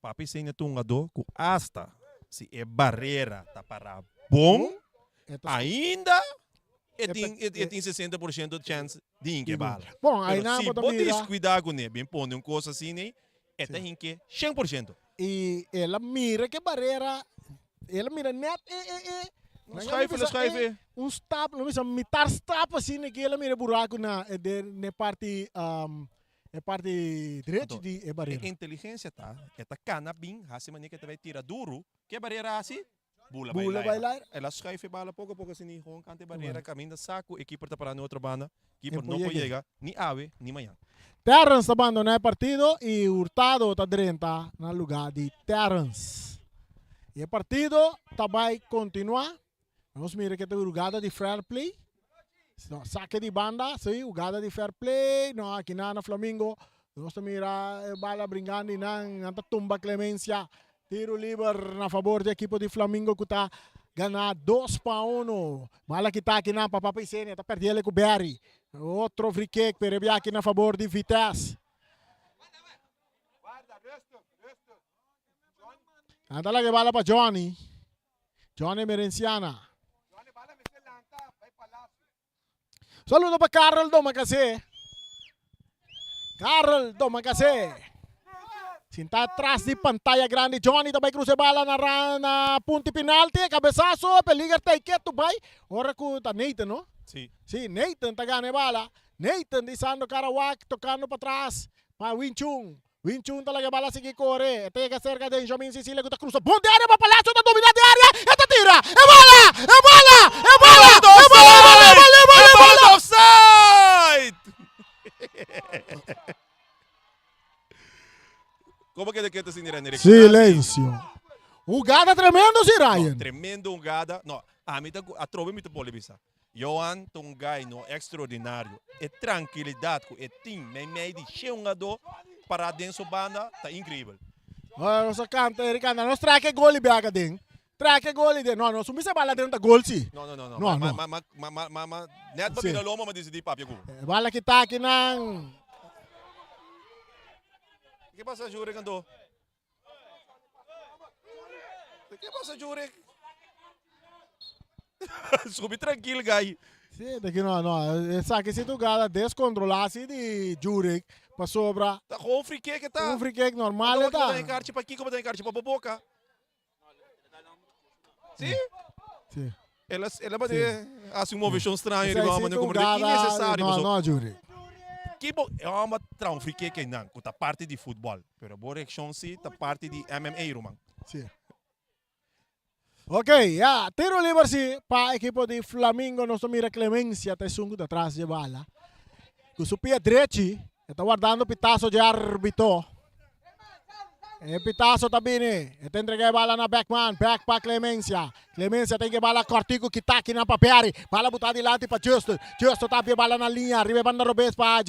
Papi Sene ta un hungador cu hasta si e barrera ta para bon, ainda e tin e tin 60% chance di hinke bala. Bon, Pero ainan si bo ta bo mira. descuida cune, bin pone un cos asina ei, e ta hinke 100%. Y el a mira ke barrera, el a mira net e e e. Un schuif, el a schuif e. Un stap, lo bisa mitar stap asina ke el a mira e buraco na e den e parti e parti derecho di e barrera. E inteligencia ta, e ta cana bin haci manera ke ta bay tira duro, ke barrera haci? Bula bay Bula bay laira. laira. El a schuif e bala poco poco asina y gewoon canta e barrera Bueno. caminda sa cu e keeper ta para na otro banda, keeper E no por por yega. yega ni awe ni mañan. Terrence ta bandona e partido y Hurtado ta drenta na lugar di Terrence. Y e partido ta bay continua. Nos mira ke ta hugada di fair play. No, saque di banda, si, hugada di fair play. No, aki na na Flamingo. Nos ta mira e bala bringando y nan, nan ta tumba Clemencia. Tiro liber na favor di ekipo di Flamingo ku ta gana 2-1. Bala kita aki nan pa Papa Isenia, ta perdiele ku Barry. Otro free kick, pero e bia aki na favor di Vitesse. Nan ta laga e bala pa Johnny. Johnny Merenciana. Saludo pa Karel Domakase. Karel Domakase. Sinta atrás di pantalla grande. Johnny ta bai cruza bala na, na punti penalti. Cabezazo. Peliger ta ketu bai. Ora ku ta Nathan, no? Si. Si, Nathan ta gana e bala. Nathan di Sando Karawak tocando pa tras. Pa Win Chun. Win Chun ta laga e bala sigui kore. E ta yega serka Benjamin Cecilia ku ta krusa bon di area pa Palacio ta domina di area. E ta tira! E bala! E bala! E bala! E bala! E bala! E bala! E bala! E bala! Offside! Como que keda sin René? Silencio. Hugada tremendo si Ryan. No, tremendo hugada. No, ami ta atrobe mi ta poli bisa. Johan ta un guy no extraordinario. E trankilidat ku e tin meimei di she hungadó pará den su banda ta increibel. Ora nos a kanta Eric anda nos traha ke gol i bek aden. Traha ke gol i den. No, nos un bisa bala aden ta gol si. No, no, no, no. No, Ma, no. ma, ma, ma, ma, ma, ma, net pa Si. bira loma ma disidí papia ku bo. E bala kita akinan. Ke pasa Jurek anto? Ke pasa Jurek? Subi tranquil guy. Sí, de que no, no. Esaki si jugada descontrolá así di Jurek pasobra. Ta gewoon free kick ta. Un free kick normal Anto, ta. bo ta enkarchi pa Kiko, bo ta enkarchi pa bo boca. Sí? Sí. El a, el a bate hace un movishon straño Esaki riba si homber, como de jugada innecesario. No, paso. no, Jurek. Kibo, e homber tra un free kick einan, ku ta parti di futbol. Pero bo reaccion si ta parti di MMA, ruman. Sí. Ok, ya, tiro liber si pa ekipo di Flamingo. Nos ta mira Clemencia ta esun ku ta tras dje bala. Ku su pia drechi, e ta wardando pitazo dje arbitro. E pitazo ta bini. E ta entrega e bala na Beckman. Beck pa Clemencia. Clemencia ta hinka e bala kortiku kitaki nan pa Perry. Bala buta dilanti pa Justo. Justo ta apia e bala na liña. Riba e banda robes pa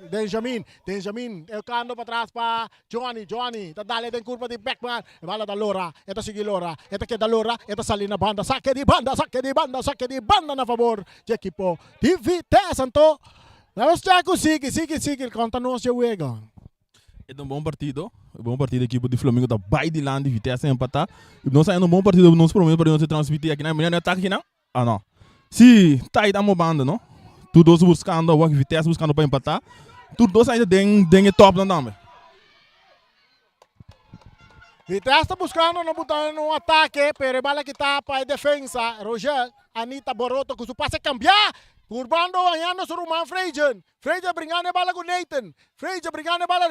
Benjamin. Benjamin e kando patras pa Johnny. Johnny ta dale den kurpa di Beckman. E bala ta lora. E ta sigui lora. E ta keda lora. E ta sali na banda. Sake di banda, sake di banda, sake di banda na fabor dje ekipo di Vitesse. Anto nos dja ku sigui, sigui, sigui konta nos dje wega. E ta un bon partido. E bon partido ekipo di Flamingo ta bai dilanti, Vitesse a empatá. I nos a henda un bon partido, nos promé partido nos a transmití akinan. Mira no e atake akinan. Ah no. Si, ta ahí amo banda no. Tur dos buscando awor Vitesse buscando pa empatá. Tur dos ainda den den e topnan tambe. Vitesse ta buscando no buta un atake, pero e bala kita pa e defensa. Roger Anita Boroto ku su pase cambia. Purbando hañando su ruman Freyjen. Freyjen bringando e bala ku Nathan. Freyjen bringando e bala.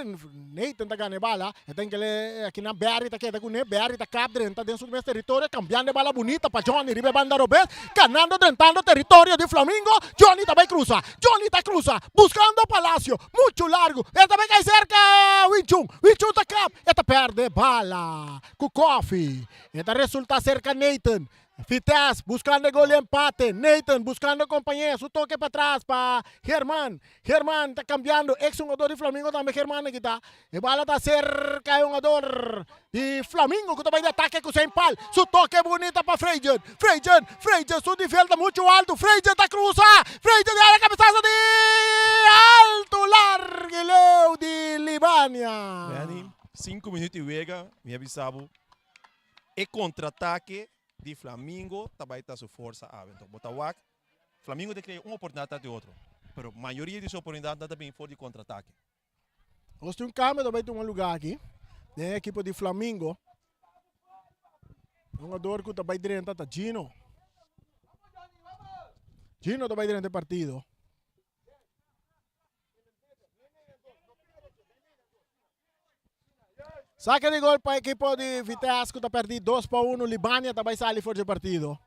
Nathan ta gana e bala. E ta inkele akinan Barry ta keda kuné. Barry ta kap drenta den su mes teritorio kambiando e bala bunita pa Johnny riba e banda robes. Ganando drentando teritorio di Flamingo. Johnny ta bai krusa. Johnny ta krusa buskando Palacio. Muchu largu. E ta bai kai serka Winchun. Winchun ta kap. E ta pèrdè bala ku Koffie. E ta resulta serka Nathan. Vitesse buscando e gol di empate. Nathan buscando compañero. Su toque pa tras pa German. German ta cambiando. Ex jugador di Flamingo tambe German aki ta. E bala ta cerca e jugador di Flamingo cu ta bay di ataque cu Saint Paul. Su toque bunita pa Freyjen. Freyjen, Freyjen su nivel ta mucho alto. Freyjen ta cruza. Freyjen di área cabezazo di alto largo y leu di Libania. Manny, cinco minuut di wega, mi a bisa bo. E contraataque di Flamingo ta bay ta su forsa awe. Enton bo ta wak, Flamingo ta crea un oportunidad tras di otro, pero mayoria di su oportunidadnan ta bin for di contraataque. Nos tin un cambio ta bay tuma lugar aki den e ekipo di Flamingo. Hungador cu ta bay drenta ta Gino. Gino ta bay drenta e partido. Saque di gol pa equipo di Vitesse cu ta perdi 2 pa 1. Libania ta bay sali for di partido.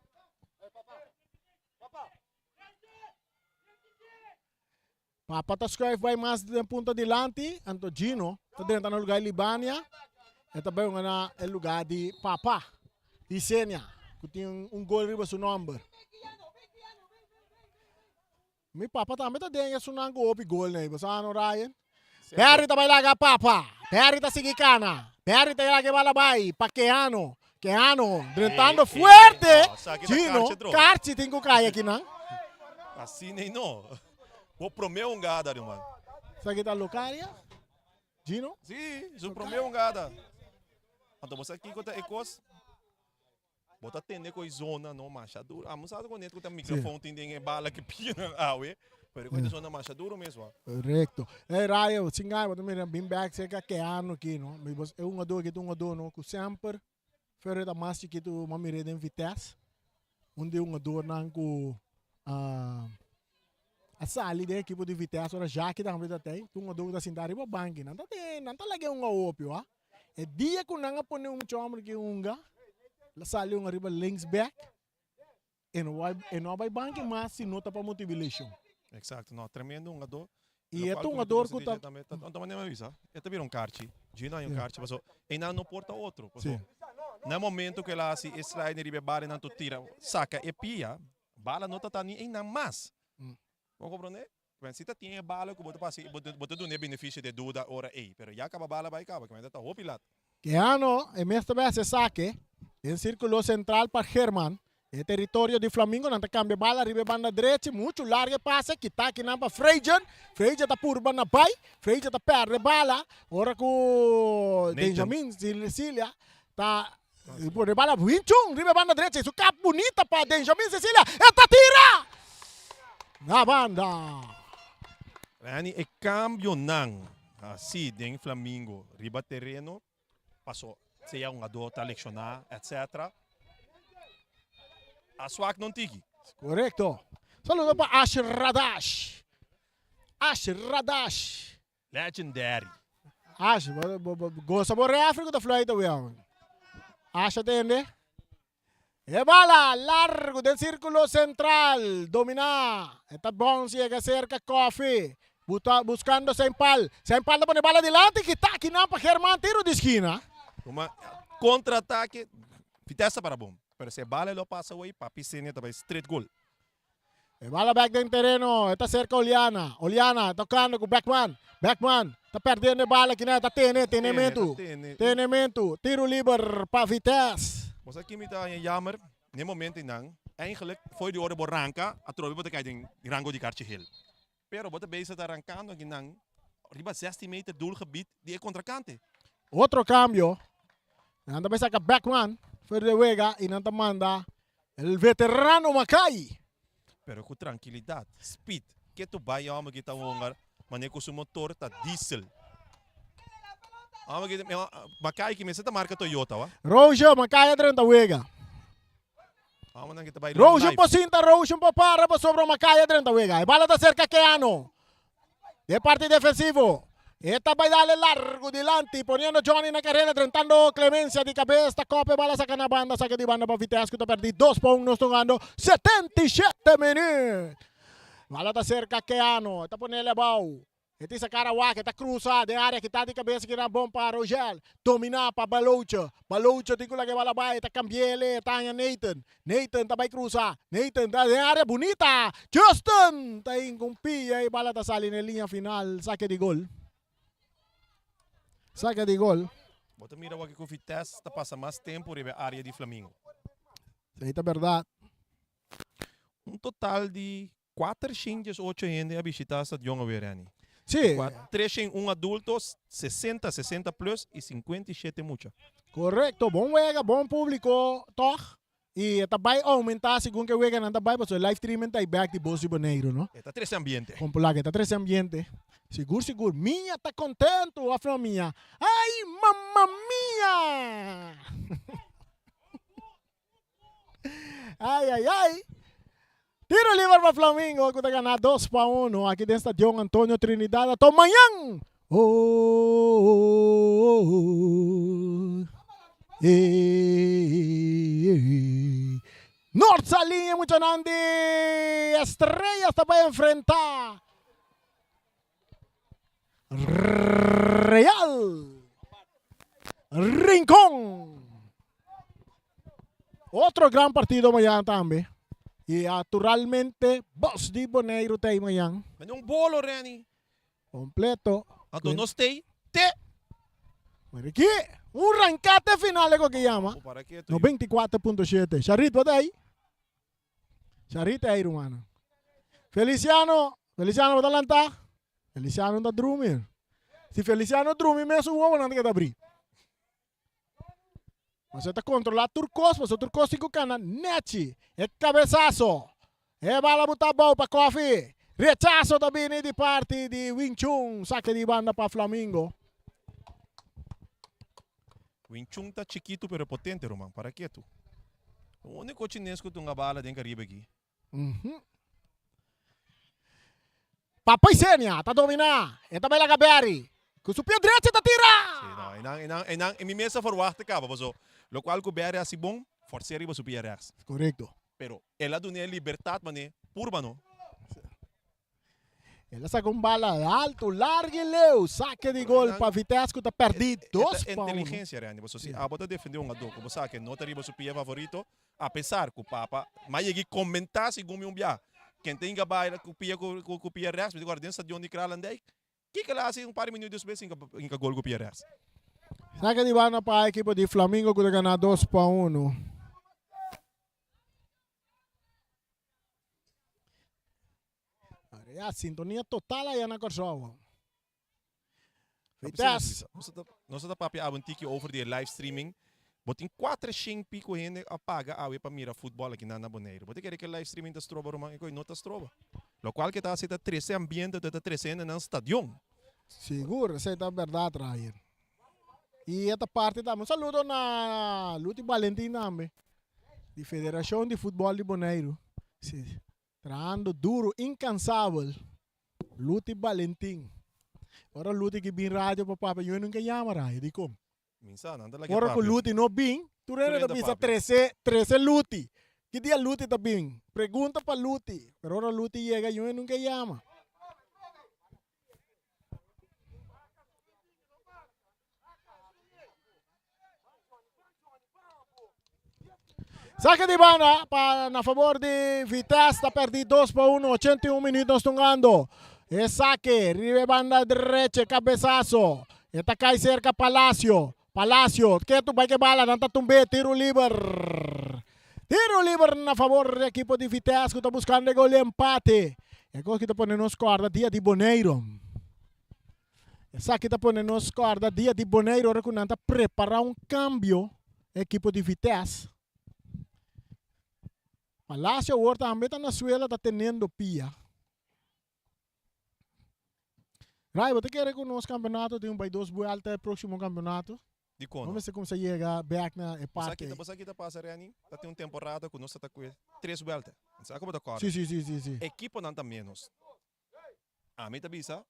Papa ta schuif bay mas den punta dilanti. Anto Gino ta drenta na lugar di Libania. E ta bay hunga na e lugar di Papa. Di Senia. Cu tin un gol riba su nomber. Mi papa tambe ta den esunnan ku hopi gol nei, bo sa no Ryan? Barry ta bai laga papa, Barry ta sigui kana, Barry ta laga e bala bai pa Keano, Keano drentando fuerte, Gino, Karchi tin ku kai akinan. Asina ei no, bo prome hungada ruman. Esaki ta Locaria? Gino? Si, su prome hungada. Anto bo sa kiko ta e kos? Bo ta tende ku e zona no masha duro. Amo sa ku net ku ta microfoon tin den e bala ke pinan awe. Pero ku e zona masha duro mes wa. Korekto. Ey Rayo, sin gana bo ta mira bin bek serka Keanu aki no. Mi bos e hungador aki ta un hungador no ku semper Ferre ta mas chikitu m'a mir'é den Vitesse. Un di e hungadornan ku a sali den ekipo di Vitesse ora Jackie tambe ta tei. Ta un hungador ku ta sinta riba banki. Nan ta den nan ta lag'é hunga hopi wa. E dia ku nan a pone un chòmber ki hunga, la sali hunga riba links back, e no bai e no a bai banki mas si no ta pa motibu di leshon. Exacto, no, tremendo hungador. I e ta un hungador ku ta. Anto manera mi a bisa, e ta bira un karchi. Gino a haña un karchi paso einan no por ta otro. Paso na e momento ku el a hasi e sliding riba e bala einan tur tira saka e pia, bala no ta ta ni einan mas. Bo komprende? Bueno, si ta tin e bala ku bo ta pasa, bo ta duna e beneficio de duda ora ei, pero ya kaba bala bai kaba, kimente ta hopi lat. Keano e mes ta bai hasi esaki den sirkulo sentral pa German. E teritorio di Flamingo nan ta kambia bala riba e banda drechi, muchu largu e pase, kita akinan pa Freygen. Freygen ta purba na bai, Freygen ta pèrdè bala ora ku Benjamin Cecilia ta pone bala winchun riba e banda drechi. Su kap bunita pa Benjamin Cecilia, e ta tira na banda. Rani, e kambionan hasi den Flamingo riba tereno paso sea un hungador ta lekshoná etc. A swak non tiki. Korekto. Saludo pa Ash Radash. Ash Radash. Legendary. Ash, gosa bo refri ku ta fluit awe awe. Ash a tende. E bala largu den sirkulo sentral. Dominá. E ta bounce yega serka Koffie. Buta buskando Sempal. Sempal ta pone bala dilanti. Kita akinan pa German. Tiro di skina. Tuma kontra-atake. Vitesse para bon. Pero si e bala lo pasa away, Papi Senior ta bai straight gol. E bala bek den tereno, e ta serka Oliana. Oliana tokando ku Beckman. Beckman ta perdiendo e bala kinan, e ta tene, tenementu. Tenementu, tiro liber pa Vitesse. Bo sa kimi ta haña jammer n'e momento einan, eigenlijk for di ora bo ranka atrobe bo ta kai den rango di karchi gel. Pero bo ta bezig ta rankando akinan riba 16 meter doelgebied di e kontrakante. Otro cambio. Nan ta bay saca Beckman for di wega y nan ta manda el veterano Mackay. Pero cu trankilidad, speed, ke tu bay homber ki ta hunga mane cu su motor ta diesel. Homber ki Mackay ki mester ta marca Toyota wa. Roger, Mackay a drenta wega. Roshan por sinta, Roshan por para pasobra Makaya drenta wega. E bala ta serka Keano. De parti defensivo. E ta bai dale largo dilanti, poniendo Johnny na carrera, drentando Clemencia di cabeza. Ta kope bala saca na banda, saca di banda pa Vitesse, ku ta perdi 2 pa 1, nos tongando 77 minuut. Bala ta serka Keano, ta ponele abou. E tin sa cara wak, e ta cruza den area kita di cabeza kina bon pa Rogel. Domina pa Baloche. Baloche tin cu laga e bala bay, e ta cambiele, e ta haña Nathan. Nathan ta bay cruza. Nathan ta den area bunita. Justin ta hinca un pia y bala ta sali na e liña final. Saque di gol. Saque di gol. Bo ta mira wak cu Vitesse ta pasa mas tempo riba e area di Flamingo. Esey ta berdad. Un total di 408 hende a bishita stadion awe, Renny. Sí. 301 adulto, 60, 60 plus y 57 mucha. Correcto, bon wega, bon publico, toch? Y ta bay aumenta segun cu e weganan ta bay, pasobra live streaming ta back di Bos di Boneiru, no? E ta trece ambiente. Con polaco, e ta trece ambiente. Sigur, sigur. Mia ta contento, of no, Mia? Ay, mamma mia! Ai, ai, ai. Tiro liber pa Flamingo ku ta gana 2-1 aki den Stadion Antonio Trinidad. Ato mañan. Oh, oh, oh, eh, eh. Noord Saliña muchanan di Estrellas ta bai enfrenta Real Rincon. Otro gran partido mañana tambe. Y naturalmente Bos di Boneiru ta ahí mañana. Mende un bolo, Renny. Completo. Anto nos stay te. Mira aquí, un rancate final es lo que llama. 94.7. Charit, wat ahí? Charita ei rumannan. Feliciano, Feliciano bo ta lanta? Feliciano ta drumi. Si Feliciano drumi mes su wowonan ta keda abri. Pasobra e ta kontrola tur kos, pasobra tur kos tin ku kana nechi. E kabesaso, e bala buta abou pa Kofi. Rechaso ta bini di parti di Wing Chun, sake di banda pa Flamingo. Wing Chun ta chikitu pero potente ruman, para ketu. E unico chines cu tunga bala den Caribe aki. Papa Isenia ta domina, e ta bay laga Barry cu su pie drechi ta tira! Si, no, eynan, eynan, eynan, mi mes a verwachta caba, paso locual cu Barry haci bon, forcé riba su pie rechts. Corecto. Pero el a dun'é libertad man'é purba no. El a saca un bala alto, largo y leu. Saque di gol pa Vitesse cu ta perdi dos pa uno. Inteligencia, Randy. Pasobra si abo ta defende un hungador cu bo sa cu no ta riba su pia favorito, apesar cu papa m'a yega y comenta segun mi un bia, ken ta hinga baila cu pia cu pia rechts, mi ta guarda den stadion di Kralendijk, kiko el a haci un par di minuut despues hinga hinga gol cu pia rechts. Saque di banda pa ekipo di Flamingo cu ta gana 2 pa 1. Ya, sintonia total allá na Kòrsou. Vitesse. Nos ta papia un tiki over di live streaming. Bo tin 400 pico hende a paga awe pa mira futbol aki na Boneiru. Bo ta kere ku live streaming ta stroba, ruman? E no ta stroba. Lokual ku ta hasi ta trese ambiente, ta trese na stadion. Sigur, esei ta berdat, Ryan. I esta parti tambe. Un saludo na Luti Valentin tambe. Di Federashon di Futbol di Boneiru. Si, trahando duro, incansabel. Luti Valentin. Ora Luti ku bin radio pa papia, yo nunka yama radio, di kon? Minsa, nan ta Ora ku Luti no bin, tur hende ta bisa trese, trese Luti. Ki dia Luti ta bin? Pregunta pa Luti. Pero ora Luti yega, yo nunka yama. Saque di banda pa na favor di Vitesse, ta perdi 2-1, 81 minuut nos tungando. E saque, riba banda derecha, cabezazo. E ta cai cerca Palacio. Palacio, ketu bai ku bala, nan ta tumbe, tiro liber. Tiro liber na favor di ekipo di Vitesse, ku ta buscando e gol di empate. E kos ku ta pone nos corda dia di Boneiru. Esaki ta pone nos corda dia di Boneiru, ora ku nan ta prepara un cambio, ekipo di Vitesse. Palacio awor tambe ta na suela, ta teniendo pia. Rai, bo ta kere ku nos campeonato tin un bai dos vuelta e próximo campeonato? Dikon Nos no? mester kuminsá yega bèk na e Bo sa parti ki ei. bo sa ki ta pasa Renny? Ta tin un temporada ku nos ta ta kue tres buelta. Sa ku bo ta kòrda? Sí, sí, sí, sí, sí. Ekiponan ta ménos. Ami ta bisa,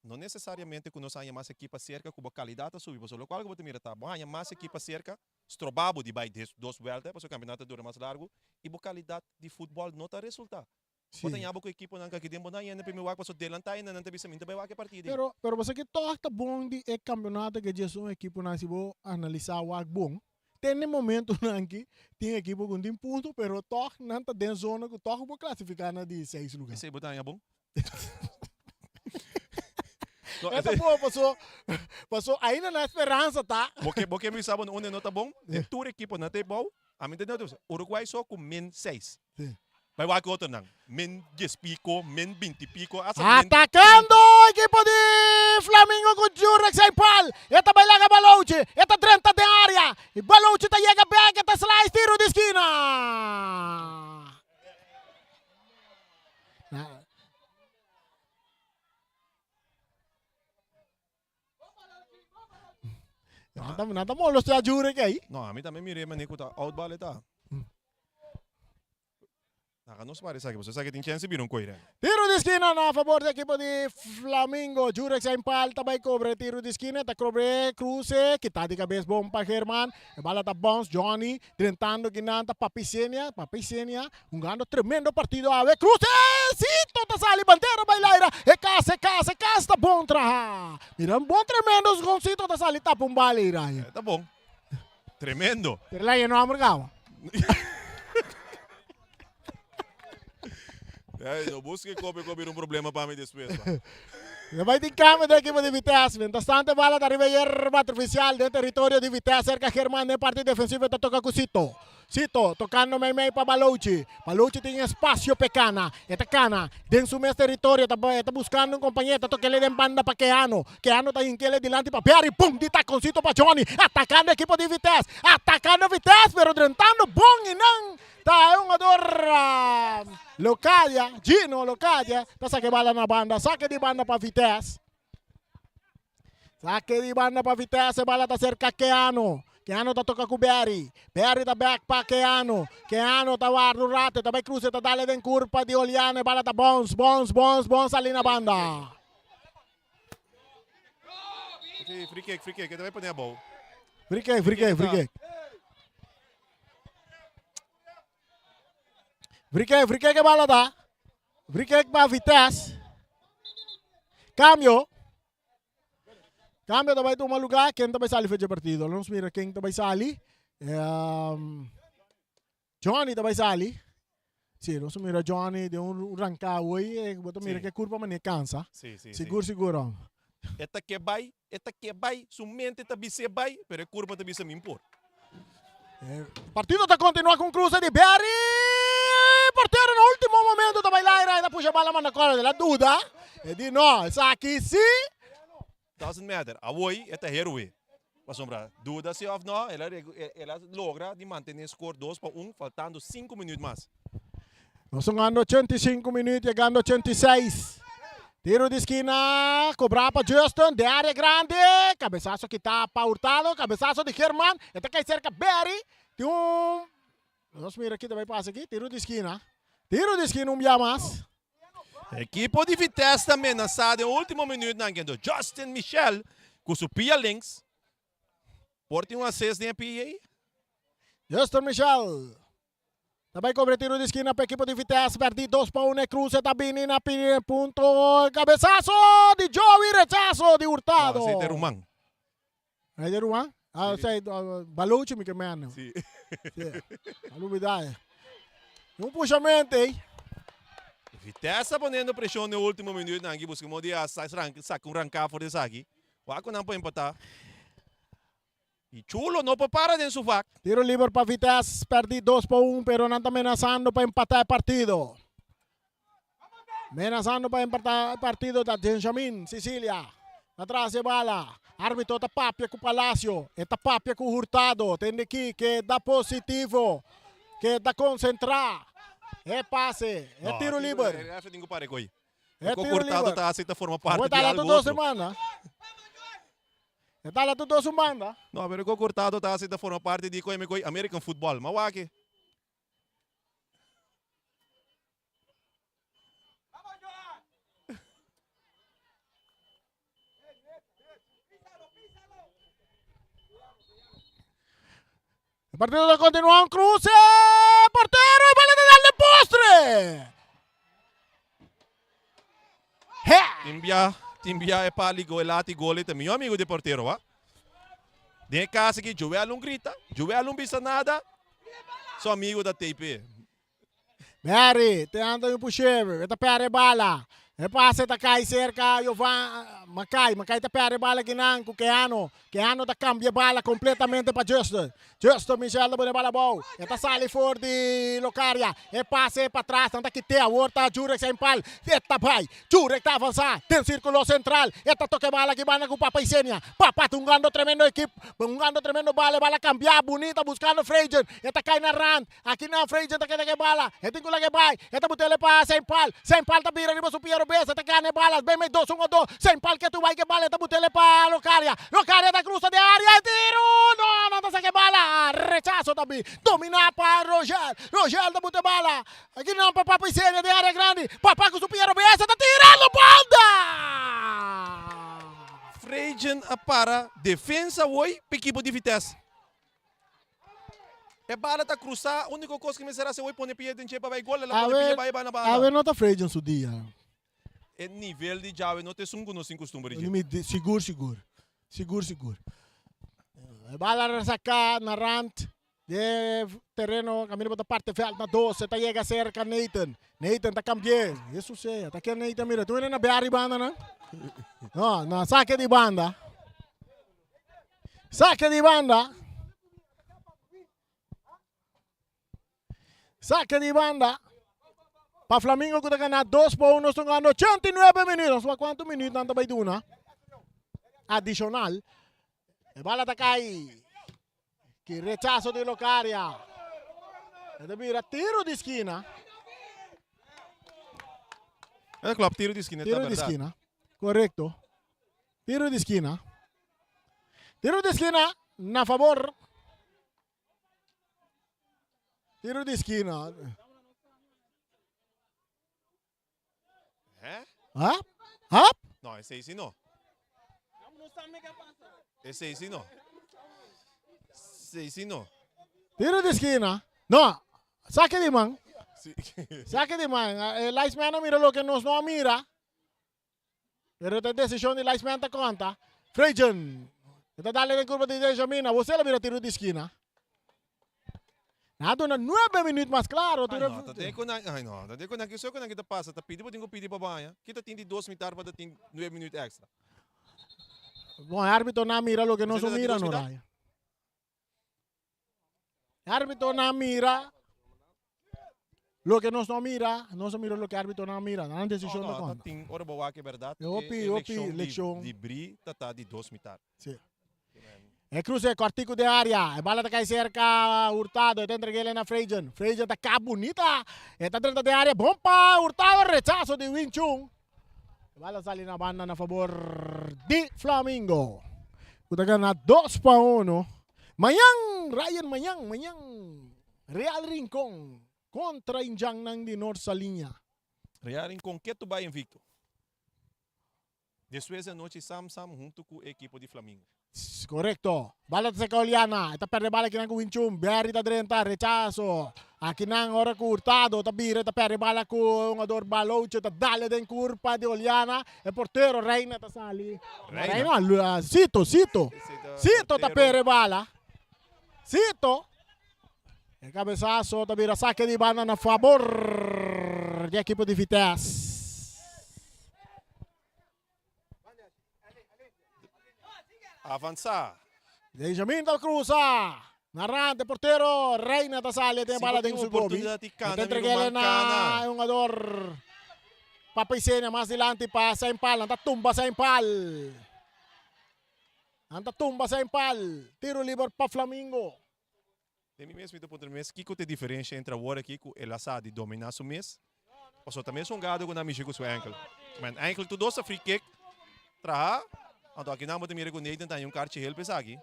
no nesesariamente ku nos haña mas ekipa serka ku bo kalidat ta subi. Pasobra lokual ku bo ta mira ta, bo haña mas ekipa serka, stroba bo di bai des dos buelta, pasobra kampionato ta dura mas largu, i bo kalidat di futbòl no ta resultá. Sí. Bo ta ña bo ku ekiponan ku aki den bo no a yende primi wak pasobra delantá ainda nan ta bisa mi ta bai wak e partido ei. Pero, pero bo sa ke tòg ta bon di e kampionato ke djes un ekiponan si bo analisá wak bon, te n'e momentonan aki tin ekipo ku no tin punto pero tòg nan ta den zona ku tòg bo klasifiká na di seis lugá. Esei bo ta haña bon? No, E ta esei. bon paso, paso ainda nan speransa ta. Bo ke bo ke bisa bo unda no ta bon? Den tur ekiponan ta e bou, ami ta nota Uruguay so ku min seis. Sí. Bai wak otronan, min dies piko, min binti piko, hasta min Atacando ekipo di Flamingo ku Jurek Saipal. E ta bai laga Balouchi. E ta drenta den area. Balouchi ta yega bek, e ta slice tiro di skina. Nan ta, nan ta molestia Jurek ei. No, ami tambe mir'é manera ku ta outbal e ta. Laga nos para esaki, pasobra esaki tin chèns di bira un koe. Tiro di skina na fabor di ekipo di Flamingo. Jurek Sainpal ta bai kobra e tiro di skina. Ta kobr'é, krus'é, kita di kabes bon pa German. E bala ta bounce, Johnny drentando kinan ta Papi Senia. Papi Senia hungando tremendo partido awe. Krus'é, Sito ta sali, bandera bai laira. E kas, e kas, e kas ta bon traha. Mira un bon tremendo kon Sito ta sali tapa un bala ei, Ryan. Ta bon. Tremendo. Pero la no hambre caba. Ey, no busque copia copia un problema pa mi despues. Pa. Le vai tin cambio do equipo de Vitesse. Mientras tanto, bala ta riba yerba artificial den territorio di Vitesse cerca Germán den parte defensiva ta toca cu Sito. Sito tocando mei mei pa Balouchi. Balouchi tin espacio p'e cana. E ta cana den su mes territorio ta e ta buscando un compañero ta tokele den banda pa Keano. Keano ta hinkele dilanti pa Berry. Pum di taconcito pa Johnny. Atacando equipo di Vitesse. Atacando Vitesse pero drentando bon y nan ta e hungador Locadia, Gino Locadia ta saca e bala na banda. Saque di banda pa Vitesse. Saque di banda pa Vitesse, bala ta cerca Keano. Keano ta toca cu Berry. Berry ta back pa Keano. Keano ta warda un rato, ta bay cruce, ta dale den curpa di Oliano. E bala ta bounce, bounce, bounce, bounce, sali na banda. Sí, free kick, free kick. E ta bay pone abou. Free kick, free kick, free kick. Free kick, free kick e bala ta. Free kick pa Vitesse. Cambio. Cambio ta bai tuma lugar. Ken ta bai sali fecha partido? Nos mira ken ta bai sali. Um, Johnny ta bai sali. Sí, nos mira Johnny de un ranca hoy. Eh, bo ta mira Sí. que curpa mane cansa. Sí, sí, Sigur, sí. sigur. hom. E ta ke bai, e ta ke bai, su mente ta bis'é bai, pero e kurpa ta bisa min por. Partido ta continua cu un cruce di Berry. Portero na ultimo momento ta bay laira y ta pusha bala manda corner. El a duda. E di no, esaki si. Doesn't matter. Awoi e ta heroe. Pasobra duda si of no, el a el a logra di mantene score 2-1 faltando 5 minuut mas. Nos hungando 85 minuut, yegando 86. Tiro di skina, cobrá pa Justin, den área grandi. Cabezazo kita pa Hurtado, cabezazo di German. E ta kai cerca Berry. Tin un, nos mira kita bai pasa aki, tiro di skina. Tiro di skina un bia mas. Ekipo di Vitesse ta menasá den último minuutnan kendo Justin Michel ku su pia links. Por tin un assist den e pia ei? Justin Michel Ta bai kobre tiro di skina pa ekipo di Vitesse. Perdí 2 pa 1 e cruce ta bini na pidi punto. Cabezazo di Joey, rechazo di Hurtado. No, esei ta e ruman. Ei ta e ruman? Ah, Sí. esei Balouchi mi ke mende. Sí. Sí. A lubida e. Un pushamento ei. Vitesse ta poniendo presion den ultimo minuutnan aki busca modo di a saca un ranca for di esaki. Wak cu nan por empata. Y Chulo no por para den su vak. Tiro liber pa Vitesse, perdi 2 pa 1, pero nan ta menasando pa empata e partido. Menasando pa empata e partido ta Benjamin Sicilia. Atras e bala. Arbitro ta papia cu Palacio. E ta papia cu Hurtado. Tende ki keda positivo. Keda concentra. E pase. E tiro liber. E ref tin cu para e coi. E Cu tiro Hurtado liber. ta haci ta forma parte Awor di ta algo dos otro. semana. E ta la tur dos un banda. No, pero ku Hurtado ta hasi ta forma parti di koe mi koe American football. Ma wak. El partido ta continua un cruce. Portero y bala ta darle postre. Timbia, timbia e pali go, e lati gol e ta mihó amigo di e portero, wa. Den e kas aki Joel un grita, Joel un bisa nada, su amigo ta tepe. Barry te anda un pushebe, e ta perde bala. E pase ta kai serka Jovan Makai. Makai ta perde bala kinan ku Keano. Keano ta kambia bala kompletamente pa Justin. Justin Michel ta pone bala abou. E ta sali for di Locaria. E pase patras nan ta kite. Awor ta Jurek Sainpal. E ta bai. Jurek ta avansa den sirkulo sentral. E ta toka e bala ki banda ku Papa Isenia. Papa ta hungando tremendo ekip. Hungando tremendo bala. E bala kambia bunita buskando Freygen. E ta kai na rand. Aki nan Freygen ta keda ku e bala. E tin ku laga e bai. E ta but'el e pa Sainpal. Sainpal ta bira riba su pia robes. E ta gana e bala. Bem mei dos un o dos. Sainpal ke tur bai ku e bala. E ta but'el e pa Locaria. Locaria ta krusa den area. E tiru! No, nan ta saka e bala. Rechaso ta bin. Dominá pa Rogel. Rogel ta buta e bala. Aki nan pa Papa Isenia den area grandi. Papa ku su pia robes. E ta tira lo banda! Freygen a para defensa woi pa ekipo di Vitesse. E bala ta krusá, úniko kos ku mester hasi awor pone pia den dje pa bai gol, el a pone pia bai bai na banda. Awe no ta Freygen su dia. E nivel di djawe no ta esun ku nos tin kustumber di dje. Sigur sigur. Sigur sigur. E bala a saká na rant di e tereno kaminda bo ta parti vèlt na dos. E ta yega serka Nathan. Nathan ta kambi'é. Hesus sea, ta ke Nathan mira. Tur hende na bèr di banda nan. No, na sake di banda. Sake di banda. Sake di banda. Pa Flamingo ku ta gana 2 pa 1 nos gana 89 minuut. Nos wak kuantu minuut nan ta bai duna. Adicional. E bala ta kai. Ki rechazo di Locaria. E ta bira tiro di skina. E klopt, tiro di skina. Tiro di skina. Correcto. Tiro di skina. Tiro di skina na favor. Tiro di skina. Hè? Hap? Hap? No, esei si no. Esei si no. Esei si no. Tiro di skina. No, sake di man. Sake di man. E linesman a mira loke nos no a mira. Pero ta decision di linesman ta conta. Freygen. E ta dale den curva di Benjamin. Awor si el a bira tiro di skina. Na duna nuebe minuut mas claro. Ay no, ta den cu nan, ay no, ta den cu nan, kiso cu nan kita pasa? Ta pidi bo tin cu pidi pa baña. Kita tin di dos mitar pa ta tin nuebe minuut extra. Bon, e arbitro nan mira loke nos no mira no, Ryan. Arbitonan a mira loke nos no a mira, nos a mira loke arbitonan a mira. Nan desishon ta konta. Tin ora bo wak e bèrdat, E hopi, e hopi lekshon lekshon. di Bri ta ta di dos mitar. Si. E kruse kòrtiku den área, e bala ta kai serka Hurtado, e ta entreg'é na Freygen. Freygen ta kap bunita, e ta drenta den área, bon pa Hurtado, rechaso di Wing Chun. E bala sali na banda na fabor di Flamingo, ku ta gana 2-1. Mañan, Ryan, mañan, mañan, Real Rincon kontra Indjannan di Noord Saliña. Real Rincon ketu bai invicto. Despues di anochi Sam Sam huntu ku e ekipo di Flamingo. Korekto. Bala ta saka Oliana. E ta perde bala kinan ku Winchun. Berry ta drenta. Rechaso. Akinan ora ku Hurtado ta bira e ta perde bala ku hungador Baloche ta dale den kurpa di Oliana. E portero Reina ta sali. Reina? Reina? Sito, Sito. Sito ta perde bala. Sito. E kabesaso ta bira sake di banda na fabor di ekipo di Vitesse. Avansa. Benjamin ta cruza. Narante portero Reina ta sali e bala den su gobi. Ta entregele na e hungador Papa Isenia mas dilanti pa Sainpal. Nan ta tumba Sainpal. Nan ta tumba Sainpal. Tiro liber pa Flamingo. Den mi mes mi ta puntra mi mes kiko ta e diferensha entre awor aki ku el a sa di dominá su mes pasobra ta mes hungado ku nan mishi ku su enkel. Men eigenlijk tur dos ta free kick traha. Anto aki nan bo ta mira ku Nathan ta haña un karchi hel pa esaki.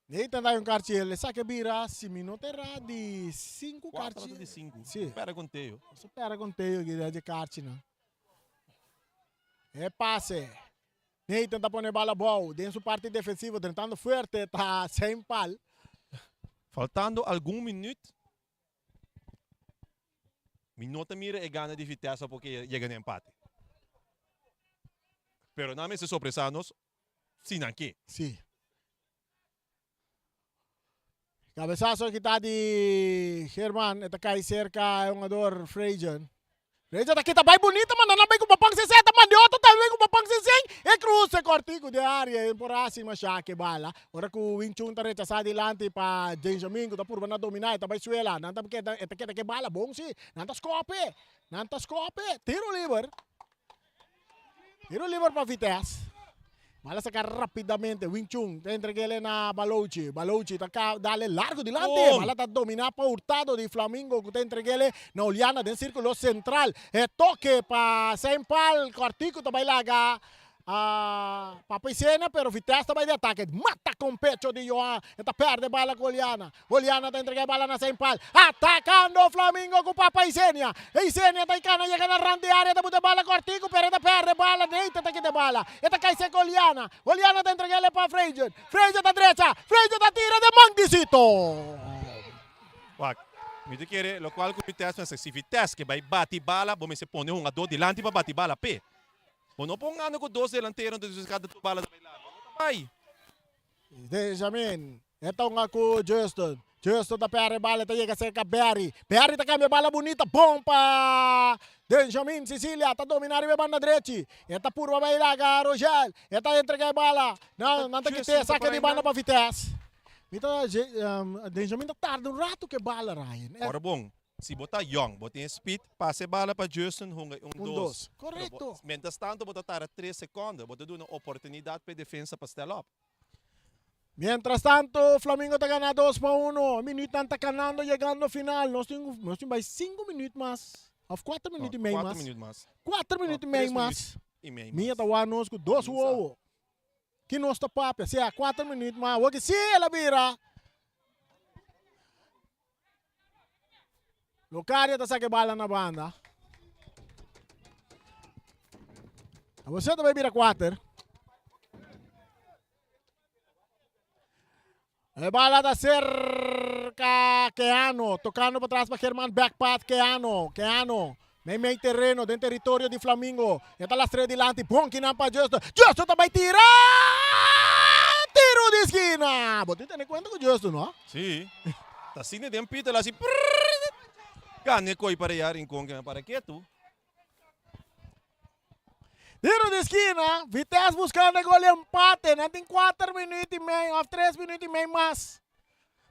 Nathan ta haña un karchi hel. Esaki a bira, si mi no ta erá, di sinku Kuater karchi. ota di sinku. Si. Pèrdè konteo. Nos a pèrdè konteo aki den dje karchinan. E pase. Nathan ta pone bala abou den su parti defensivo, drentando fuerte ta Sein Pal. Faltando algun minuut, mi no ta mira e gana di Vitesse pa por ke yega na empate. Pero nan mester sorpresa nos si nan ke. Si. Cabezazo aki ta di German, e ta cay cerca e hungador Frejen. Frejen ta kita bay bunita, manda nan bay cu Bapang Sensei, ta manda e otro tambe bay cu Bapang Sensei. E cruce cortico den area, e por haci masha ke bala. Ora cu Wing Chun ta rechasa dilanti pa Benjamin cu ta purba na domina, e ta bay suela. Nan ta keda, e ta keda ke bala bon si. Nan ta scope, nan ta scope. Tiro liber. Tiro liber pa Vitesse. Bala saca rapidamente. Wing Chun ta entregele na Balouchi. Balouchi ta ca dale largo dilanti. Bom. Bala ta domina pa Hurtado di Flamingo cu ta entregele na Oliana den circulo central. E toque pa Sempal. Cortico ta bay laga a Papa Isena, pero Vitesse ta bay di ataque. Mata con pecho di Johan. E ta perde bala cu Oliana. Oliana ta entrega e bala na Sempal. Atacando Flamingo cu Papa Isenia. Isenia ta cana yega na rand di area ta buta e bala cortico pero e ta perde bala. Nathan ta kita e bala. E ta cay seca Oliana. Oliana ta entregele pa Frejen. Frejen ta drecha. Frejen ta tira den man di Zito. Wak, mi ta kere locual cu Vitesse mester si Vitesse ke bay bati bala bo mester pone hungador dilanti pa bati bala p'e. Bo no por hungando cu dos delantero entonces cada tur bala ta bay largo. No ta bay. Benjamin e ta hunga cu Justin. Justin ta perde e bala, e ta yega cerca Barry. Barry ta cambia e bala bunita, bon pa Benjamin Cecilia, ta domina riba e banda drechi. E ta purba bay laga Rogel, e ta entrega e bala. Nan, nan ta kite, saca di banda pa Vitesse. Mi ta, Benjamin ta tarda un rato cu e bala, Ryan. Ora bon, Si bo ta yong, bo tin e speed, pasa e bala pa Justin hunga e un Un dos. dos. Pero bo, Korekto. mientras tanto bo ta tarda tres sekondo, bo ta duna oportunidat pa e defensa pa stel op. Mientras tanto, Flamingo ta gana dos pa uno. E minütnan ta kanando yegando final. Nos tin, nos tin bai sinku minüt mas, òf kuater No, minüt i mei kuater mas. minüt mas. Kuater No, minüt i mei tres minüt mas. i mei Mi mas. ta wak nos ku dos Kuminsá. wowo. Ki nos ta papia? Sea, kuater minüt mas. Awor ki sí el a bira. Locadia ta saca e bala na banda. Awor ta bay bira kuater. E bala ta cerca Keano. Tocando para atrás pa Germán. Back pass Keano. Keano. Mei mei terreno den territorio di Flamingo. E ta lastre dilanti. Bon kinan pa Justo. Justo ta bay tira! Tiro di esquina! Bo tin tene cuenta cu Justo, no? Sí. Ta asina den pita el a hasi prrrr. Gana e koi para ya Rincon ke para ketu. Tiro di esquina. Vitesse buscando e gol di empate. Nan tin kuater minuut y mei of tres minuut y mei mas.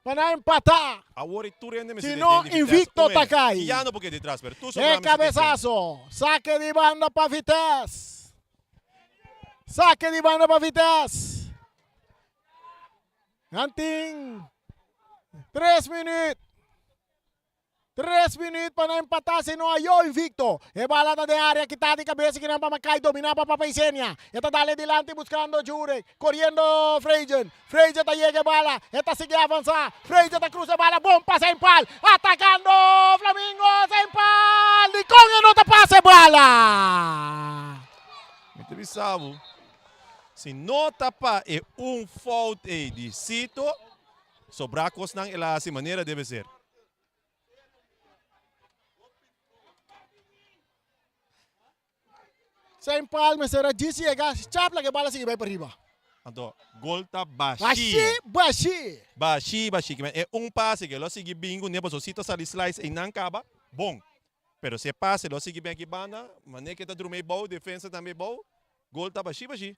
Pa nan empatá. Awor i tur hende mester Si no, den di Vitesse. invicto Un ta hende. kai. I ya no por keda detrás, pero tur E sobrá mester den. cabezazo. Saque di banda pa Vitesse. Saque di banda pa Vitesse. Nan tin tres minuut. Tres minuut pa nan empatá si no ayo invicto. E bala ta den área kitá di kabes kinan pa Makai dominá pa Papa Isenia. E ta dale dilanti buskando Jurek. Koriendo Frejen. Frejen ta yega e bala. E ta sigui avansá. Frejen ta krusa e bala bon pa Sempal. Atakando Flamingo Sempal. Dikon e no ta pasa e bala? Mi ta bisa bo, si no ta pa e un fout ei di Sito, sobrá kosnan el a hasi manera debe ser. Saint Paul mester a djis yega chapla ke bala sigui bai pa riba. Anto gol ta bashi. Bashi, bashi. Bashi, bashi. Kimen e un pase ke lo sigui bin ku ne paso si ta sali slice einan kaba, bon. Pero si e pase lo sigui bin aki banda, mane ke ta drumi ei bou, defensa tambe ei bou, gol ta bashi, bashi.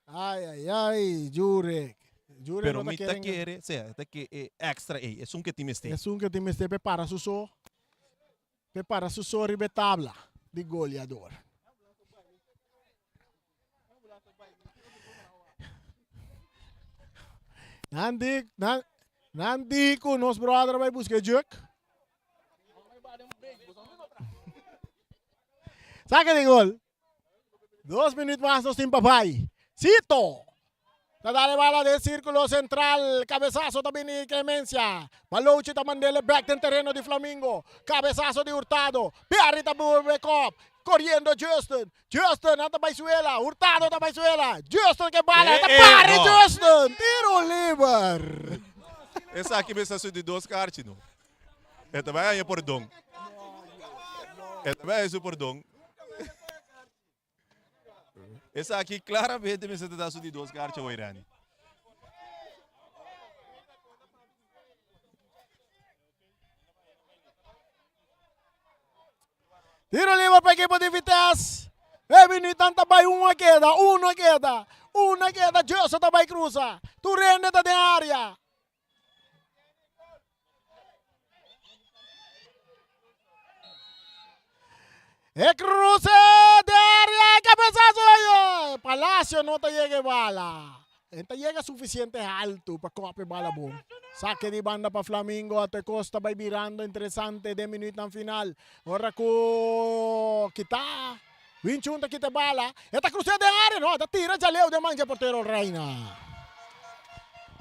Ai, ai, ai, Jurek. Jurek Pero no ta mi ta kere. kere, sea, ta ke e extra ei, esun ke tin mester. Esun ke tin mester pe para su so, pe para su so riba e tabla di goleador. Nan di, nan, nan di ku nos brother a bai buska e juk. Saka di gol. Dos minuut mas nos tin pa bai. Cito ta dal e bala den circulo central. Cabezazo ta bini Clemencia. Balochi ta mandele bek den tereno di Flamingo. Cabezazo di Hurtado. Perry ta bolbe kop. Coriendo Justin. Justin nan ta bai suela. Hurtado ta bai suela. Justin ke bala. Ta pari Justin. Tiro liber. Esaki mester su di dos karchi no. E ta bai haña pordon. E ta bai haña su pordon. Esaki claramente mester ta da su di dos karchi awor, Rani. Tiro liber pa ekipo di Vitesse. E minuutnan ta bai un a keda, un a keda, un a keda. Jose ta bai cruza. Tur hende ta den area. E cruce de area, cabezazo. Palacio no ta yega e bala. E ta yega suficiente alto pa copia e bala bon. Saque di banda pa Flamingo. Ato e cos ta bay birando interesante den minuutnan final. Ora cu kita Winchun ta kita e bala. E ta cruce den area. No, ta tira djaleu den man dje portero Reina.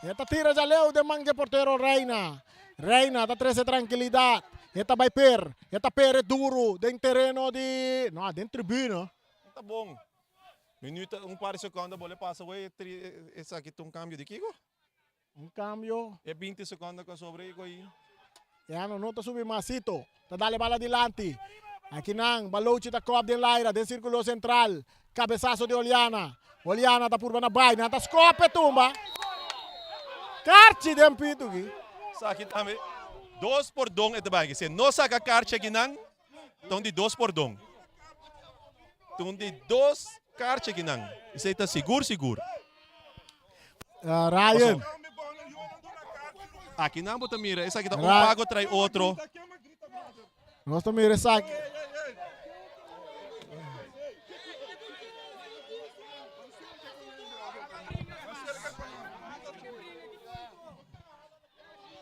E ta tira djaleu den man dje portero Reina. Reina ta trece tranquilidad. E ta bay per. E ta per e duro den tereno di, no, den tribuna. Ta bon. Minuut, un par di seconda bole pasa wey esaki ta un cambio di kiko? Un cambio. E 20 seconda cu a sobra y cu ayi. Ya no no ta subi mas Cito ta dale bala dilanti. Aki nan Balochi ta kop den laira den circulo central. Cabezazo di Oliana. Oliana ta purba na bay. Nan ta skop e tumba. Karchi den pitu ki. Saki tambe. Dos por don e ta bay. Si e no saca karchi aki nan. Ta un di dos pordon. Ta un di dos karchi akinan. Esei ta sigur sigur. Ryan. Akinan bo ta mira esaki ta un pago trai otro. Nos ta mira esaki.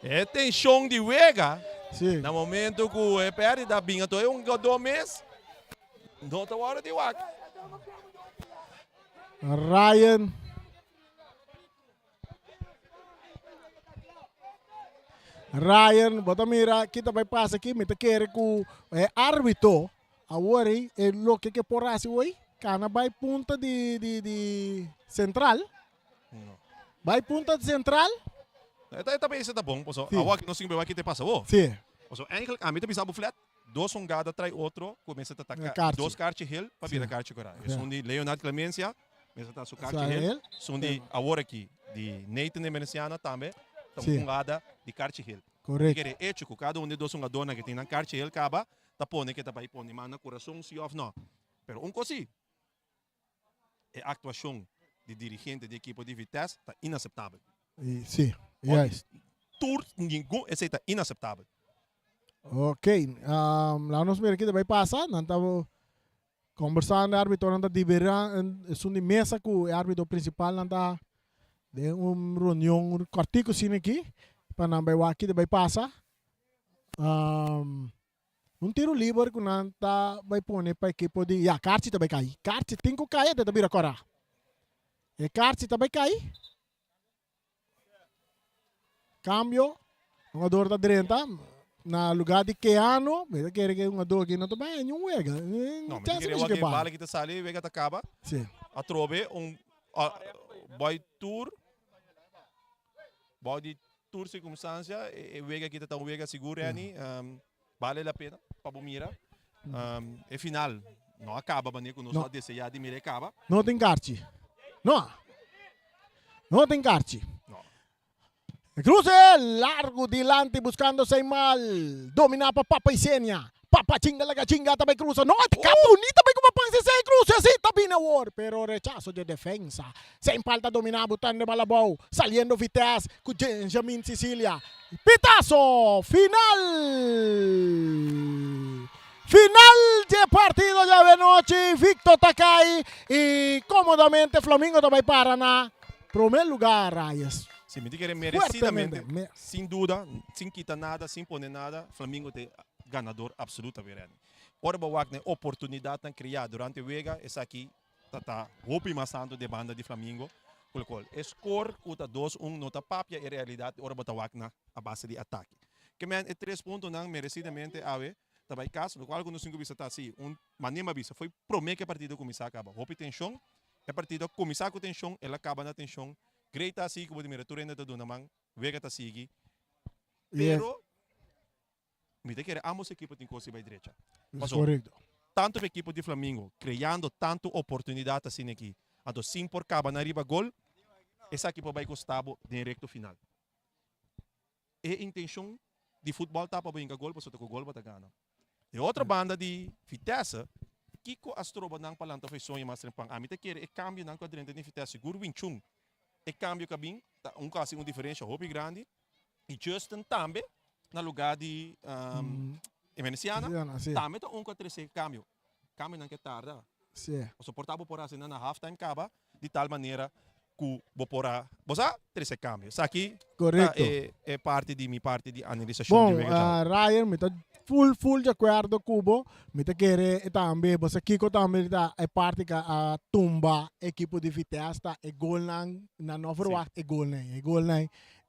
E tenshon di wega Sí. na momento ku e pèrdida bin anto e un gadó mes no ta wòrdu di wak. Ryan. Ryan, bo ta mira ki ta bai pasa aki? Mi ta kere ku e árbitro awor ei e loke ke por hasi hoy kana bai punta di di di sentral. Bai punta central. E ta e ta bon, paso awo aki nos tin beba ki te pasa awo. Si. Paso eigenlijk ami ta bisa bo flat, dos hungada trai otro ku mester ta ta dos karchi hel pa bira karchi kora. Esun di Leonard Clemencia mester ta su karchi hel, esun di awor aki di Nathan Emerenciana tambe ta un hungada di karchi hel. Korekto. Kere echo ku kada un di e dos hungadornan ke tin nan karchi hel kaba ta pone ke ta bai pone man na kurason si òf no. Pero un kos si. E actuacion di dirigente di ekipo di Vitesse ta inaceptabel. Si, juist. Tur, ningun, esey ta inaceptabel. Ok, um, laat nos mira kita bay pasa. Nan ta conversando, e arbitonan ta dibera, esun di mesa cu e arbitro principal nan ta den un reunion cortico asina aki, pa nan bay wak kita bay pasa. Um, Un tiro liber ku nan ta bai pone pa ekipo di, ya, karchi ta bai kai. Karchi tin ku kai, ete ta bira kòrá. E karchi ta bai kai. Kambio, hungador ta drenta na lugá di Keano. Mi ta kere ku e hungador aki no ta bai haña un wega. No, mi ta kere wak e bala ki ta sali, wega ta kaba. Si. Atrobe un bai tur, bou di Tur circumstancia e wega aki ta ta un wega sigur Renny, bale la pena pa bo mira. E final no a caba manera cu nos a desea di mira e caba. No tin karchi. No. No tin karchi. No. E cruce largo dilanti buscando Seymal. Domina pa Papa Isenia. Papa chinga laga chinga ta bay cruza. No, ka bunita bay kuma pan sesey cruce así ta bini awor. Pero rechazo dje defensa. Sin falta domina butando e bal abou. Saliendo Vitesse cu Benjamin Cicilia. Pitazo final! Final dje partido dje avenochi. Victor ta cay y comodamente Flamingo ta bay para na prome lugar Rayes. Si, mi ta kere merecidamente, sin duda, sin kita nada, sin pone nada, Flamingo ta e ganador absoluto awe Renny. Ora bo wak na e oportunidadnan crea durante e wega, esaki. ta ta hopi mas tantu den banda di Flamingo ku lokual e score ku ta dos un no ta papia e realidat ora bo ta wak na a base di atake. Ke men e tres puntonan meresidamente awe ta bai kas lokual ku nos tin ku bisa ta si un manera mi a bisa foi prome ku e partido kuminsá kaba hopi tenshon e partido a kuminsá ku tenshon el a kaba na tenshon grei ta asi ku bo ta mira tur hende ta duna man wega ta sigui pero Mi ta kere ambos ekipo tin kos di bai drecha. Paso, Korekto. tantu pa ekipo di Flamingo kreando tantu oportunidat asina aki, anto sin por kaba nan riba gol, esaki por bai kosta bo den rekto final. E intenshon di futbòl ta pa bo hinka gol pasobra ta ku gol bo ta gana. E otro banda di Vitesse, kiko a stroba nan pa lanta for e soño mas trempan? Ami ta kere e kambionan ku a drenta den Vitesse, sigur Winchun, e kambio ku a bin ta un kasi un diferensha hopi grandi. Y Justin tambe na lugar di um, Emenenciana, Emenenciana, sí. tambe ta un ku a trese cambio. Cambionan ke tarda. Sí. Paso por ta bo por hasi nan na halftime kaba di tal manera ku bo por a, bo sa, trese cambio. Esaki ta Correcto. e, e parti di mi parti di analisashon Bon, di wega djawe. ah, Ryan, mi ta full full di acuerdo cu bo. Mi ta kere e tambe, bo sa kico tambe ta e parti cu a tumba ekipo di Vitesse ta e golnan, nan no verwacht e golnan. E golnan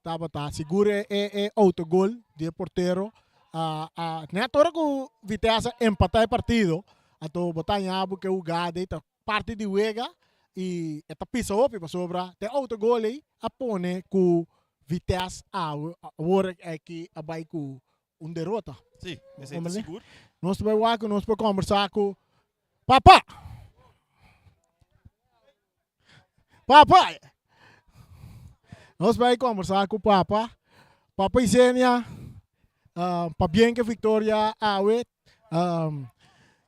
Tabata sigur e e autogol di e portero. A a net ora ku Vitesse a empatá e partido, anto bo ta haña bo ku e hugada ei ta parti di wega i e ta pisa hopi pasobra te autogol ei a pone ku Vitesse awe awor aki a bai ku un derota. Sí, esei ta sigur. Nos ta bai wak ku nos por kombersá ku Papa! Papa! Nos bai kombersá ku Papa. Papa Isenia, uh, pabien ke viktoria awe. Um,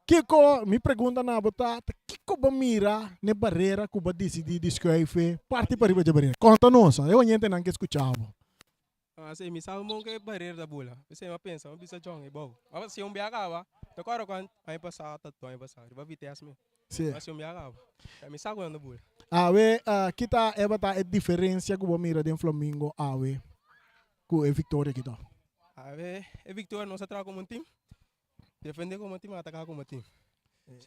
kiko, mi pregunta na bo ta, kiko bo mira ne barera ku bo disidí di skuife parti pariba dje barera? Konta nos, e oyentenan ke skucha bo. Ah, sí, mi sabe mon que barreira da bula. Pensei, ma pensa, ma bisa John e bom. Ma se um bia acaba, te acorda quando ano passado, tá ano passado, riba Vitesse mesmo. Sí. Ma se um bia acaba. Ya mi sabe quando bula. Awe, uh, kita e ta e diferencia ku bo mira den Flamingo awe ku e victoria kita? Awe, e victoria nos a traha como un team. Defende como team, ataca como team.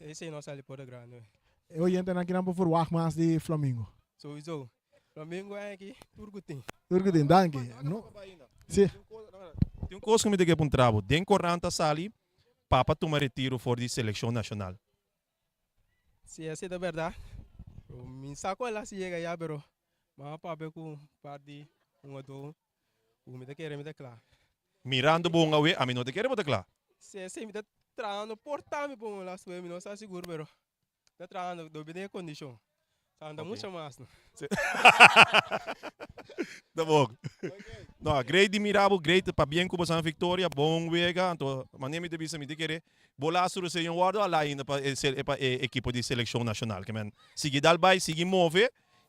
Esei nos sali por de grande. E oyentenan kinan por verwacht mas di Flamingo? Sowieso. Flamingo e aki tur ku tin. Tur ku tin, danki. No. Si. Tin un kos ku mi ta ke puntra bo. Den korant a sali Papa tuma retiro for di selekshon nashonal. Si esei ta bèrdat. Mi sa ku el a si yega ya pero mama papia ku un par di hungadó ku mi ta kere mi ta kla. Mirando bo un awe, ami no ta kere bo ta kla. Si esei mi ta trahando por ta mi pon un las mi no sa sigur pero mi ta trahando dobi den e kondishon. Sa anda mucho mas no. Ta bon. No, great di mira bo, great pabien ku bo san victoria, bon wega, anto manera mi ta bisa mi ta kere bo laatste roseyon wordo ala ainda pa e pa e ekipo di selekshon nashonal. Ke men sigui dal bai, sigui move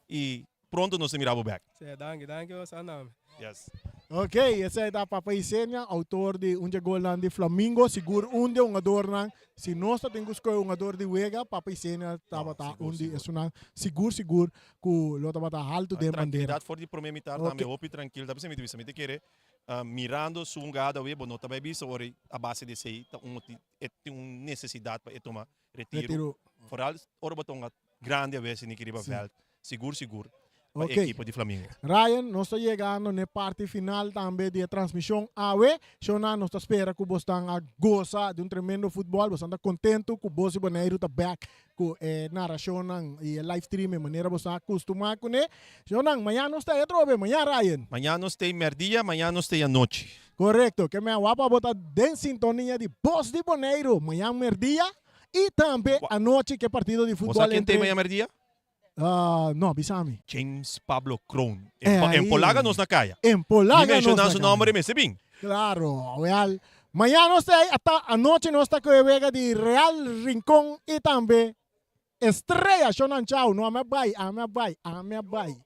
i Pronto nos ta mira bo bek. Sí, danki, danki bo sa nami. Yes. Ok, esei ta Papa Isenia, autor di un dje golnan di Flamingo, sigur un di e hungadornan, si nos ta tin ku skohe hungador di wega, Papa Isenia tabata un di esunnan sigur sigur ku lo tabata haltu den bandera. Trankilidat for di prome mitar tambe hopi trankil, ta bisa mi ta bisa mi ta kere mirando su hungada awe bo no ta bai bisa ora a base di esei ta un e tin un nesesidat pa e tuma retiro, foral ora bo ta hunga grandi awe si niki riba veld. Sigur sigur pa Ok. ekipo di Flamingo. Ryan, nos ta yegando n'e parti final tambe di e transmision awe. Shona, nos ta spera ku bosnan a gosa di un tremendo futbòl. Bosnan ta kontentu ku Bos di Boneiru ta bèk ku e narashonnan i e live streaming manera bosnan a kustumá kuné. Shonnan, mañan nos ta ei atrobe. Mañan, Ryan. Mañan nos ta ei mèrdia, mañan nos ta ei anochi. Korekto. Ke men wak pa bo ta den sintonia di Bos di Boneiru mañan mèrdia i tambe anochi ku e partido di Bo sa futbòl ken ta ei entre. mañan mèrdia? Ah, no, bisa mi. James Pablo Kroon. Eh, En, en ahí. Polaga nos na kaya. En Polaga Mi menciona nos na su kaya. nomber y mester bin. Claro, wel, mañana nos ta ahí, hasta anoche nos ta cu e wega di Real Rincón y tambe Estrella. Shonan chao, no, ami a bay, ami a bay, ami a bay.